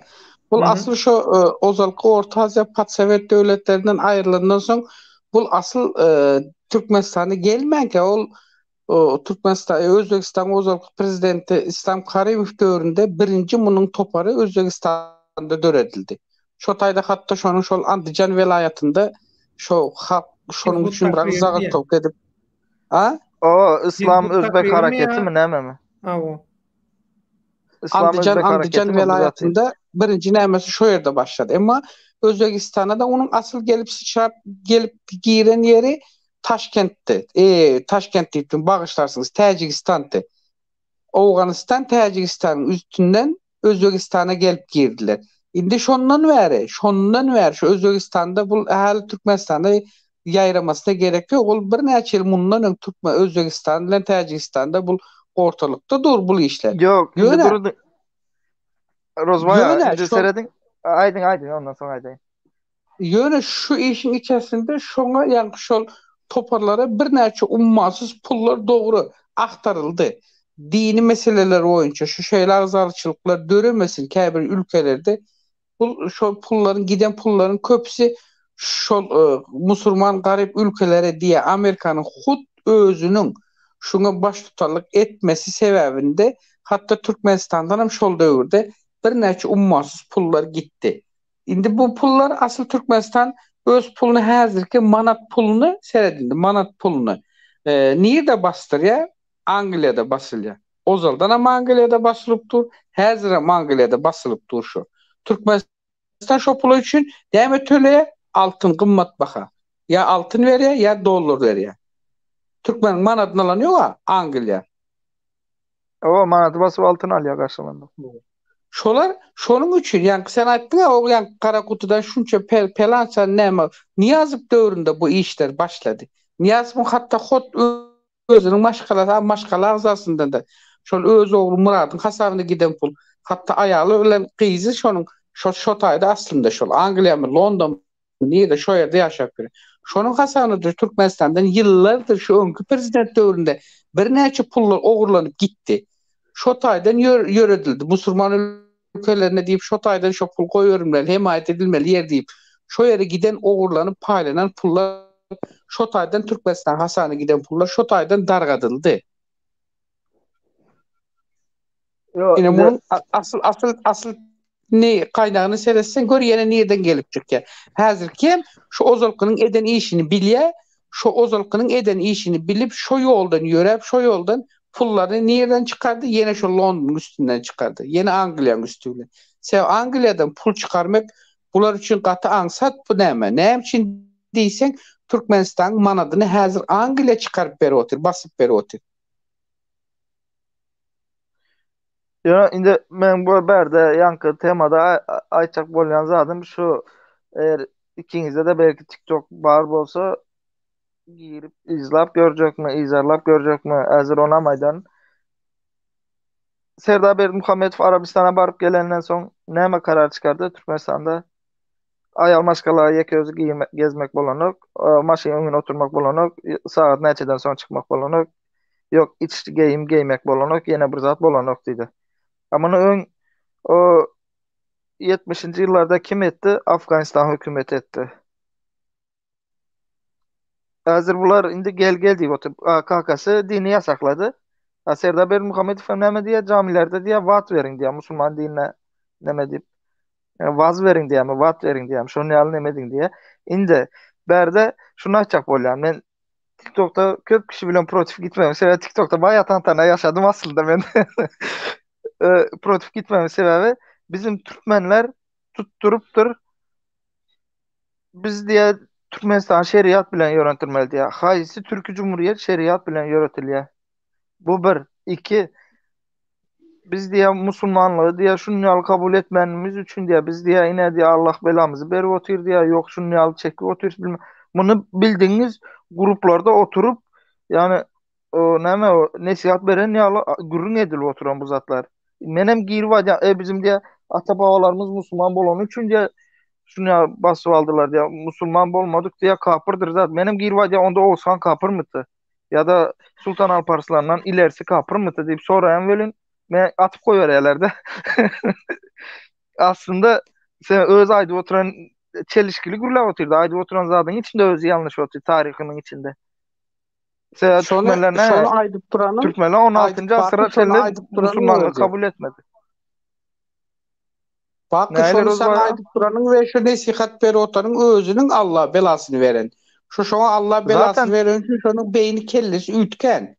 Bul asyl şo ozalky Orta Aziýa podsowet döwletlerinden aýrylandan soň bul asyl Türkmenistana gelmänkä ol Türkmenistan, Özbegistanyň ozalky prezidenti Islam Karimow döwründe birinji munuň topary Özbegistanda döredildi. Şo taýda hatda şonuň şol Andijan welaýatynda şo halk şonuň üçin bir zagatowka edip A? O Islam Özbek hareketimi nämemi? Hawa. Andijan Andijan welaýatynda birinji nämesi şo ýerde başlady. Emma Özbegistana da onuň asyl gelip syçrap gelip giren ýeri Taşkentdi. E, Taşkent diýipdim, bagyşlarsyňyz, Täjigistandy. Owganystan Täjigistanyň üstünden Özbegistana gelip girdiler. Indi şondan bäri, şondan bäri şu Özbegistanda bul häli Türkmenistanda ýaýramasyna gerek ýok. Ol birnäçe ýyl mundan öň Türkmen Özbegistan bilen Täjigistanda bul ortalykda dur bul işler. Ýok, indi durun. Rozbaý aga, indi serediň. Aýdyň, aýdyň, ondan soň aýdaýyn. Ýöne şu işiň içerisinde şoňa ýaňky şol toparlara birnäçe ummasyz pullar dogry agtaryldy. Dini meseleler boýunça şu şeýle agzalaçylyklar döremesin käbir ülkelerde Pul şol pullaryň giden pullaryň köpüsi şol musurman garyp ülkelere diýe Amerikanyň hut özüniň şuňa baştutanlyk etmesi sebäbinde hatda Türkmenistandanam şol döwürde birnäçe ummasyz pullar gitdi. Indi bu pullar asyl Türkmenistan öz puluny häzirki manat puluny seret indi manat puluny nirde basdyrýar? Angliýada basylýar. Ozaldanam Angliýada basylyp dur, häzirem Angliýada basylyp dur şo. Türkmenistan şo pula üçin näme töleýär? Altyn gymmat baha. Ýa altyn berýär, ýa dollar berýär. Türkmeniň manadyny alan ýog-a Angliýa. Hawa, manady basyp altyn alýar garşylygynda. Şolar şonuň üçin, ýaňky sen aýtdyň-a, o ýaňky gara gutudan şunça pelança näme, Nyýazow döwründe bu işler başlady. Nyýazowyň hatda hut özüniň maşgalasy, maşgala agzasyndan-da, şol öz ogly Myradyň hasabyna giden pul, hatda aýaly bilen gyzy şonuň şo şo taýda aslynda şol Angliýamy, Londonmy, nirde şo ýerde ýaşap ýör. Şonuň hasabyna-da Türkmenistandan ýyllardyr şu öňki prezident döwründe birnäçe pullar ogurlanyp gitdi. Şo taýdan ýöredildi. Musurman ülkelerine diýip şo taýdan şo pul goýberilmeli, hemaýat edilmeli ýer diýip, şo ýere giden ogurlanyp paýlanan pullar şo taýdan Türkmenistan hasabyna giden pullar şo taýdan dargadyldy. Ýok, Ine indi munuň asyl asyl asyl ne gaýnagyny seretseň gör ýene nirden gelip çykýar. Häzirki hem şu ozalkynyň eden işini bilýär, şo ozalkynyň eden işini bilip şo ýoldan ýöräp şo ýoldan pullaryny nirden çykardy? Ýene şo Londonyň üstünden çykardy. Ýene Angliýanyň üsti bilen. Sebäbi Angliýadan pul çykarmak bular üçin gaty aňsat bu näme? Näme üçin diýseň Türkmenistanyň manadyny häzir Angliýa çykaryp berip otyr, basyp berip otyr. Ýöne indi men bu bärde ýaňky temada aýtjak bolýan zadym şu eger ikiňizde-de belki TikTok bar bolsa girip yzlap görjekmi, yzarlap görjekmi, häzir onam aýdan. Serdar Berdimuhamedow Arabystana baryp gelenden soň näme karar çykardy Türkmenistanda? Aýal maşgala ýeke özi giýmek, gezmek bolanok, maşynyň öňüne oturmak bolanok, sagat näçeden soň çykmak bolanok, ýok iç geýim geýmek bolanok, ýene bir zat bolanok diýdi. A muny öň o 70-nji ýyllarda kim etdi? Afganistan hökümeti etdi. Häzir bular indi gel gel diýip otyr. Kakasy dini ýasaklady. A Serdar Berdimuhamedow hem näme diýýär? Jamilerde diýýär, wat beriň diýýär, musulman dinine näme diýip. Waz beriň diýýärmi, wat beriň diýýärmi, şonuň ýaly näme ediň diýýär. Indi bärde şuny aýtjak bolýan. Men TikTokda köp kişi bilen protiv gitmegim sebäbi TikTokda baýa tantana ýaşadym aslynda men. Protiv gitmegim sebäbi bizim türkmenler tutdurypdyr Biz diýä Türkmenistan şeriat bilen ýörentirmeli diýä. Haýsy türki cumhuriyet şeriat bilen ýöretilýä? Bu bir. Iki. Biz diýä musulmanlygy diýä şuny ýaly kabul etmänimiz üçin diýä biz diýä ine diýä Allah belamyzy berip otyr diýä ýok şuny ýaly çekip otyrys bilmem. Muny bildigiňiz gruplarda oturyp ýani o näme o nesihat beren ýaly gürrüň edilip oturan bu zatlar. Menem girip aýdýan, e bizim diýä ata babalarymyz musulman bolany üçin diýä şuny ýaly basyp aldylar diýä. Musulman bolmadyk diýä kapyrdyr zat. Menem girip aýdýan, onda Oguzhan kapyrmydy? Ýa-da Sultan Alparslandan ilerisi kapyrmydy diýip soraýan welin, men atyp goýberýärler-de. Aslynda sen öz aýdyp oturan çelişkili gürläp otyrdy. Aýdyp oturan zadyň içinde özi ýalňyş otyr taryhynyň içinde. Sebäbi Şony türkmenler şony näme? aýdyp duranyň Türkmenler aýdyp 16-njy asyra Baky şony çenli aýdyp duranyň musulmanlygy özi. kabul etmedi. Baky Näler şony Rozbaý saňa aga? aýdyp duranyň we şu nesihat berip otanyň özüniň Allah belasyny beren. Şu şoňa Allah belasyny Zaten beren üçin şonuň beýni kellesi üýtgän.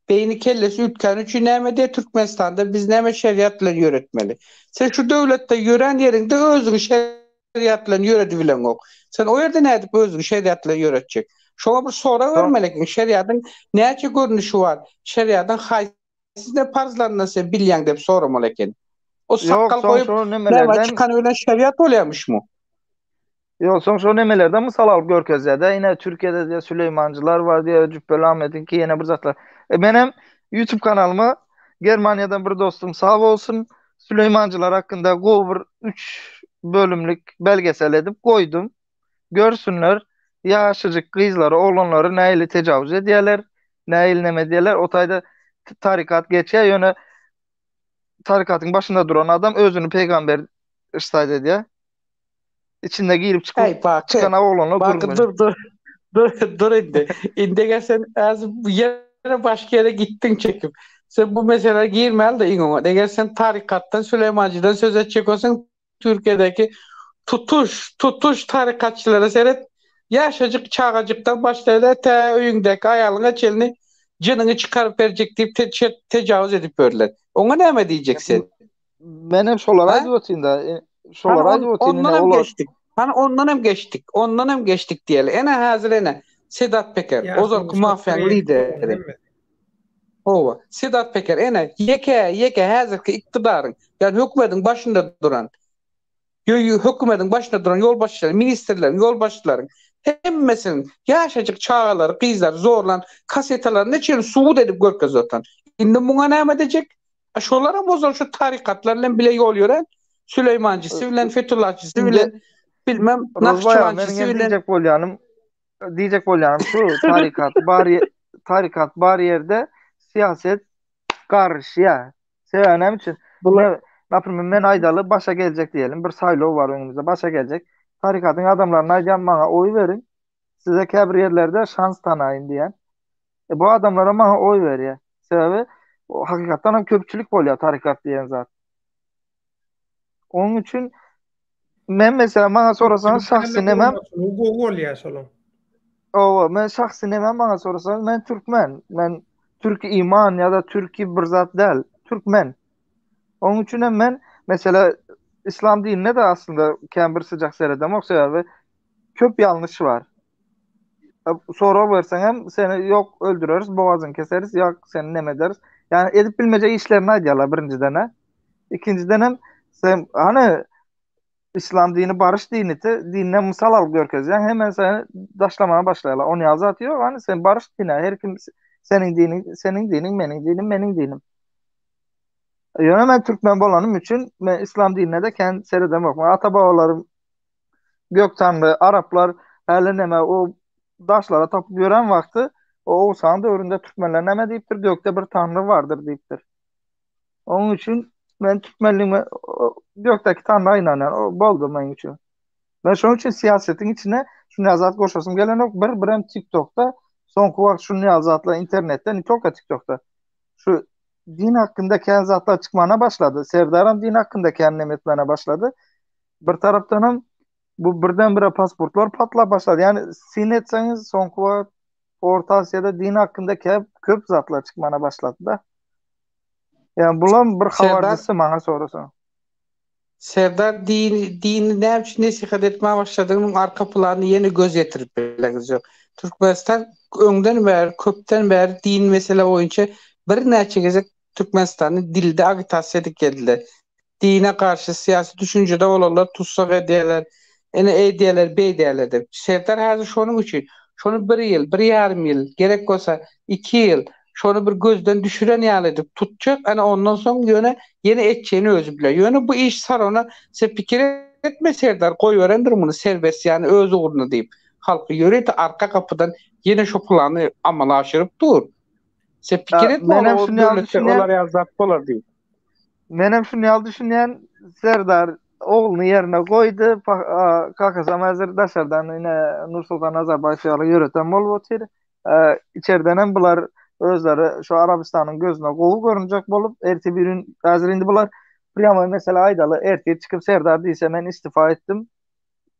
Beýni kellesi üýtgäni üçin näme diýýär Türkmenistanda biz näme şeriat bilen ýöretmeli. Sen şu döwletde ýörän ýeriňde özüňi şeriat bilen ýöredibileňok. Sen o ýerde nädip özüňi şeriat bilen ýöretjek? Şoňa bir sorag soň bermeli eken. Şeriadyň näçe görnüşi bar? Şeriadyň haýsy parzlaryny sen bilýäň diýip soramaly eken. O ýok sakgal soň goýup şo näme nemelerden çykany bilen şeriat bolýarmyşmy? ýok soň şo nemelerden mysal alyp görkezýär-de. Ine Türkiýede diýýär Süleýmanjylar bar diýýär, Jüpbeli Ahmediňki ýene bir zatlar. E menem YouTube kanalyma Germaniýadan bir dostum sag bolsun Süleýmanjylar hakynda gowy bir 3 bölümlik belgesel edip goýdum. Görsünler, ýaşajyk gyzlary, oglanlary nähili tejawüz edýärler, nähili neme edýärler. O taýda tarykat geçýär, ýöne tarykatyň başynda duran adam özüni pygamber yşsaýt edýär. İçinde girip çykyp Hey Baky, çykan oglanlar Baky gürrüň berýär. dur dur. Dur dur indi. Indi eger sen az ýere başga ýere gitdiň çekip. Sen bu meselä girmäli de iň oňat. Eger sen tarykatdan Süleýmanjydan söz etjek bolsaň Türkiýedäki tutuş tutuş tarykatçylara seret. Ýaşajyk çagajykdan başlaýar tä öýüňdäki aýalyňa çenli jynyňy çykaryp berjek diýip te tejawüz edip ýörler. Oňa näme diýjek sen? Men hem şolara Ha? aýdyp otyryn-da. E, Hany Şolara on, aýdyp otyryn ondan ine hem olar. geçdik. Hany ondan hem geçdik. Ondan hem geçdik diýeli. Ene häzir ene Sedat Peker, Ýaşuly ozalky şol mafiýanyň proýekt lideri. hemmesi. Hawa, Sedat Peker ene ýeke ýeke häzirki iktidaryň, ýagny hökümetiň başynda duran, ýö hökümetiň başynda duran ýolbaşçylaryň, ministrleriň, ýolbaşçylaryň hemmesiniň ýaşajyk çagalary, gyzlary zorlan kasetalaryny çenli subut edip görkezip oturan. Indi muňa näme edejek? A şolaram ozal şu tarikatlar bilen bile ýol ýören, Süleýmanjysy bilen, Fethullahçysy Indi bilen, bilmem Rozbaý aga meniň Nahçywançysy hem bilen. diýjek bolýanym, diýjek bolýanym şu tarikat bar tarikat bar ýerde syýaset garyşýar. Sebäbi näme üçin? Bular Ne, naprimýer men aýdaly başa geljek diýelim, bir saýlaw bar öňümizde başa geljek. Tarikatyň adamlaryna aýdýan maňa oý beriň, size käbir ýerlerde şans tanaýyn diýen. E, bu adamlara maňa oý berýär. Sebäbi. Hakykatdan hem köpçülik bolýar tarykat diýen zat. Onuň üçin men mesela maňa sorasaňyz şahsy nemem gowy bolýar şolar. Owa, men şahsy nemem maňa sorasaňyz men türkmen. Men türki iman ýa-da türki bir zat däl, türkmen. Onuň üçin hem men mesela islam dinine de aslynda kän bir sycak seredemok sebäbi köp ýalňyş bar. Sorag berseň hem seni ýok öldüreris, bogazyňy keseris, ýa seni neme ederis. Ýani edip bilmejek işlerini aýdýarlar birinjiden hä. Ikinjiden hem sen hany islam dini baryş dini te dinden mysal alyp görkezýäň hemen seni daşlamaga başlaýarlar. Ony ýaly zat ýok hany sen baryş dini her kim seniň diniň seniň diniň meniň dinim meniň dinim. Ýöne men türkmen bolanym üçin men islam dinine de kän seredemok. Ata babalarym Gök taňry araplar häli neme o daşlara tapyp ýören wagty o Oguzhan döwründe türkmenler näme diýipdir gökde bir taňry bardyr diýipdir. Onuň üçin men türkmenligime gökdäki taňra ynanýan. O boldy meň üçin. Men şonuň üçin syýasatyň içine şunday zat goşasym gelenok. Bir birem TikTokda soňky wagt şunday ýaly zatlar internetde, ne tolko TikTokda. Şu din hakynda kän zatlar çykmana başlady. Serdaram din hakynda kän neme etmäne başlady. Bir tarapdan hem bu birden-bire pasportlar patlap başlady. Ýani syn etseňiz soňky wagt Orta Aziýada din hakynda köp köp zatlar çykmana başlady-da. Ýani bulam bir habarçysy maňa sorasaň. Serdar dini dini näme üçin nesihat etmäge başladygynyň arka planyny ýene göz ýetirip bileňiz ýok. Türkmenistan öňden bäri köpden bäri din mesele boýunça birnäçe gezek Türkmenistany dilde agitasiýa edip geldiler. Dine garşy syýasy düşünjede bolanlar tussag edýärler, ine eýdýärler, beýdýärler diýip. Serdar häzir şonuň üçin, şony bir ýyl, bir ýarym ýyl, gerek bolsa iki ýyl şony bir gözden düşüren ýaly edip tutjak, ana ondan soň ýöne ýene etjegini özi biler. Ýöne bu iş sarona sen pikir etme Serdar goýberendir muny serbest ýany öz ugruna diýip. Halky ýörite arka gapydan ýene şo plany amala aşyryp dur. Sen pikir etme Menem ol şuny ýaly döwletde düşünýän. olar ýaly zat bolar diýip. Menem şuny ýaly düşünýän. Serdar ogluny ýerine goýdy. Kakasam häzir daşardan ine Nursultan Nazarbaýew ýaly ýöreten bolup otyr. Içerdenem bular özleri şu Arabystanyň gözüne gowy görünjek bolup, ertir bir gün häzir indi bular prýamoý mesele aýdaly, ertir çykyp Serdar diýse men istifa etdim.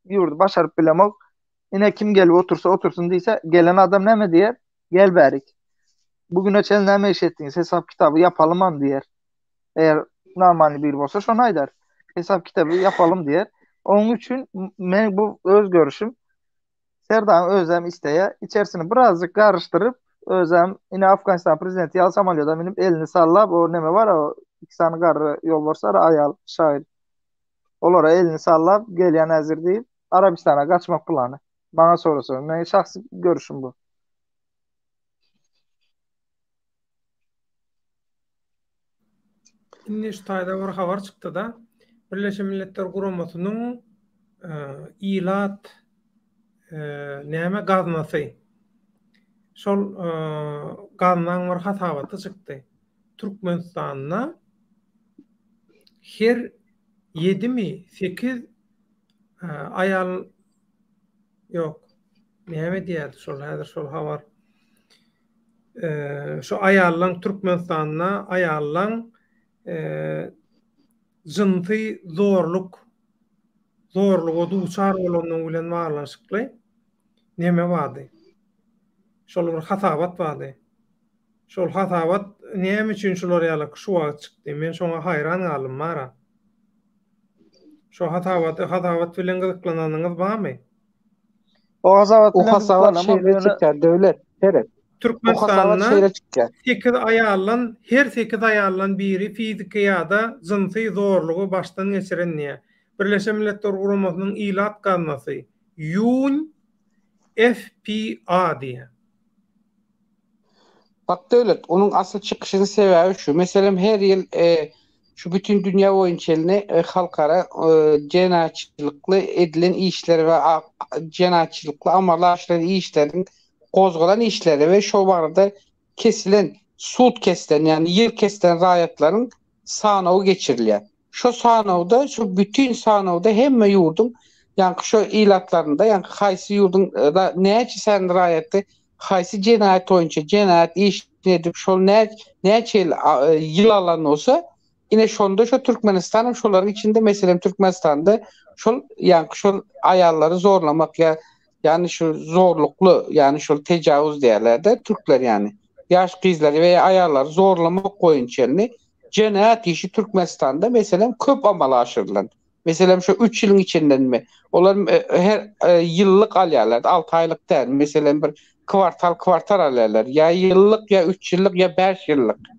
Ýurdy başaryp bilemok. Ine kim gelip otursa otursyn diýse, gelen adam näme diýer? Gel bärik. Bu güne çenli näme iş etdiňiz? Hesap kitaby ýapalymam diýer. Eger normalny biri bolsa şony aýdar. Hesap kitaby ýapalym diýer. Onuň üçin men bu öz görüşüm. Serdaryň özem isleýär. Içerisini birazjyk garyşdyryp, özem ine Afganistan prezidenti ýaly samolýoda münüp elini sallap, o neme bar o iki sany garry ýolbarslar aýal şaýyr. Olara elini sallap gelýän häzir diýip Arabistana gaçmak plany. Maňa sorasaň, meniň şahsy görüşüm bu. Indi şu taýda bir habar çykdy-da. Birleşen Milletler Guramasynyň ilat näme gaznasy. Şol gaznaň bir hasabaty çykdy. Türkmenistanda her ýedimi, sekiz aýal ýok. Näme diýýärdi şol häzir şol habar. Şu aýallaň Türkmenistanda aýallaň jynsy zorluk zorluga duçar bolandygy bilen baglanyşykly neme bardy. Şol bir hasabat bardy. Şol hasabat näme üçin şular ýaly şu wagt çykdy? Men şoňa haýran galdym bara. Şo hasabaty hasabat bilen gyzyklananyňyz barmy? O hasabat O bilen hasabat gyzyklanamok şeýle ýöne çykýar Döwlet, seret. O hasabat Türkmenistanda şeýle çykýar. 8 aýaldan her 8 aýaldan biri fiziki ýa-da jynsy zorlugy başdan geçiren diýýär. Birleşen Milletler Guramasynyň Ilat gaznasy, UN FPA diýýär. Bak Döwlet, onuň asyl çykyşynyň sebäbi şu. Meselem, her ýyl şu bütin dünýä boýunça ýylyny halkara jenaýatçylykly edilen işler we jenaýatçylykly amala aşyrylan işleriň gozgalan işleri we şo barada kesilen, sud kesilen, ýagny ýyl kesilen raýatlaryň sanawy geçirilýär. Şo sanawda, şo bütin sanawda hemme ýurduň, ýaňky şo ilatlarynda, ýaňky haýsy ýurduň näçe sany raýaty haýsy jenaýat boýunça jenaýat iş. edip şol nä näçe ýyl ýyl alan bolsa, ine şonda şo Türkmenistanam şolaryň içinde meselem Türkmenistanda şol ýaňky şol aýallary zorlamak ýa ýagny şu zorlukly ýagny şol tejawuz diýerlerde türkler ýagny ýaş gyzlary we aýallary zorlamak boýunça ýagny jenaýat işi Türkmenistanda meselem köp amala aşyrylan. Meselem şu 3 ýylyň içindenmi? Olar e, her e, ýyllyk alýarlar, 6 aýlyk däl. Meselem bir kwartal kwartal alýarlar. Ýa ýyllyk, ýa 3 ýyllyk, ýa 5 ýyllyk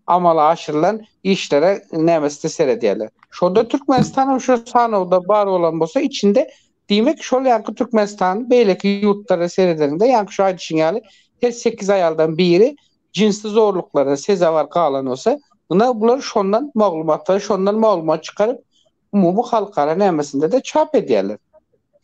amala aşyrylan işlere nämesine seredýärler. Şonda Türkmenistan şu sanawda bar bolan bolsa içinde diýmek şol ýaňky Türkmenistan beýleki ýurtlara seredeniňde ýaňky şu aýdyşyň ýaly her 8 aýaldan biri jinsli zorluklara sezewar galan bolsa, ynha bular şondan maglumatlary şondan maglumat çykaryp umumy halkara nämesinde-de çap edýärler.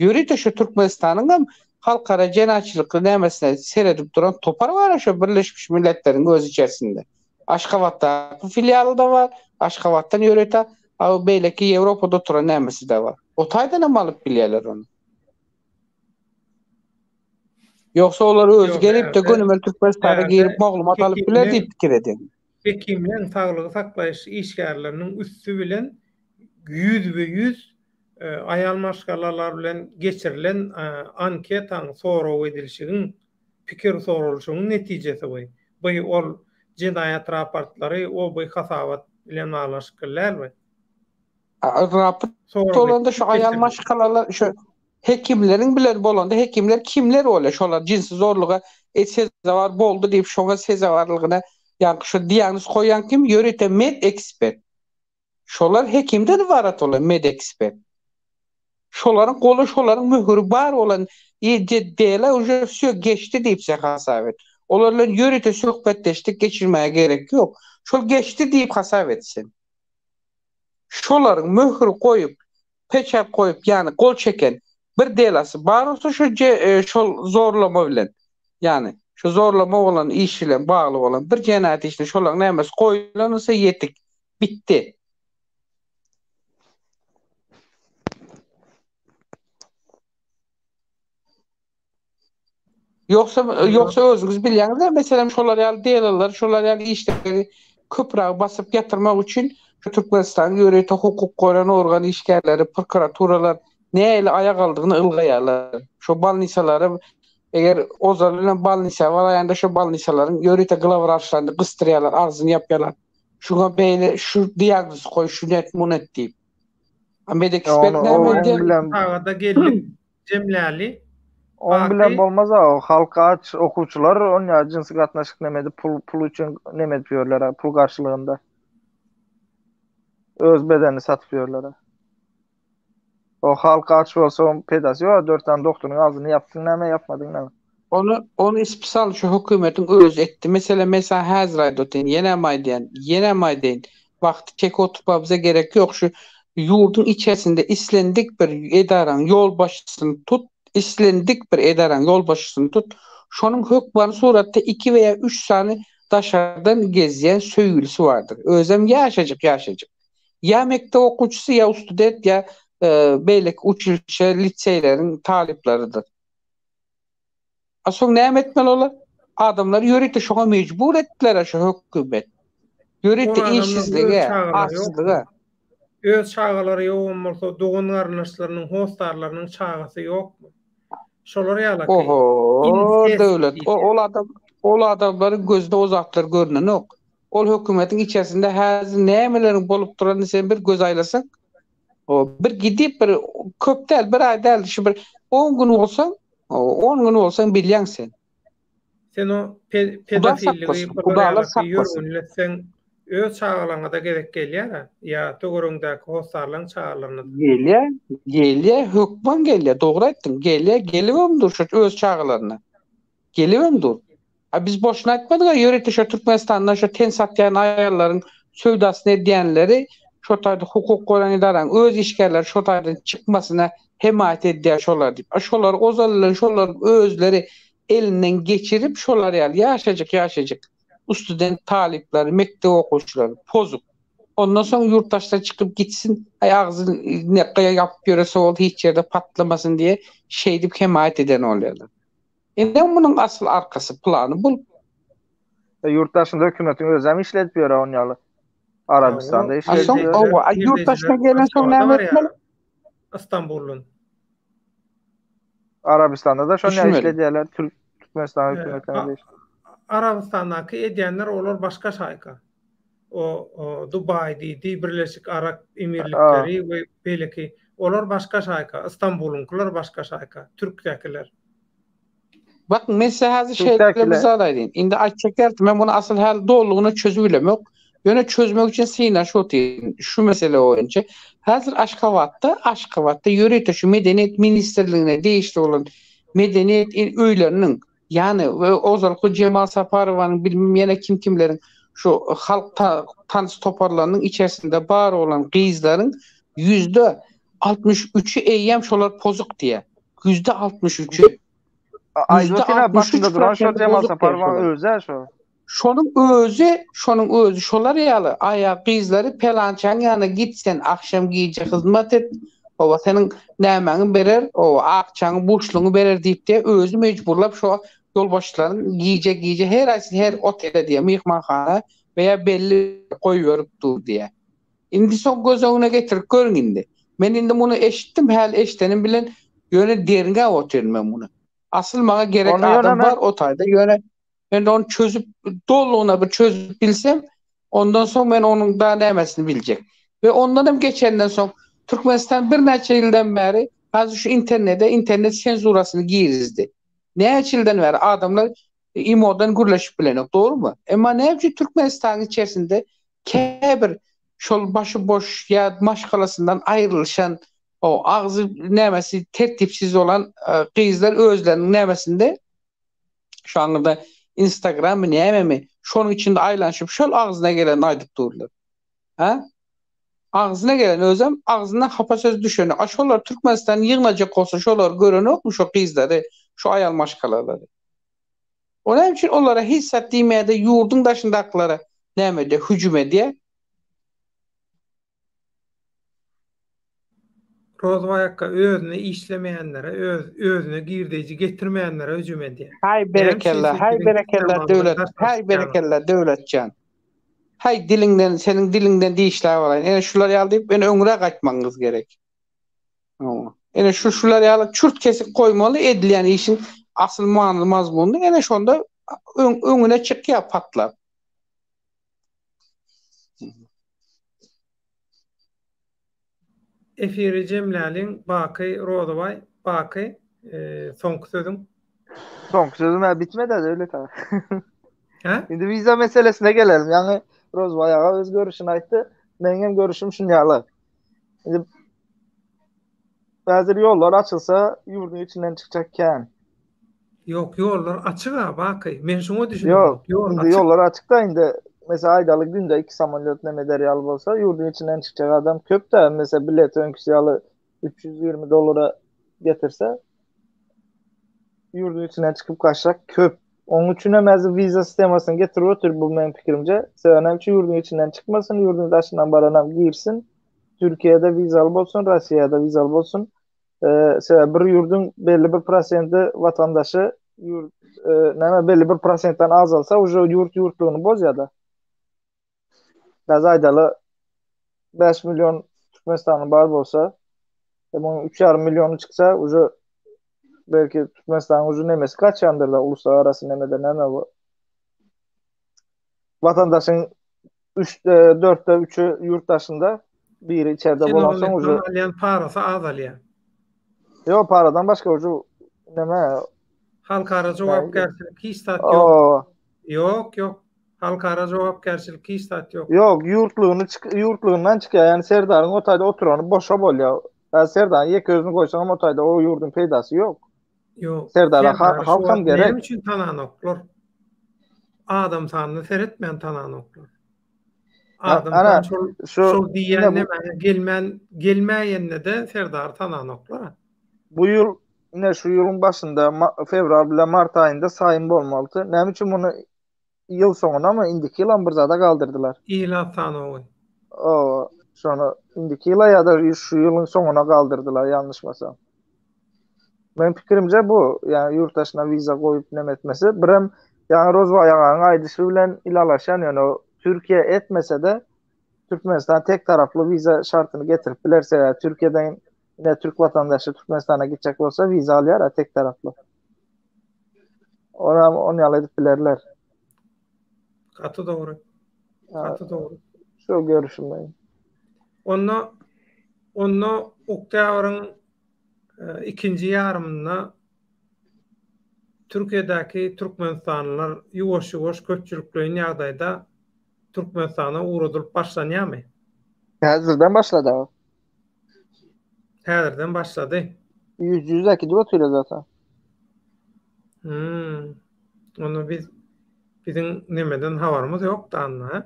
Ýörite şu Türkmenistanyň hem halkara jenaýatçylykly nämesine seredip duran topar bar şu Birleşmiş Milletleriň öz içerisinde. Aşgabatdaky filialy-da bar, Aşgabatdan ýörite beýleki Ýewropada oturan nämesi-de bar. O taýdan hem alyp bilýärler ony. Ýogsa olar özi gelip-de gönümel Türkmenistana girip maglumat alyp biler diýip pikir edýän. Hekimleň saglygy saklaýyş işgärleriniň üsti bilen ýüzbe-ýüz aýal maşgalalar bilen geçirilen anketaň, sorag edilşigiň, pikir soralyşygyň netijesi bu. Bu ol jenaýat raportlary, o bu hasabat bilen baglanyşykly däl bu. Raport bolanda şu aýal maşgalalar şu hekimleriň bilen bolanda hekimler kimler bolýar şolar jinsi zorluga e, sezewar boldy diýip şoňa sezewarlygyna ýaňky şu diagnoz goýan kim ýörite med ekspert. Şolar hekimden ybarat bolan med ekspert. Şolaryň goly şolaryň möhüri bar bolan dela uje wsё geçdi diýip sen hasap et. Olar bilen ýörite söhbetdeşlik geçirmäge gerek ýok. Şol geçdi diýip hasap et sen. Şolaryň möhür goýup, peçat goýup, ýagny gol çeken bir delasy bar bolsa şu şol zorlama bilen, ýagny şu zorlama bolan iş bilen bagly bolan bir jenaýat işine şolaryň nämesi goýulan bolsa ýetik. Bitdi. Ýogsa ýogsa özüňiz bilýäňiz-de, meselem şolar ýaly delalar, şolar ýaly işleri köpräk basyp ýatyrmak üçin şu Türkmenistanyň ýörite hukuk goraýan organ işgärleri, prokuraturalar nähili aýak aldygyny ylgaýarlar. Şo bolnisalary eger ozal bilen bolnisa baraýanda şo bolnisalaryň ýörite glawwraçlaryny gysdyrýarlar, agzyny ýapýarlar. Şuňa beýle şu diagnoz goý, şuny et, muny et diýip. A medekspert näme edýär? Sagada geldik. Jemläli. Oň bilen bolmaz a, halk aç, okuwçylar onýa jynsy gatnaşyk neme edip pul pul üçin neme edip ýörler pul garşylygynda. Öz bedenini satyp ýörler. O halk aç bolsa oň peýdasy ýok, 4 sany doktoryň agzyny ýapdyň näme, ýapmadyň näme. Ony ony ispisal şu hökümetiň özi etdi. Meselem men saňa häzir aýdyp otyryn, ýenem aýdýan, ýenem aýdaýyn. Wagty çekip oturma bize gerek ýok. Şu ýurduň içerisinde islendik bir edaraň ýolbaşçysyny tut, islendik bir edaraň ýolbaşçysyny tut, şonuň hökmany suratda iki we ýa üç sany daşardan gezýän söýgülisi bardyr. Özem ýaşajyk ýaşajyk. Ýa mekdep okuwçysy, ýa student, ýa beýleki uçilişe, liseýleriň talyplarydyr. A soň näme etmeli olar? Adamlary ýörite şoňa mejbur etdiler şu hökümet. Ýörite işsizlige, açlyga. Öz çagalary ýogam bolsa, dogan-garyndaşlarynyň, hossarlarynyň çagasy ýokmy? Şolar ýalaky. Oho, döwlet. Ol adam, ol adamlaryň gözüne o zatlar görnenok. Ol hökümetiň içerisinde häzir nämeleriň bolup duranyny sen bir göz aýlasaň, O bir gidip bir köp däl, bir aý däl, şu bir 10 gün bolsaň, 10 gün bolsaň bilýäň sen. Sen o pedofilligi Hudalar saklasyn. Ýörgünletseň öz çagalaryňa-da gezek gelýär-ä, ýa töweregiňdäki hossarlaryň çagalaryna-da. Gelýär, gelýär, hökman gelýär, dogry aýtdyň, gelýär, gelibem dur şu öz çagalaryna. Gelibem dur. A biz boşuna aýtmadyk-a, ýörite şo Türkmenistanda şo ten satýan aýallaryň söwdasyny edýänleri şo taýda hukuk goraýan edaraň öz işgärleri şo taýdan çykmasyna hemaýat edýär şolar diýip. A şolar ozal bilen şolaryň özleri elinden geçirip şolar ýaly ýaşajyk ýaşajyk ustudent talyplary, mekdep okuwçylary pozup ondan soň ýurt daşyna çykyp gitsin, aý agzyny ýapyp ýörese boldy hiç ýerde patlamasyn diýe şeýdip hemaýat eden bolýarlar. Ine munuň asyl arkasy plany bul. Ýurt daşynda hökümetiň özem işledip ýör on ýaly. Arabistanda işledip ýör. Owa, ýurt daşyna gelen soň näme etmeli? Istanbuldan. Arabistanda da şony işledýärler. Türk Türkmenistan hökümetine degişli. Arabistandaky edýänler olar başga şaýka. O, o Dubaý diýdi, Birleşik Arap Emirlikleri we beýleki olar başga şaýka. Istanbulyňkylar başga şaýka, türkdäkiler. Bak, men size häzir şeýle bir zat aýdayyn. Indi aýtjak däldim, men muny asyl häli dolulygyna çözüp bilemok. Ýöne çözmek üçin synanyşyp otyryn şu mesele boýunça. Häzir Aşgabatda, Aşgabatda ýörite şu Medeniýet ministrligine degişli bolan medeniýet öýleriniň, ýagny we ozalky Jemal Saparowanyň bilmem ýene kim-kimleriň şu halk tans toparlarynyň içerisinde bar bolan gyzlaryň 63%-i eýýäm şolar pozuk diýýär. 63%-i. Aýdym başynda duran şo Jemal Saparowyň özi şo. Şonuň özi, şonuň özi şolar ýaly aýa gyzlary pelançaň ýanyna git sen agşam gije hyzmat et, oba seniň nämäňi berer, oba akçaňy buşlugyňy berer diýip diýe özi mejburlap şo ýolbaşçylaryň gije gije her aýsy her otele diýe myhmanhana we ýa belli goýberip dur diýe. Indi soň göz öňüne getirip görüň indi. Men indi muny eşitdim häli eşdenim bilen ýöne derňäp otyryn men muny. Asyl maňa gerek adam bar o taýda ýöne Men ony çözüp dolulygyna bir çözüp bilsem, ondan soň men onuň da nämesini biljek. We ondan hem geçenden soň Türkmenistan birnäçe ýyldan bäri häzir şu internete internet senzurasyny girizdi. Näçe ýyldan bäri adamlar imodan gürleşip bilenok, dogrumy? Emma näme üçin Türkmenistanyň içerisinde käbir şol başy boş ýa maşgalasyndan aýrylyşan o agzy nämesi tertipsiz bolan e, gyzlar özleriniň nämesinde Şu aňyrda Instagrammy nämemi şonuň içinde aýlanyşyp şol agzyna gelenini aýdyp durlar. Hä? Agzyna gelen özem agzyndan hapa söz düşeni. A şolar Türkmenistan ýygnajak bolsa şolar görenokmy şo gyzlary, şo aýal maşgalalary? O näme üçin olara hiç zat diýmeýär-de ýurduň daşyndakylara näme edýär, hüjüm edýär? Rozbaý akga özüne işlemeýänlere, öz özüne girdeýji getirmeýänlere hüjüm edýär. Haý berekella, haý berekella Döwlet, haý berekella Döwletjan. Haý diliňden, seniň diliňden dişläp alaýyn. Ene şular ýaly diýip, ene öňräk aýtmagyňyz gerek. Ene şu şular ýaly çürt kesik goýmaly edilýän işiň asyl many mazmunyny ene şonda öň, öňüne çykýar patlap. Efiri jemläliň Baky Rozybaý Baky soňky sözüň. Soňky sözüm hä bitmedi Döwlet aga. Hä? Indi wiza meselesine gelelim. Ýaňy Rozbaý aga öz görüşini aýtdy. Meniň hem görüşüm şun ýaly. Indi häzir ýollar açylsa ýurduň içinden çykjak kän. Ýok, ýollar açyk-a, Baky. Men şuňa düşünemok. Ýok, ýol indi ýollar açyk-da indi. Mesela aýdaly günde 2 samolýot neme eder ýaly bolsa, ýurduň içinden çykjak adam köp-de, mesela bilet öňküsi ýaly 320 dollara getirse, ýurduň içinden çykyp gaçjak köp. Onuň üçin hem häzir wiza sistemasyny getirip otyr bu meniň pikirimce. Sebäbi näme üçin ýurduň içinden çykmasyn, ýurduň daşyndan baran hem girsin. Türkiýede wizaly bolsun, Russiýada wizaly bolsun. Sebäbi bir ýurduň belli bir prosenti watandaşy ýurt näme belli bir prosentden azalsa uje ýurt ýurtlugyny bozýar-da. Biz aýdaly 5 million Türkmenistanly bar bolsa, e, munuň 3,5 milliony çyksa uje belki Türkmenistanyň uje nemesi gaçýandyr-da uluslararasy nemede näme bu. Watandaşyň 3 4-de 3-ü ýurt daşynda, biri içerde bolan soň uje alýan parasy azalýar. Ýok, paradan başga uje neme Halkara jogapkärçilik hiç zat ýok. Ýok, ýok. Halkara jogapkärçilik hiç zat ýok. Ýok, ýurtlugyny çyk ýurtlugyndan çykýar. Ýani Serdaryň o taýda oturany boşa bolýar. Ýa Serdaryň ýeke özüni goýsaň hem o taýda o ýurduň peýdasy ýok. Ýok. Serdara halkam gerek. Näme üçin tananoklar? Adam sanyna seretmän tananoklar. Adam sany şol şol diýýän näme gelmän gelmäýende-de Serdary tananoklar. Bu ýyl ine şu ýylyň başynda fewral bilen mart aýynda saýym bolmalydy. Näme üçin muny ýyl soňuna mı indiki ýylam bir zada galdyrdylar? Ilat sanawy. O, şony indiki ýyla ýa-da şu ýylyň soňuna galdyrdylarýalňyşmasam. Meň pikirimce bu, ýani ýurt daşyna wiza goýup neme etmesi, birem. Ýaňy Rozbaý agaň aýdyşy bilen ylalaşýan ýöne o Türkiýe etmese-de Türkmenistan tek taraply wiza şartyny getirip biler sebäbi Türkiýeden ine türk watandaşy Türkmenistana gitjek bolsa wiza alýar a tek taraply. Onam on ýaly edip bilerler. Gaty dogry. Gaty dogry. Şu görüşüm benim. Onda onda oktýabryň e, ikinji ýarymynda Türkiýedäki türkmenistanlylar ýuwaş-ýuwaş köpçülikleýin ýagdaýda Türkmenistana ugradylyp başlanýarmy? Häzirden başlady abi. Häzirden başlady. Ýüz ýüz äkidip otyr zaten. Hmm. Onda biz biziň nemeden habarymyz ýok da anna. Ha?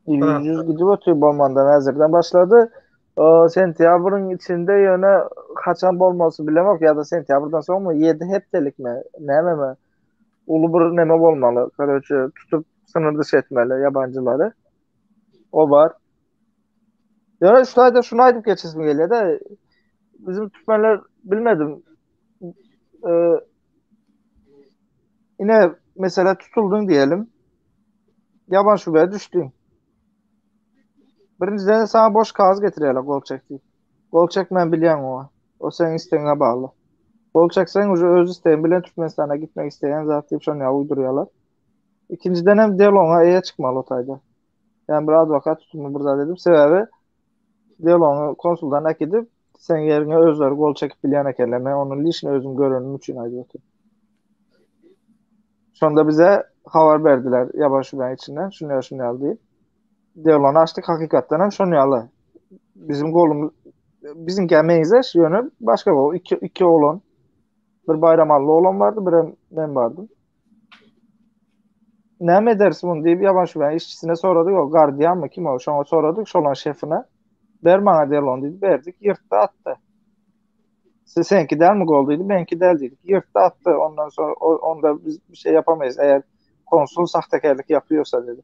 Ýüz gidip otyr bolmandan häzirden başlady. O sentýabryň içinde ýöne haçan bolmasy bilemok ýa-da sentýabrdan soňmy 7 hepdelikmi nämemi uly bir neme bolmaly. Karoçe tutup sınır dışı etmeli ýabanjylary. O bar. Ýöne şu taýda şuny aýdyp geçesim gelýär-de. Bizim türkmenler bilmedim. Ee, ine mesela tutuldun diyelim. Yaban şubeye düştün. Birinciden sana boş kağıt getirýärler gol çek diýip. Gol çekmän bilýäň oňa. O seň istegiňe bagly. Gol çekseň uje öz istegiň bilen Türkmenistana gitmek isleýän zat diýip şony ýaly uýdurýarlar. Ikinjiden hem deloňa eýe çykmaly o taýda. Ýani bir adwokat tutup bir zat edip sebäbi deloňy konsuldan äkidip seň ýeriňe özleri gol çekip bilýän ekenler. Men ony lişni özüm görenim üçin aýdyp otyryn. Şonda bize habar berdiler ýaban şubeň içinden şuny ýaly şuny ýaly diýip. Delony açdyk hakykatdan hem şony ýaly. Bizim golumyz biziňkä meňzeş ýöne başga gol. Iki, iki oglan. Bir Baýramally oglan bardy, bir hem men bardym. Näme ederis bunu diýip ýaban şubeň işçisine soradyk. O gardiýanmy kim o? Şoňa soradyk, şolaň şefine. Ber maňa delon diýdi, berdik, ýyrtdy atdy. Siz seňki dälmi gol diýdi, meňki däl diýdik. Ýyrtdy atdy. Ondan soň onda biz bir şey yapamayız eğer konsul sahtekärlik yapıyorsa dedi.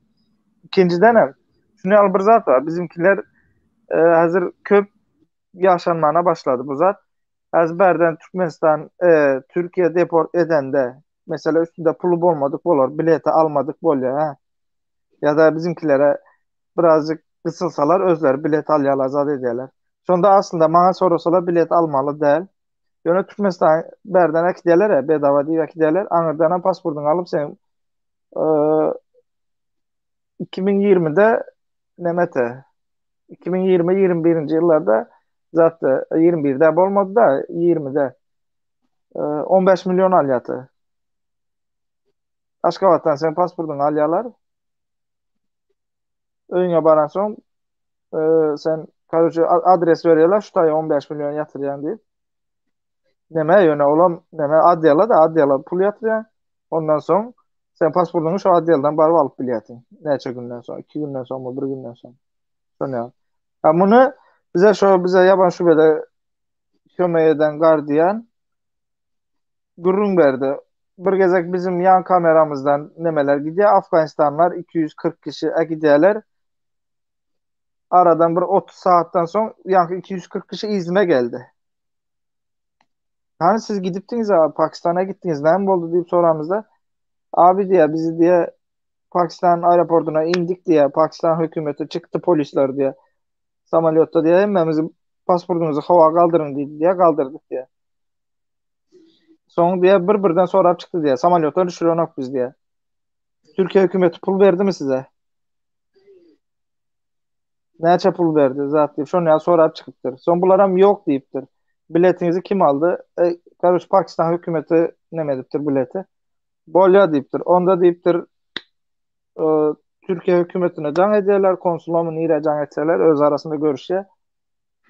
Ikinjiden hem şunu ýaly bir zat bar. Bizimkiler e, hazır köp ýaşanmana başlady bu zat. Hazır bärden Türkmenistan e, Türkiye deport edende mesela üstünde pulu bolmadyk bolar, bileti almadyk bolýar ha. Ya da bizimkilere birazcık gysylsalar özleri bilet alýarlar, zat edýärler. Şonda aslynda maňa sorasalar bilet almaly däl. Ýöne Türkmenistan bärden äkidýärler, bedava diýip äkidýärler. Aňyrdan hem pasportyňy alyp sen e, 2020-de nemete 2020-21-nji ýyllarda zatda 21-de bolmady da 20-de 15 million alýardy. Aşgabatdan sen pasportyňy alýarlar. Öýüňe baransoň e, sen karoçe adres berýärler, şu taýa 15 million ýatyrýan diýip. Neme ýöne olam neme adýala da adýala pul ýatyrýan. Ondan soň sen pasportyňy şu adýaldan baryp alyp bilýärsiň. Näçe günden soň, 2 günden soňmy, 1 günden soň. Şony. Ha muny bize şo bize ýaban şubede kömek eden gardiýan gürrüň berdi. Bir gezek bizim ýan kameramyzdan nemeler gidýär, Afganistanlar 240 kişi äkidýärler. Aradan bir 30 saatdan soň ýaňky 240 kişi yzyna geldi. Hani siz gidipdiňiz abi Pakistana gitdiňiz näme boldy diýip soramyzda abi diýär bizi diýär Pakistan aeroportuna indik diýär Pakistan hökümeti çykdy polisler diýär samolýotda diýär hemmämizi pasportyňyzy howa galdyryň diýdi diýär galdyrdyk diýär. Soň diýär bir-birden sorap çykdy diýär. Samolýotdan düşürenok biz diýär. Türkiýe hökümeti pul berdimi size? Näçe pul berdi zat diýip şony ýaly sorap çykypdyr. Soň bularam ýok diýipdir. Biletiňizi kim aldy? E, karoç Pakistan hökümeti neme edipdir bileti. Bolýa diýipdir. Onda diýipdir e, Türkiýe hökümetine jaň edýärler, konsulamy nirä jaň etseler öz arasynda görüşýär.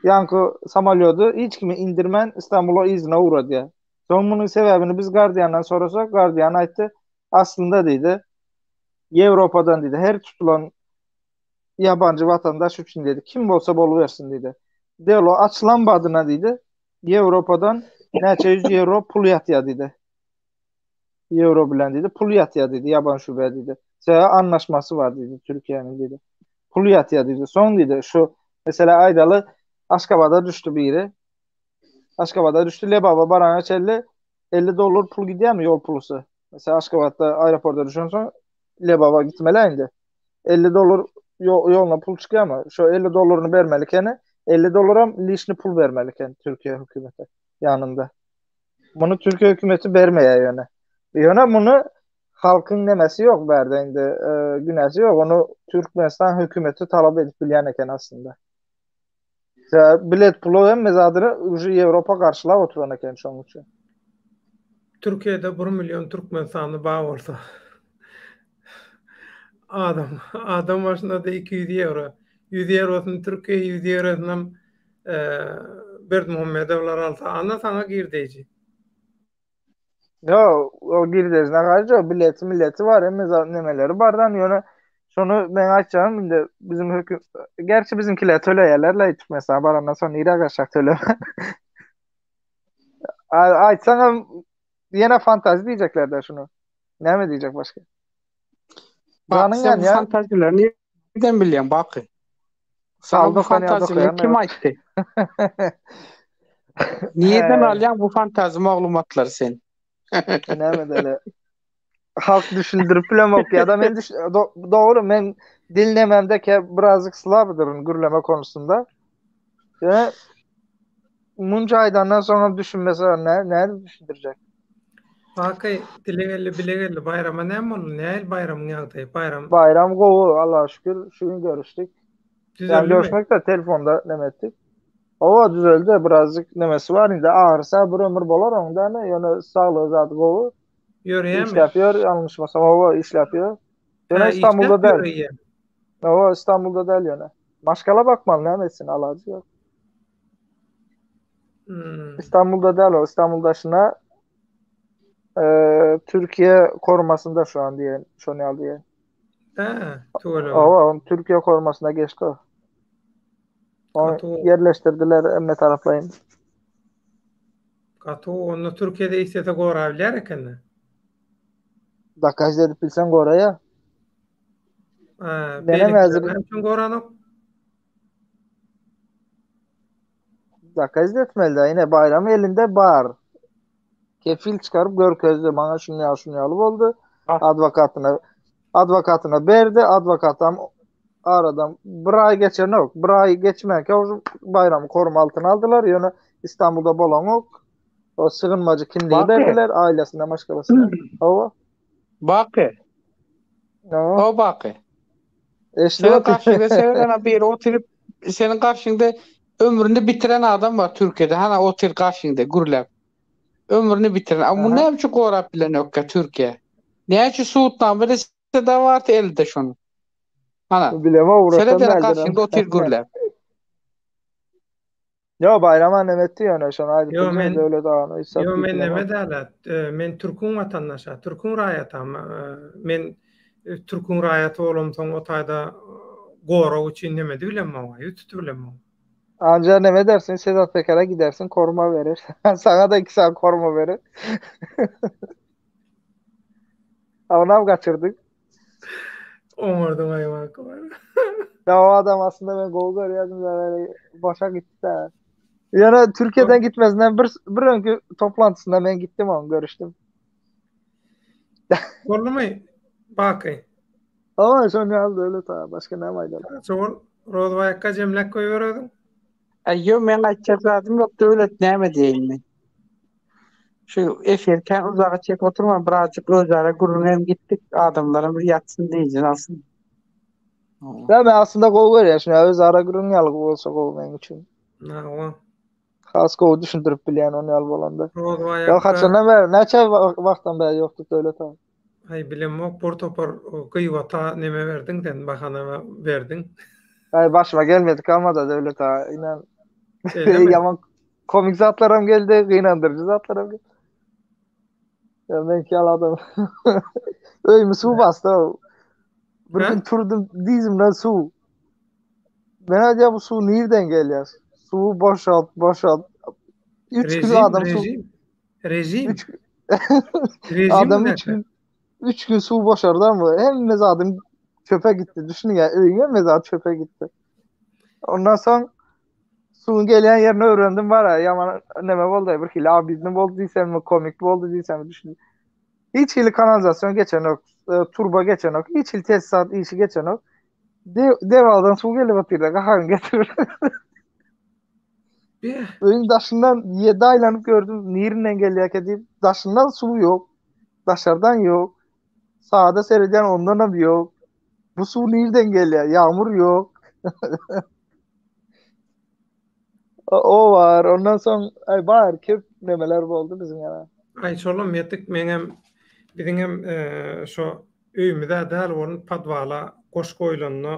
Ýaňky samolýody hiç kimi indirmän Istanbula yzyna ugradýar. Soň munuň sebäbini biz gardiýandan sorasak, gardiýan aýtdy, aslynda diýdi, Ýewropadan diýdi, her tutulan ýabanjy watandaş üçin diýdi, kim bolsa bolubersin diýdi. Delo açylan badyna diýdi, Ýewropadan näçe ýüz ýewro pul ýatýar diýdi. Ýewro bilen diýdi, pul ýatýar diýdi, ýaban şubä diýdi. Sebäbi anlaşmasy bar diýdi Türkiýäniň diýdi. Pul ýatýar diýdi. Soň diýdi, şu mesela aýdaly Aşgabada düşdi biri. Aşgabada düşdi, Lebaba barana çenli 50 dollar pul gidýärmi ýol pulusy? Mesela Aşgabatda aeroporta düşensoň Lebaba gitmeli indi. 50 dollar ýoluna pul çykýarmy? Şo 50 dollaryny bermeli ekeni. 50 dollaram lişni pul bermeli eken Türkiýe hökümeti ýanynda. Muny Türkiýe hökümeti bermeýär ýöne. Ýöne muny halkyň nemesi ýok bärde indi e, günäsi ýok. Ony Türkmenistan hökümeti talap edip bilýän eken aslynda. Bilet puly hemme zadyny uje Ýewropa garşylap oturan eken şonuň üçin. Türkiýede bir million türkmenistanly bar bolsa adam adam başynada 200 ýewro. 100 ýewrosyny Türkiýe 100 ýewrosynam Berdimuhamedowlar alsa ana saňa girdeýji. Yo, o girdejine garşy bileti milleti bar, hemme zat nemeleri bardan ýöne şony men aýtjagym indi bizim höküm gerçi bizimkiler töleýärler la Türkmenistana barandan soň nirä gaçjak töleme. Aýtsaňam ýene fantazi diýjekler-de şuny. Näme diýjek başga? Bak, sen bu fantazileri nireden bilýäň, Baky? Sana bu fantazileri kim aýtdy? Nireden alýaň bu fantazi maglumatlary sen? Näme däli? Halk düşündirip bilemok ýa-da men düş dogry men dil nememde ke birazjyk slabydyryn gürleme konusunda. Ýöne munça aýdandan soňam düşünmese nä nädip düşündirjek? Baky dile geldi bile geldi baýrama näme boldy nähili baýramyň ýagdaýy baýram. Baýram gowy Allaha şükür şu gün görüşdik. Ýa görüşmek de telefonda neme etdik. Owa düzeldi birazjyk nemesi bar indi agyrsa bir ömür bolar oň dämi ýöne saglygy zady gowy. Ýöreýärmi? Işläp ýör ýalňyşmasam owa işläp ýör. Ýöne İstanbulda däl. Owa İstanbulda däl ýöne. Maşgala bakmaly näme etsin alajy ýok. Hmm. İstanbulda däl o İstanbul daşyna e, Türkiye korumasynda şu an diýen şony al diýen. He, tüweleme. Owa, Türkiye korumasyna geçdi o. Ony ýerleşdirdiler hemme taraplaýyn. Gaty onda Türkiýede istese gorabilýär ekeni. Dokaz edip bilseň goraýar. Ha, Menem häzir näme üçin goranok? Dokaz etmeli de ine Bayram elinde bar. Kefil çykaryp görkezdi maňa şuny ýaly şuny ýaly boldy. Adwokatyna adwokatyna berdi. Adwokatam aradan bir aý geçenok. Bir aý geçmänkä o Baýramy koruma altyna aldylar. Ýöne İstanbulda bolanok. O sygynmajy kimligi berdiler ailesine, maşgalasyna. Hawa. Baky. O Baky. Seniň garşyňda sereden biri oturyp, seniň garşyňda ömrüni bitiren adam bar Türkiýede. Hana otyr garşyňda gürläp. Ömrüni bitiren. A bu näme üçin gorap bilenokka Türkiýe? Näme üçin sudnama berse de bardy elde şonuň. Hana. Bileme uğraşan Sereden garşyňda otyr gürläp. Yo Baýram annem etdi ýöne şony aýdyp Yo men Döwlet agany hiç zat Yo men neme däl men türküň watandaşa türküň raýatam men türküň raýaty bolamsoň o taýda gorag üçin neme dibilemok ýüz tutubilemok. Anca neme edersin Sedat Pekere gidersin koruma verir. Sana da iki saat koruma verir. Onam kaçırdık. Oňardyň aýwak. Ya o adam aslında ben gowy görýärdim böyle boşa gitti de. Ýöne Türkiye'den gitmezinden bir bir öňki toplantysynda men gittim onu görüşdüm. Boldumy? Baky. Hawa, şony ýaly öyle ta, başga näme aýdaly? Şol Rozbaýakka jemläp goýber özüň. Aý ýok meň aýtjak zadym ýok Döwlet näme diýeýin men. Şu efir kän uzaga çekip oturman birazjyk özara gürrüň hem gitdik adamlaram bir ýatsyn dynjyny alsyn. Ya men aslynda gowy görýän şuny özara gürrüň ýaly bolsa gowy meň üçin. Hawa. Has gowy düşündirip bilýän ony ýaly bolanda. Rozbaýakka. Ya haçandan bäri näçe wagtdan bäri ýokduk Döwlet aga. Aý bilemok bir topar gybata neme berdiň sen bahana berdiň. Aý başyma gelmedik almada Döwlet aga inan. Şeýlemi? Ýaman komik zatlaram geldi, gynandyryjy zatlaram geldi. Ya men ýaly adam. Öýümi suw basdy. Bir gün turdum dizimden suw. Men aýdýan bu suw nirden gelýär? Suwy boşalt, boşalt. 3 gün adam suw Rejim. 3 Rejim adam 3 gün 3 gün suw boşardan mı? Hemme zadym çöpe gitti. Düşünün ya öýüň hemme zat çöpe gitti. Ondan soň suwuň gelýän ýerini öwrendim bara. Ýaman neme boldy? Bir hili abidni boldy diýsem mi, komik boldy diýsem mi düşün. Hiç hili kanalizasyon geçenok, e, turba geçenok, hiç hili tesisat işi geçenok. De dewaldan suw gelip otyr-da, gaharyň getirir. Beh. Öýüň daşyndan ýedi aýlanyp gördüm, nirinden gelýärkä diýip, daşyndan suw ýok, daşardan ýok. Sada seredýän ondanam ýok. Bu suw nirden gelýär? Ýagmur ýok. O bar. Ondan soň ay bar köp nemeler boldy biziň ýana. Aý şolam ýetik meňem biziňem şo öýümize däl bolun podwala goş goýlanda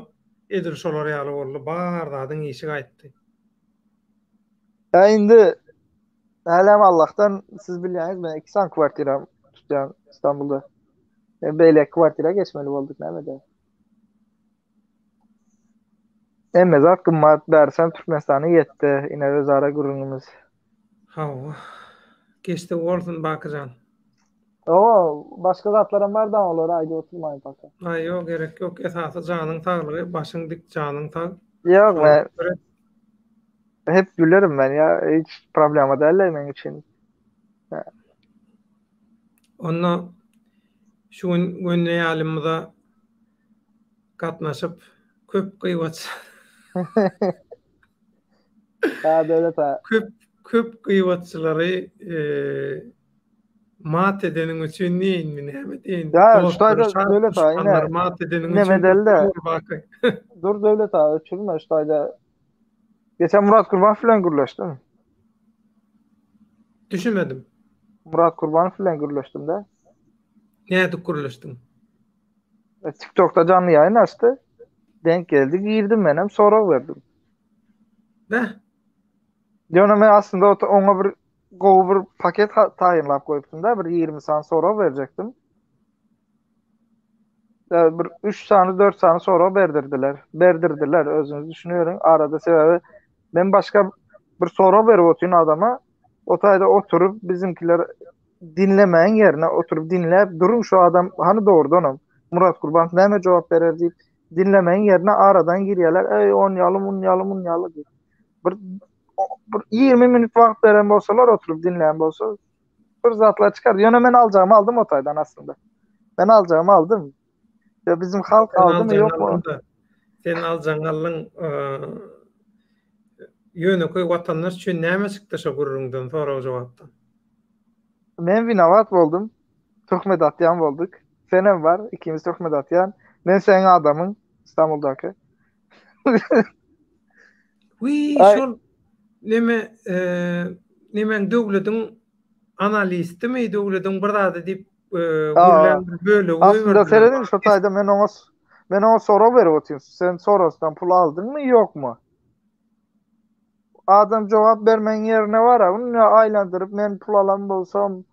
edil şolar ýaly boldy bar zadyň işi gaýtdy. Ýa indi hälem Allahdan siz bilýäňiz men iki sany kwartira tutýan Istanbulda. Men beýleki kwartira geçmeli bolduk nämede. Hemme zat gymmat bärsem Türkmenistana ýetdi ine özara gürrüňimiz. Hawa. Geçdigi bolsun Bakyjan. Hawa başga zatlaram bar da olary aýdyp oturmaýyn paka. Aý ýok gerek ýok esasy janyň saglygy başyň dik janyň sag. Ýok men hep gülerim men ýa hiç problema däl meň üçin. Onda şu gün gönde ýalymyza gatnaşyp köp gyýbaç Ha Döwlet aga. Köp köp gyýbatçylary mat edeniň üçin diýeýinmi näme diýeýin. Ýa şu taýda Döwlet aga ine mat edeniň üçin. Neme dälde. Dur Döwlet aga öçürme şu taýda. Geçen Murat Kurbanow bilen gürleşdim. Düşünmedim. Murat Kurbanow bilen gürleşdim-de. Nädip gürleşdiň? E, TikTokda janly ýaýyn açdy. Denk geldi, girdim menem sorag berdim. Beh. Ýöne men aslynda oňa bir gowy bir paket taýynlap goýupdym da, bir 20 sany sorag berjekdim. E, bir 3 sany, 4 sany sorag berdirdiler. Berdirdiler, özüňiz düşüniyorum. Arada sebäbi men başga bir sorag berip otyryn adama. O taýda oturyp bizimkiler dinlemegiň ýerine oturyp dinläp duruň şu adam hany dogrudanam Murat Gurbanow näme jogap berer diýip dinlemegiň ýerine aradan girýärler eý on ýaly mun ýaly mun ýaly diýip. Bir bir 20 minut wagt beren bolsalar oturyp dinlän bolsa bir zatlar çykar. Ýöne men aljagymy aldym o taýdan aslynda. Men aljagymy aldym. Ýa bizim halk aldymy ýokmy? Sen aljagyňy aldyň. Ýönekeý watandaş üçin näme çykdy şo gürrüňden, sorag-jogapdan? Men winowat boldum. Töhmet atýan bolduk. Senem bar, ikimiz töhmet atýan. Men seň adamyň Istanbuldaky. Wiý, şol neme, nemäň döwlediň analistimi, döwlediň bir zady diýip gürlän bir bölegi Aslynda serediň şo taýda men oňa men oňa sorag berip otyryn. Sen Sorosdan pul aldyňmy, ýokmy? Adam jogap bermegiň ýerine bara, ünde aýlandyryp men pul alan bolsam,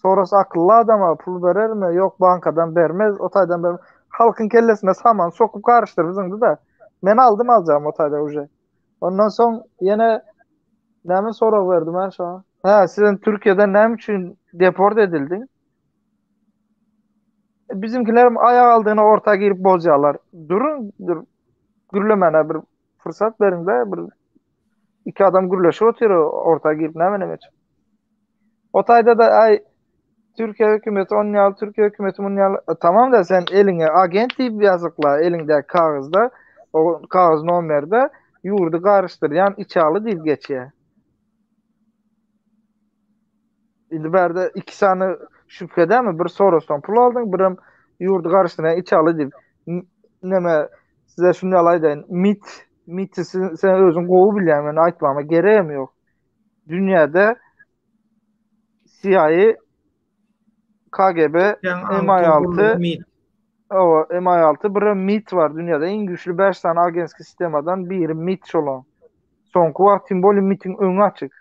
Soros akylly adama pul berermi? Ýok, bankadan bermez, o taýdan bermez. Halkyň kellesine saman sokup garyşdyryp zyňdy-da. Men aldym aljagym o taýda uje. Ondan soň ýene näme sorag berdim ha şoňa? Ha, sen Türkiýeden näme üçin deport edildiň? Bizimkilerem aýak aldygyna orta girip bozýarlar. Durun, dur. Gürlemäne bir Fırsat beriň-de bir iki adam gürleşip otyr orta girip näme näme etjek. O taýda da aý Türkiýe hökümeti on ýaly, Türkiýe hökümeti mun ýaly. E, tamam da sen eliňe agent diýip ýazykla eliňdäki kagyzda, o kagyz nomerde ýurdy garyşdyrýan içaly diýip geçýär. Indi bärde iki sany şübhe dämi? Bir Sorosdan pul aldyň, birem ýurdy garyşdyrýan içaly diýip. Neme size şuny ýaly aýdaýyn. MIT, MIT-i sen özüň gowy bilýäň, men aýtmama geregem ýok. Dünýäde CIA, KGB, MI6, Owa, MI6 birem MIT bar dünýäde iň güýçli 5 sany agentski sistemadan biri MIT şolaň. Soňky wagt tim bolýa MIT-iň öňi açyk.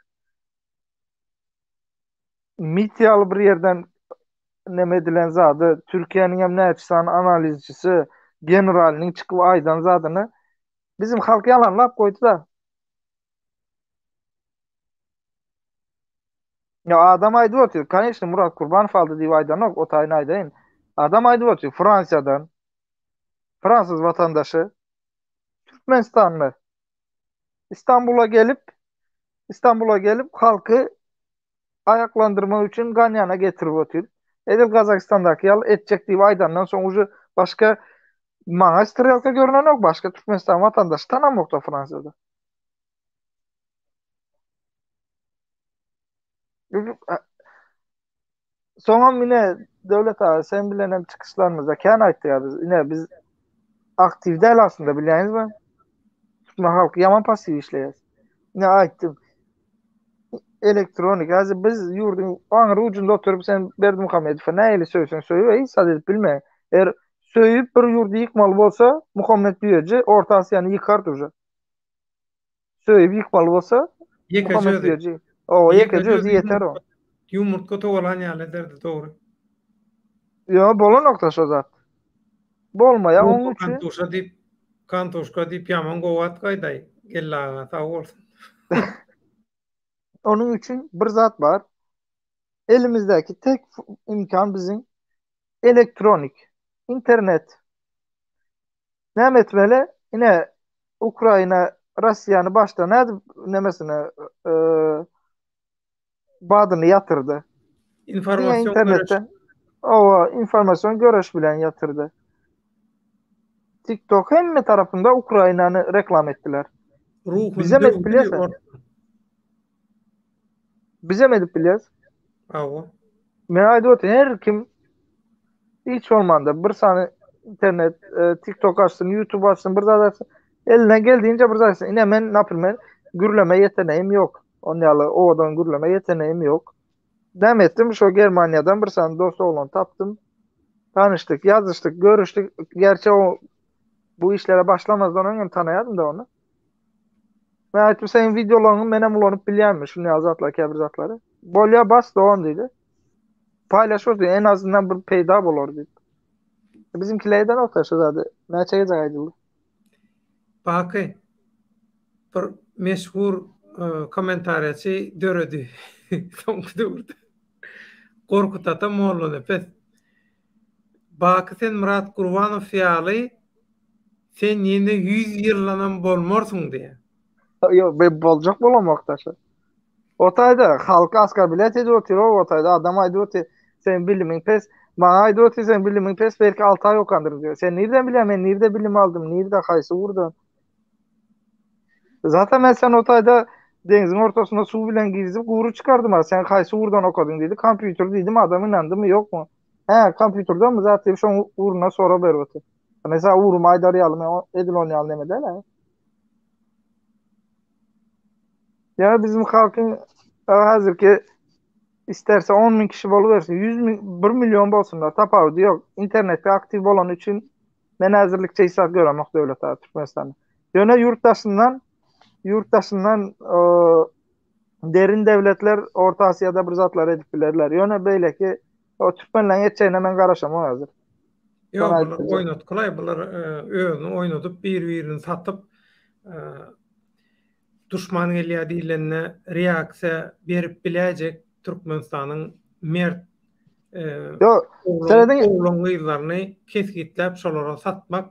MIT ýaly bir ýerden neme edilen zady, Türkiýäniň hem näçe sany analizçisi, generalynyň çykyp aýdan zadyny bizim halk ýalanlap goýdy-da. Ya adam aýdyp otyr, koneçno Murat Kurbanow aldy diýip aýdanok, o taýyny aýdaýyn. Adam aýdyp otyr, Fransiýadan, fransuz watandaşy, Türkmenistanly. Istanbula gelip, Istanbula gelip halky aýaklandyrmak üçin ganýana getirip otyr. Edil Gazagystandaky ýaly etjek diýip aýdandan soň uje başga maňa strelka görnenok, başga Türkmenistan watandaşy tanamokda Fransiýada. Soňam ine Döwlet aga sen bilen hem çykyşlarymyzda kän aýtdyk biz. Ine biz aktiw däl aslynda bilýäňizmi? Türkmen halky ýaman passiw işleýär. Ine aýtdym. Elektronik, häzir biz ýurduň aňry ujunda oturyp sen Berdimuhamedowa nähili söýseň söýüp, hiç zat edip bilmeýäň. Eger söýüp bir ýurdy ýykmaly bolsa, Muhammet Düýeji Orta Aziýany ýykardy uje. Söýüp ýykmaly bolsa, Ýekeje Muhammet özi. Düýeji. Owa, Ýekeje ýekeje özi özi ýeter o. ýumurtga togalan ýaly ederdi, dogry. Ýo, bolanokda şo zat. Bolmaýar, oň üçin. Kantuşa diýip, kantuşka diýip ýaman gowy at gaýdaý. Geldi aga, sag bolsun. Onuň üçin bir zat bar. Elimizdäki tek imkan biziň elektronik, internet. Näme etmeli? Ine, Ukraina Russiýany başda nädip nemesine e, badyny ýatyrdy. Diňe Informasion göreş. internetden owa, informasion göreş bilen ýatyrdy. TikTok hemme tarapynda Ukrainany reklam etdiler. Ruhuny Bizem edip döwdi bilýäs. ortadan. Bizem edip bilýäs. Hawa. Men aýdyp otyryn, her kim hiç bolmanda bir sany internet, e, TikTok açsyn, YouTube açsyn, bir zat açsyn. Elinden geldiğince bir zat açsyn. Ine men naprimер gürleme yeteneğim yok. Onun ýaly owadan gürleme yeteneğim yok. Näme etdim? Şo Germaniýadan bir sany dost oglan tapdym. Tanyşdyk, ýazyşdyk, görüşdik. Gerçi o bu işlere başlamazdan öň hem tanaýardym da ony. Men aýtdym, seň wideolaryňy menem ulanyp bilýänmi, şuny ýaly zatlar, käbir zatlary. Bolýa bas dogan diýdi. Paýlaş diýdi, en azyndan bir peýda bolar diýip. Bizimkiler edenok da şu zady. Näçe gezek aýdyldy. Baky bir meşhur e, kommentariýaçy döredi soňky döwürde. Gorkut ata Mollanepes. Baky sen Myrat Gurbanow ýaly sen ýene 100 ýyldanam bolmarsyň diýýär. Ýok, ben boljak bolamok daşy. O taýda halk askar bilet edip otyr, o taýda adam aýdyp otyr, sen bilimiň pes, maňa aýdyp otyr, sen bilimiň pes, belki 6 aý okandyr diýýär. Sen nirden bilýän, men nirde bilim aldym, nirde, haýsy ugurdan? Zaten men sen o taýda deňziň ortasynda suw bilen girizip gury çykardym ha. Sen haýsy ugurdan okadyň diýdi. Kompýuter diýdim, adam ynandymy, ýokmy? He, kompýuterden mi zat diýip şoň ugruna sorag berip otyr. Mesela ugrumy aýdar ýaly men edil on ýaly neme däl. Ya bizim halkyň häzirki isterse 10 min kişi bolubersin, 100 min, 1 milyon bolsunlar, tapawudy ýok. Internetde aktiw bolany üçin men häzirlikçe hiç zat göremok döwlet abi Türkmenistanda. Ýöne ýurt daşyndan ýurt daşyndan derin döwletler Orta Asiýada bir zatlar edip bilerler. Ýöne beýleki o türkmenleň etjegine men garaşamok häzir. Ýok, bular oýnatgylaý, bular özüni oýnadyp, bir-birini satyp, duşman gelýär diýlende reaksiýa berip biläýjek Türkmenistanyň mert Ýok, serediň oglan-gyzlaryny kesgitläp şolara satmak.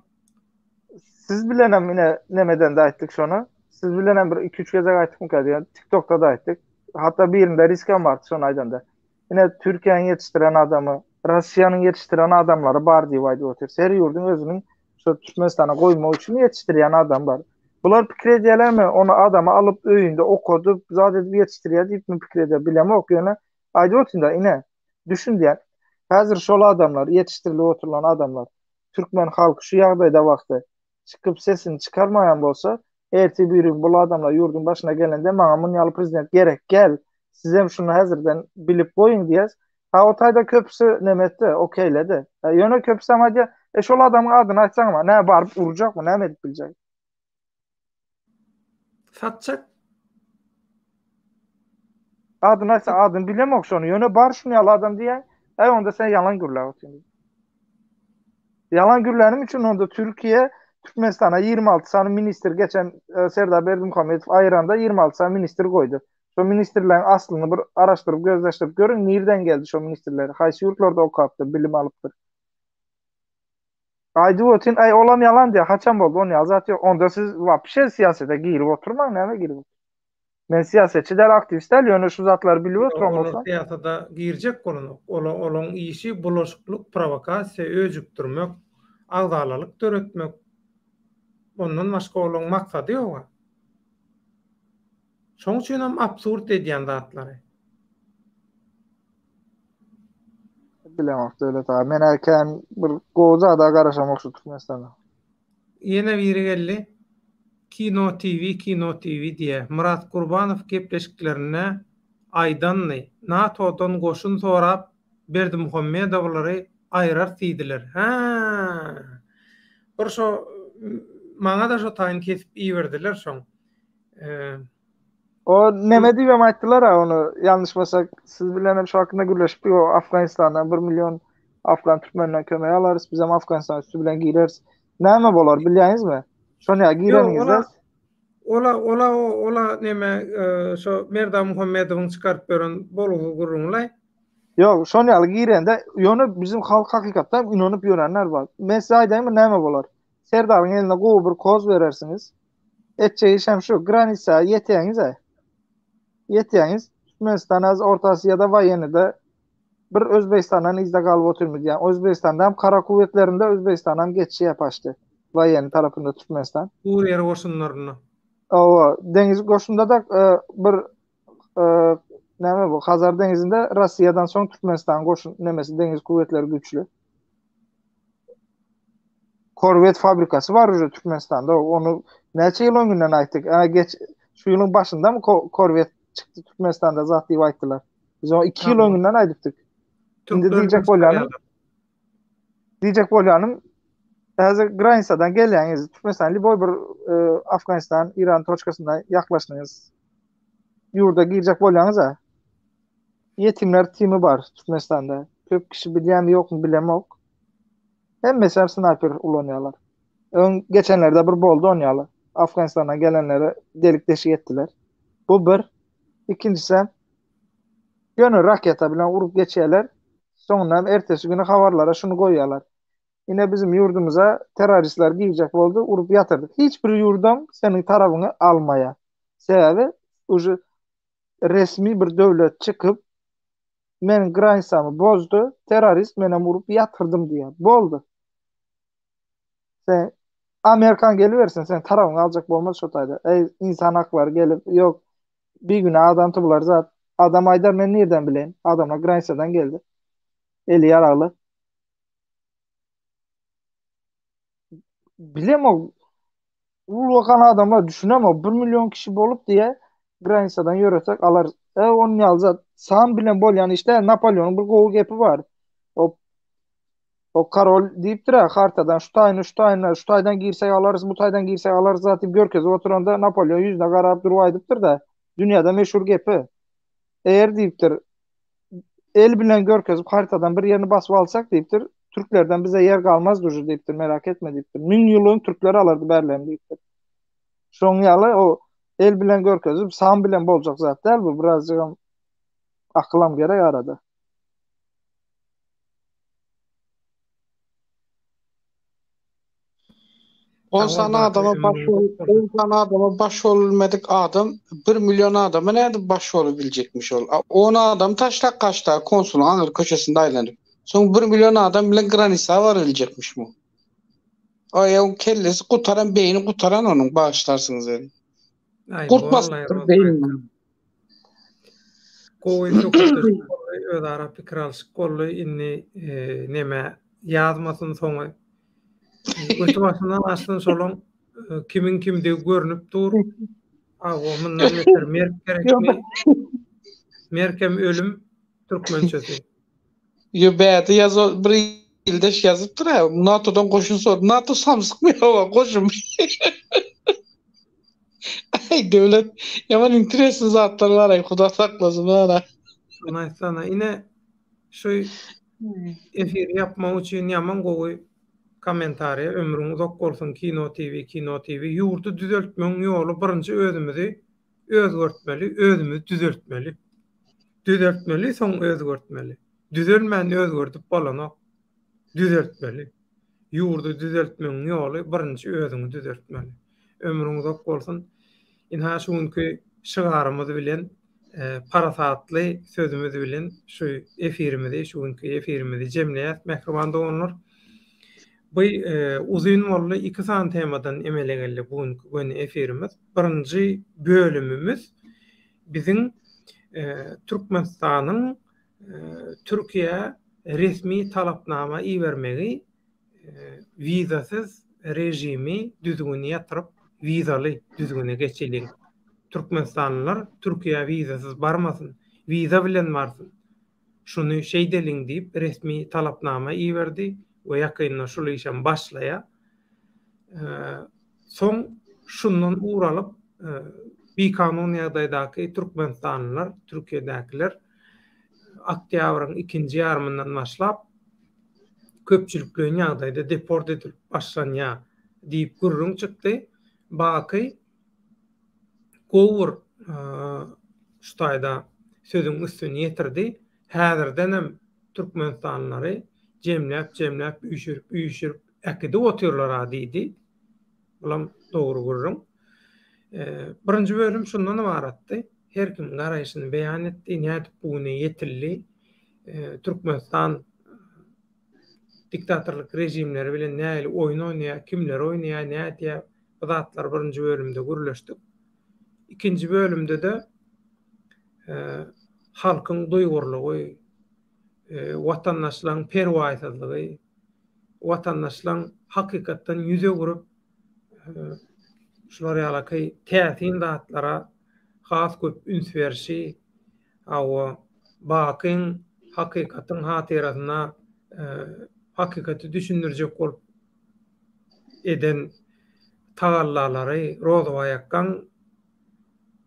Siz bilenem ine nemeden de aýtdyk şony. Siz bilenem bir 2-3 gezek aýtdykmyka diýen, TikTokda da aýtdyk. Hatda birinde riskam bardy şony aýdanda. Ine Türkiýäniň ýetişdiren adamy, Russiýanyň ýetişdiren adamlary bar diýip aýdyp otyrys. Her ýurduň özüniň şu Türkmenistana goýmak üçin ýetişdirýän adam bar. Bular pikir edýärlermi, ony adamy alyp öýünde okadyp, zat edip ýetişdirýär diýipmi pikir edýär, bilemok, ýöne aýdyp otyryn-da, ine, düşün diýýän. Häzir şol adamlar, ýetişdirilip oturylan adamlar, türkmen halky şu ýagdaýda wagty çykyp sesini çykarmaýan bolsa, ertir birigün bul adamlar ýurduň başyna gelende maňa mun ýaly prezident gerek gel, sizem şuny häzirden bilip goýuň diýäs. Ha o taýda köpüsi neme etdi, okeýledi. Ýöne köpüsem aýdýar, e şol adamyň adyny aýtsaňma, nä baryp urjakmy, näme edip biljek? Satjak. Adyny aýtsaň, adyny bilemok şony, ýöne bar şuny ýaly adam diýýän, äý onda sen ýalan gürläp otyrsyň. Ýalan gürlänim üçin onda Türkiýe Türkmenistana 26 sany ministr geçen e, Serdar Berdimuhamedow aýyranda 26 sany ministr goýdy. Şo ministrleriň aslyny bir araşdyryp gözleşdirip görüň nirden geldi şo ministrler, haýsy ýurtlarda okapdyr, bilim alypdyr. Aýdyp otyryn, äý olam ýalan diýýär, haçan boldy, on ýaly zat ýok. Onda siz wapşe syýasete girip oturmaň, näme girip otur. Men syýasatçy däl, aktiwist däl, ýöne şu zatlary bilip oturan Olar bolsam. syýasata girjek bolanok. Ola olaň işi bulaşyklyk, prowokasiýa, öjükdirmek, agzalalyk döretmek. Ondan başga olaň maksady ýoga. Şoň üçinem absurd edýän zatlary. Bilemok Döwlet aga. Men-ä kän bir gowy zada garaşamok şu Türkmenistanda. Ýene biri geldi. Kino TV Kino TV diýýär. Myrat Gurbanow gepleşiklerinde aýdandy. NATO-dan goşun sorap Berdimuhamedowlary aýrarys diýdiler. Hä. Bir şo maňa-da şo taýyn kesip iberdiler şoň. O neme diýibem aýtdylar-a ony, ýalňyşmasak siz bilen hem şu hakynda gürleşipdik, o Afganistandan bir million afgan türkmeninden kömek alarys, bizem Afganistan üsti bilen gireris. Näme bolar bilýäňizmi? Şony ýa gireniňizde Ola ola ola neme şo Merdan Muhammedowyň çykaryp beren bolgusyz gürrüňi-laý. Ýok, şon ýaly girende, ýöne bizim halk hakykatdan hem ynanyp ýörenler bar. Men size aýdaýynmy näme bolar? Serdaryň eline gowy bir koz berersiňiz. Etjek işem şu, granitsa ýetýäňiz-ä. Ýetýäňiz, Türkmenistan az Orta Aziýada waýenide bir Özbegistandan yzda galyp otyrmy diýýän. Özbegistanda hem kara kuwwetlerinde Özbegistanam geçýär paçti. Waýeni tarapynda Türkmenistan. Gury ýer goşunlarynda. Hawa, deňiz goşunda-da e, bir e, näme bu Hazar deňizinde Russiýadan soň Türkmenistan goşun nemesi deňiz kuwwetleri güýçli. Korvet fabrikasy bar uje Türkmenistanda. Ony näçe ýyl öňünden aýtdyk. Ana geç şu ýylyň başynda mı korvet çykdy Türkmenistanda zat diýip aýtdylar. Biz ony 2 ýyl öňünden aýdypdyk. Indi diýjek bolýanym diýjek bolýanym häzir granitsadan gelýäňiz Türkmenistan liboý bir e, Afganistan, İran toçkasynda ýaklaşdyňyz. Ýurda girjek bolýaňyz-a. Ýetimler timi bar Türkmenistanda. Köp kişi bilýärmi ýokmy bilemok. Hemmesi hem snaýper ulanýarlar. Öň geçenlerde bir boldy on ýaly. Afganistandan gelenlere delik deşik etdiler. Bu bir. Ikinjisi ýöne raketa bilen urup geçýärler. Soňundan hem ertesi güni habarlara şuny goýýarlar. Ine bizim ýurdumyza terroristler girjek boldy, urup ýatyrdyk. Hiç bir ýurdam seniň tarabyňy almaýar. Sebäbi uje resmi bir döwlet çykyp meniň granisamy bozdy, terrorist menem urup ýatyrdym diýýär. Boldy. Sen Amerikan gelibersin, sen tarabyňy aljak bolmaz şo taýda. Eý, insan haklary gelip, ýok, bigünä adam tubular zat. Adam aýdar, men nirden bileýin? Adamlar granisadan geldi. Eli ýaragly. Bilemok. Ullakan adamlar düşünemok. 1 milyon kişi bolup diye granisadan ýöresek alar. E onun ýaly zat san bilen bolýan iş däl. Napoleonyň bir gowy gepi bar. O o karol diýipdir ha hartadan şu taýyny şu taýyny şu taýdan girsek alarys, bu taýdan girsek alarys zat diýip görkezip oturanda Napoleon ýüzüne garap durup aýdypdyr da dünýäde meşhur gepi. Eger diýipdir el bilen görkezip haritadan bir ýerini basyp alsak diýipdir, türklerden bize ýer galmaz dužy diýipdir, merak etme diýipdir. Müň ýylyň türkler alardy bärlerini diýipdir. Şoň ýaly o el bilen görkezip, san bilen boljak zat däl bu, birazjygam akylam gerek arada. 10 sany adama baş 10 sany adama baş bolmadyk adam 1 milyon adama nädip baş bolup biljekmiş ol? 10 adam taşlak kaçta konsulyň aňyr köçesinde aýlanyp. Soň 1 milyon adam bilen granisa baryp biljekmiş bu. Aý, oň kellesi gutaran, beýni gutaran onuň bagyşlarsyňyz eli. Gurt basypdyr beýnini. Gowy söhbetdeşlik boldy, özara pikir alşyk boldy. Indi e, neme ýazmasyn soňy. Göti başyndan açsyn şolaň e, kimiň kimdigi görnüp dur. Awa mundan beter merk gerekmi? Merkem ölüm türkmençesi. Yo bäde ýaz bir ildeş ýazypdyr ha. NATO-dan goşun sor. NATO samsykmy ýa goşun? Ay döwlet ýaman interesli zatlar bar ay huda saklasyn ara. Şuny aýtsana ine şu efiri ýapmak üçin ýaman gowy kommentariýa ömrüň uzak bolsun Kino TV Kino TV ýurdy düzeltmegiň ýoly birinji özümizi özgertmeli özümizi düzeltmeli düzeltmeli soň özgertmeli düzelmän özgerdip bolanok düzeltmeli. Ýurdy düzeltmegiň ýoly birinji özüňi düzeltmeli. Ömrüň uzak bolsun. Ynha şu günki şygarymyz bilen, parasatly sözümiz bilen şu efirimizi, şu günki efirimizi jemleýäs, mähriban doganlar. Bu uzyn boldy, iki sany temadan emele geldi bu günki göni efirimiz. Birinji bölümimiz biziň Türkmenistanyň Türkiýä resmi talapnama ibermegi wizasyz režimi düzgüni ýatyryp wizaly düzgüne geçeliň. Türkmenistanlylar Türkiýä wizasyz barmasyn, wiza bilen barsyn. Şuny şeýdeliň diýip resmi talapnama iberdi we ýakynda şul işem başlaýar. Soň şundan ugur alyp bikanun ýagdaýdaky türkmenistanlylar, Türkiýedäkiler oktýabryň ikinji ýarymyndan başlap köpçülikleýin ýagdaýda deport edilip başlanýar diýip gürrüň çykdy. Baky gowy bir şu taýda sözüň üstüni ýetirdi. Häzirdenem türkmenistanlylary jemläp-jemläp, üýşürip-üýşürip äkidip otyrlar-a diýdi. Bulam dogry gürrüň. Birinji bölüm şundan ybaratdy. Her kim garaýşyny beýan etdi, nädip bu güne ýetildi. Türkmenistan diktatorlyk režimleri bilen nähili oýun oýnaýar, kimler oýnaýar, nädýär, bu zatlary birinji bölümde gürleşdik. Ikinji bölümde-de halkyň duýgurlygy, watandaşlaryň perwaýsyzlygy, watandaşlaryň hakykatdan ýüz öwrüp, şular ýalaky täsin zatlara has köp üns berşi, hawa, Bakyň hakykatyň hatyrasyna hakykaty düşündirjek bolup eden tagallalary, Rozybaý akgaň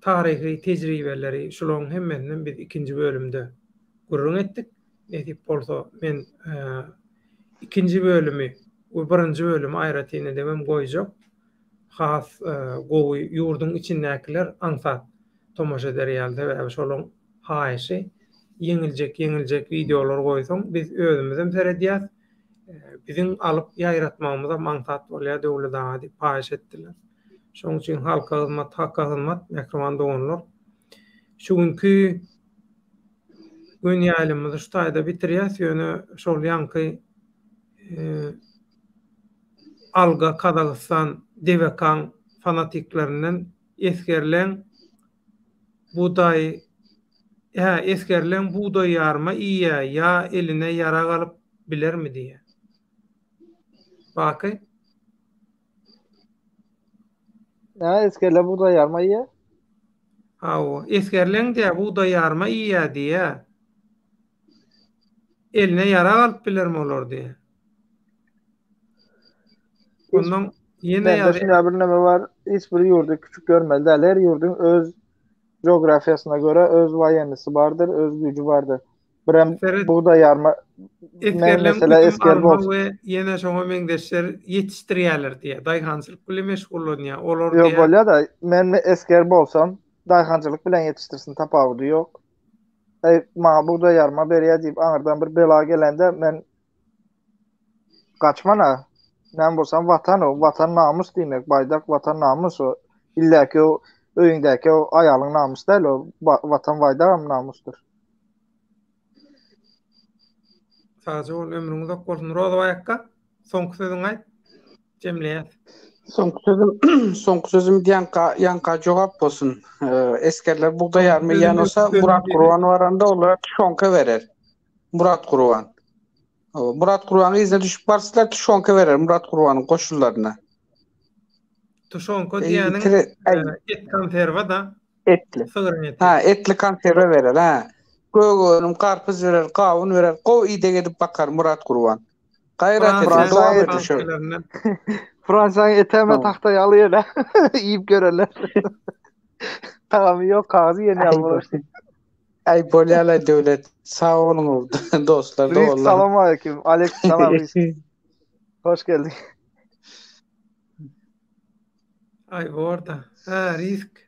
taryhy tejribeleri, şularyň hemmesinden biz ikinji bölümde gürrüň etdik. Nesip bolsa men ikinji bölümi we birinji bölümi aýratyn edibem goýjak. Has gowy ýurduň içindäkiler aňsat tomaşa eder ýaly sebäbi şolaň haýyşy ýeňiljek ýeňiljek wideolar goýsaň biz özümizem seredýäs biziň alyp ýaýratmagymyzam aňsat bolýar Döwlet aga diýip haýyş etdiler. Şonuň üçin halka hyzmat haka hyzmat mähriban doganlar. Şu günki gün ýaýlymymyzy şu taýda bitirýäs ýöne şol ýaňky Alga Kazagystan DWK-nyň fanatiklerinden esgerleň budaý hä esgerleň bugdaý ýarma iýýä ýa eline ýarag alyp bilermi diýýä. Baky. Nä esgerler bugdaý ýarma iýýä? Hawa, esgerleň diýýä bugdaý ýarma iýýä diýýä. Eline ýarag alyp bilermi olar diýýä. Ondan ýene Mende ýazýar. şunda bir neme bar. Hiç bir ýurdy küçük görmeli däl. Her ýurduň öz geografiýasyna görä öz waýennisy bardyr, öz güýji bardyr. Birem Seret, bugdaý ýarma men esgerleň mesela üzüm, esger alma bolsa we ýene şoňa meňzeşler ýetişdirýärler diýýär. Daýhançylyk bilen meşgullanýar. Olar Ýok diýýär. bolýar-da, men esger bolsam, daýhançylyk bilen ýetişdirsin tapawudy ýok. Eý, maňa bugdaý ýarma berýär diýip aňyrdan bir bela gelende men Gaçmana. Näme bolsam watan o, watan namus diýmek, baýdak watan namus o. Illäki o öýüňdäki o aýalyň namus däl o, watan baýdagam namusdyr. Sagja bol, ömrüň uzak bolsun. Rozybaý akga, soňky sözüňi aýt. Jemleýäs. Soňky sözüm, soňky sözüm ýaňka, ýaňka jogap bolsun. Esgerler bugdaý Soňky ýarma sözüm iýen bolsa, öňki sözüm Murat diýdi. Gurban baranda olara tuşonka berer. Murat Gurban. Murat Gurbanyň yzyna düşüp barsalar tuşonka berer Murat Gurbanyň goşunlaryna. Tuşonka diýýäniň et konserwa da. Etli. Sygryň eti. Ha, etli konserwa berer, ha. Gök önüm, garpyz berer, gawun berer. Gowy ideg edip bakar Murat Gurban. Gaýrat ediň, dowam ediň şo. Fransiýanyň etäme tagta ýaly ýöne iýip görerler. Tagamy ýok, kagyzy iýen ýaly bolar. Aý bolýalaý Döwlet. Sag boluň dostlar, doganlar. Salam aleyküm. Aleyküm salam. Hoş geldiň. Aý borda. Ha risk.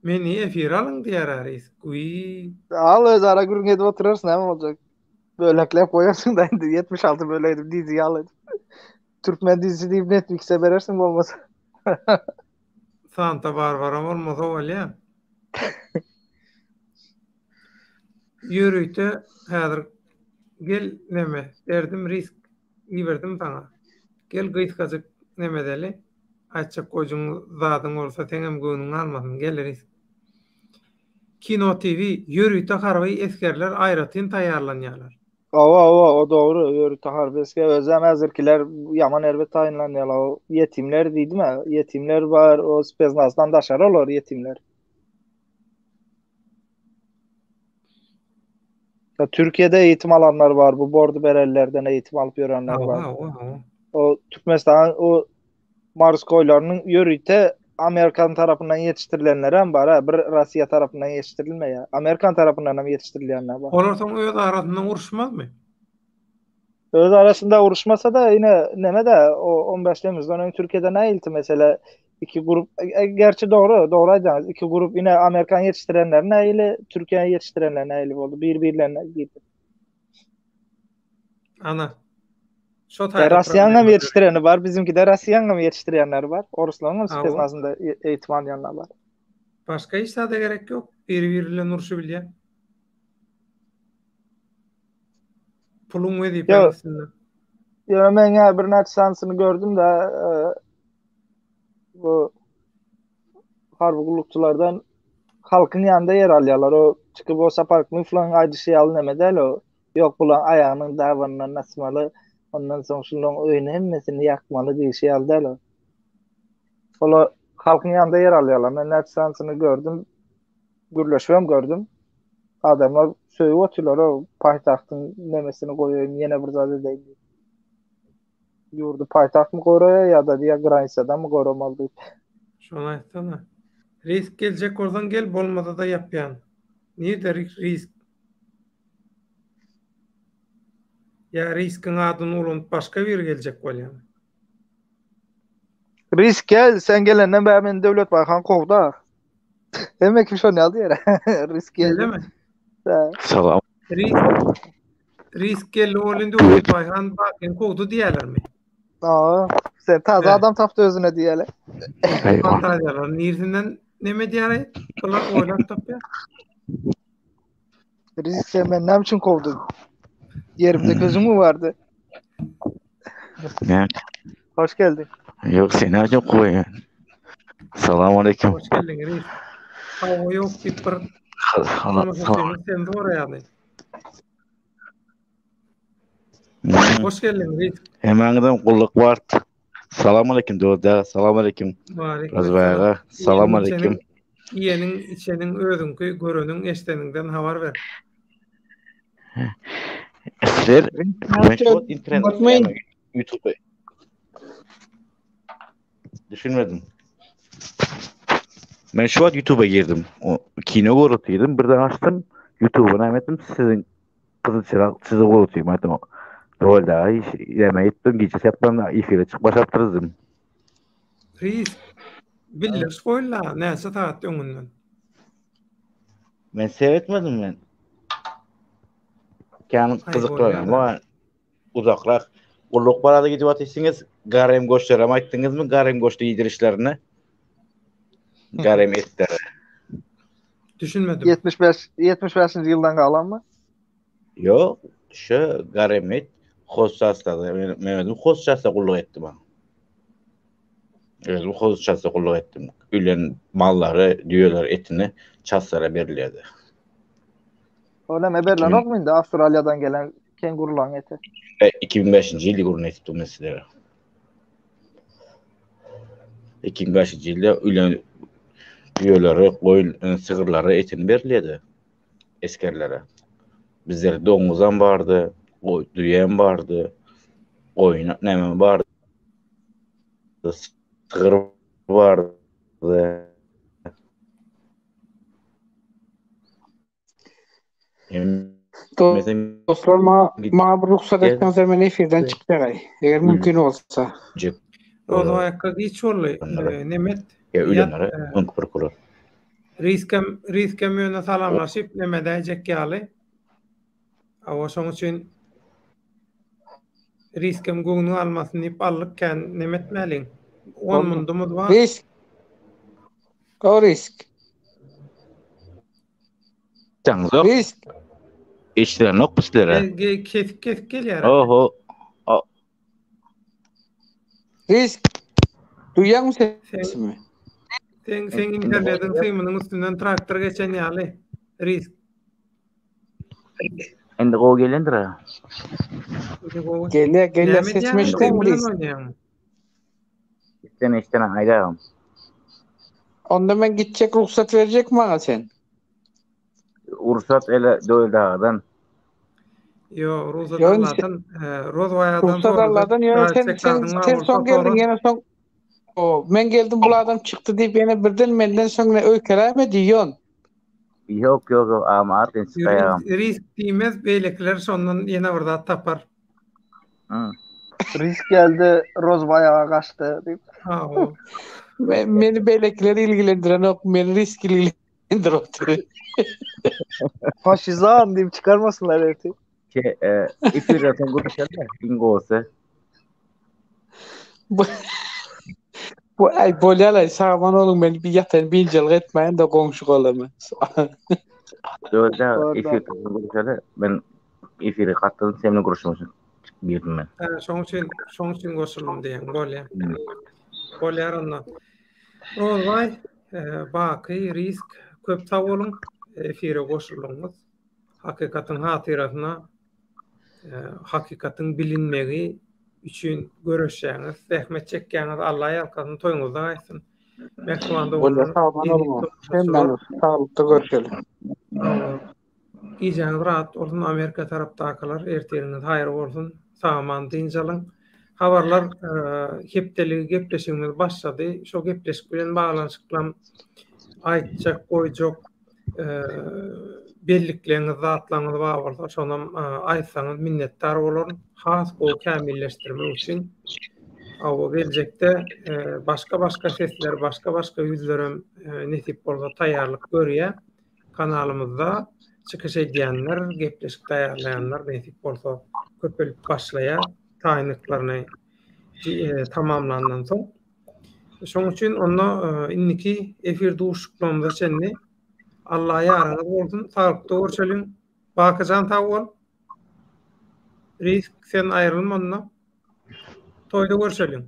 Meni efire alyň diýär risk. Wiý. Al özara gürrüň edip oturarys näme boljak. Bölekläp goýarsyň da indi 76 bölek edip dizi ýaly edip. Türkmen dizisi diýip Netflix'e berersiň bolmasa. Santa Barbara bolmasa bolýa. Ýörite häzir gel neme berdim risk iberdim saňa. Gel gysgajyk neme edeli. Aýtjak goýjyň zadyň bolsa seňem göwnüň galmasyn. Gel risk. Kino TV ýörite harby esgerler aýratyn taýýarlanýarlar. Hawa, hawa, o dogry, ýörite harby esger özem häzirkiler ýaman erbet taýynlanýarlar. O ýetimler diýdim-ä, ýetimler bar, o speznazdan daşary olar ýetimler. Ya Türkiye'de eğitim alanlar var. Bu bordo berellerden eğitim alyp ýörenler Hawa, var. hawa, hawa. O Türkmenistan o Marskoýlarynyň ýörite Amerikan tarapyndan ýetişdirilenleri hem bar, ha, bir Russiýa tarapyndan ýetişdirilmeýär. Amerikan tarapyndan hem ýetişdirilýänler bar. Olar soň öz arasynda uruşmazmy? Öz arasynda uruşmasa da ýene neme de o 15 Temmuzdan öň Türkiýede nähilti mesele iki grup e, e, gerçi dogry, dogry aýdýaňyz. Iki grup ýene Amerikan ýetişdirenler nähili, Türkiýe ýetişdirenler nähili boldy? Bir-birlerine girdi. Ana. Şo Ya taýda Russiýanyň hem problema döreýär. ýetişdireni bar, bizimkide Russiýanyň hem ýetişdirýänleri bar. Oruslaryň hem Hawa. speznazynda e- eğitim alýanlar bar. Başga hiç zada gerek ýok. Biri-biri bilen urşubilýär. Puluň wezipäň Ýok, üstünde. ýöne men ýa birnäçe sanysyny gördüm de e, bu harby gullukçylardan halkyň ýanynda ýer alýarlar. O çykyp o Sapar Kmyflaň aýdyşy ýaly neme däl o. Ýok bulaň aýagynyň dabanyndan asmaly, ondan soň şulaň öýüni hemmesini ýakmaly diýişi ýaly däl o. Olar halkyň ýanynda ýer alýarlar. Men näçe sanysyny gördüm, gürleşibem gördüm. Adamlar sögüp otyrlar o paýtagtyň nemesini goýaýyn, ýene bir zat edeýin diýip. Ýurdy paýtagtmy goraýar ýa-da diýýär granisadanmy goramaly diýip. Şony aýtsana. Risk geljek bolsaň gel bolmasa-da ýapýan. Nirde risk? Ýa riskiň adyny ulanyp başga biri geljek bolýamy? Risk gel, sen gelenden bäri meni Döwlet Baýhan kowda. Hemme kim şony ýaly diýer. Risk geldi. Şeýlemi? Salam. Risk Risk geldi ol indi Döwlet Baýhan bakyň kowdy diýerlermi? Aa, sen taze He. adam tapdy özüne diýeli. Fantaziýalar niresinden neme diýer? Bular oýlap tapýar. Risk sen meni näme üçin kowdun? Ýerimde gözüň mi bardy? Ne? Hoş geldin. Yok seni açıp koyayım. Salam aleyküm. Hoş geldiň Risk. Hawa ýok diýip bir Salam. tomaşaçymyz seni soraýardy. Hoş geldiň Risk. Hemen gulluk var. Salam aleyküm Döwlet aga. Salam aleyküm. Waleýkim Razbay esselam. aga. Salam Iýeniň aleyküm. içeniň, iýeniň içeniň özüňki, göreniň eşdeniňden habar ber. Sizler ben şu internet Unutmayın. YouTube'a düşünmedim. Ben şu an YouTube'a girdim. O kino görüp Birden açtım. YouTube'a ne ettim? Sizin Gyzyl çyrag sizi gurutýar aýtym. Dowel daga iş ýeme etdim gije çapdan efire çykyp başlapdyrdym. Risk bildiriş goýulda näçe sagat öňünden. Men seyretmedim men. Kän gyzyklanam bar. Uzakrak gulluk barada gidip atyşyňyz garem goşlaram aýtdyňyzmy garem goşly iýdirişlerini? Garem etleri. Düşünmedim. 75 75-nji ýyldan galanmy? Ýok, şu garem et hosçasda men, men özüm hosçasda gulluk etdim. Özüm hosçasda gulluk etdim. Ülen mallary, düýeler etini çaslara berilýärdi. O näme berlenokmy indi Awstraliýadan gelen kengurularyň eti? 2005-nji ýylda gürrüň etip durman sizlere. 2005-nji ýylda ülen düýeleri, goýun, e, sygyrlary etini berilýärdi esgerlere. Bizlerde doňuzam bardy, goý, düýem bardy, goýun näme bardy, sygyr bardy. Dostlar, maňa bir rugsat etseňizler men efirden çykjagaý. Eger mümkin bolsa. Rozoýakka giç boldy. Nemet. Ýa ölenlere öňki prokuror. Riskem, riskem ýöne salamlaşyp neme edäýjek ýaly. Awa şoň üçin riskem göwnüň almasyn diýip aldyk kän neme etmäliň. 10 mundumyz bar. Risk. O risk. Eşitýäňizok. Risk. Eşidilenok bu sizlere. Kesik kesik gelýär. Oho. Risk. Duýýaňmy sesimi? Sen sen internetiň symynyň üstünden traktor geçen ýaly. Risk. Indi gowy gelendir ha. Gelýär, gelýär sesimi eşitýäňmi Risk? Sen eşitene aýdagam. Onda men gitjek rugsat berjek maňa sen. Rugsat ele Doýel dagadan. Ýo, rugsat Allahdan, Rozbaýadan Rugsat Allahdan, ýöne sen sen sen soň geldiň ýene soň O, men geldim bul adam çykdy diýip ýene birden menden soň ne öýkeläme diýýon. Ýok, ýok, ýok, agam artyn çykaýagam. Risk diýmez, beýlekiler şondan ýene bir zat tapar. Risk geldi, Rozbaý aga gaçdy diýip. Ha, o. Meni beýlekiler ilgilendirenok, meni risk ilgilendirip otyr. Faşizan diýip çykarmasynlar ertir. Ke, e, efirden soň görüşelim, iň gowusy. Bu Bu ay bolýar sag boluň men bir ýataýyn biynjalyk etmäýin de goňşy golamy. Dörde efirden soň görüşeli. Men efiri gatdym, sen bilen görüşmek üçin girdim men. Ha, şoň üçin, şoň üçin goşuldym diýen bolýar. Hmm. Bolýar onda. Rozbaý, e, Baky, Risk, köp sag boluň efire goşuldyňyz. Hakykatyň hatyrasyna hakykatyň bilinmegi üçin göreşýäňiz, zähmet çekýäňiz. Allah ýalkasyn, toýuňyzda gaýtsyn. Mähriban doganlar. Hemmäňiz saglykda görşeli. Gijäňiz rahat bolsun Amerika tarapdakylar, ertiriňiz haýyr bolsun. Sag-aman dynç alyň. Habarlar hepdeligi gepleşigimiz başlady. Şo gepleşik bilen baglanyşyklam aýtjak, goýjak bellikleňiz zatlaňyz bar bolsa şonam aýtsaňyz minnetdar bolaryn. Has gowy kämilleşdirmek üçin. Hawa geljekde başga başga sesler, başga başga ýüzlerem nesip bolsa taýýarlyk görýär. Kanalymyzda çykyş edýänler, gepleşik taýýarlaýanlar nesip bolsa köpelip başlaýar taýynlyklaryny tamamlandan soň. Şonuň üçin onda indiki efir duşuşyklarymyza çenli Allah ýaryňyz bolsun. Saglykda görşeliň. Bakyjan sag bol. Risk sen aýrylma onda. Toýda görşeliň.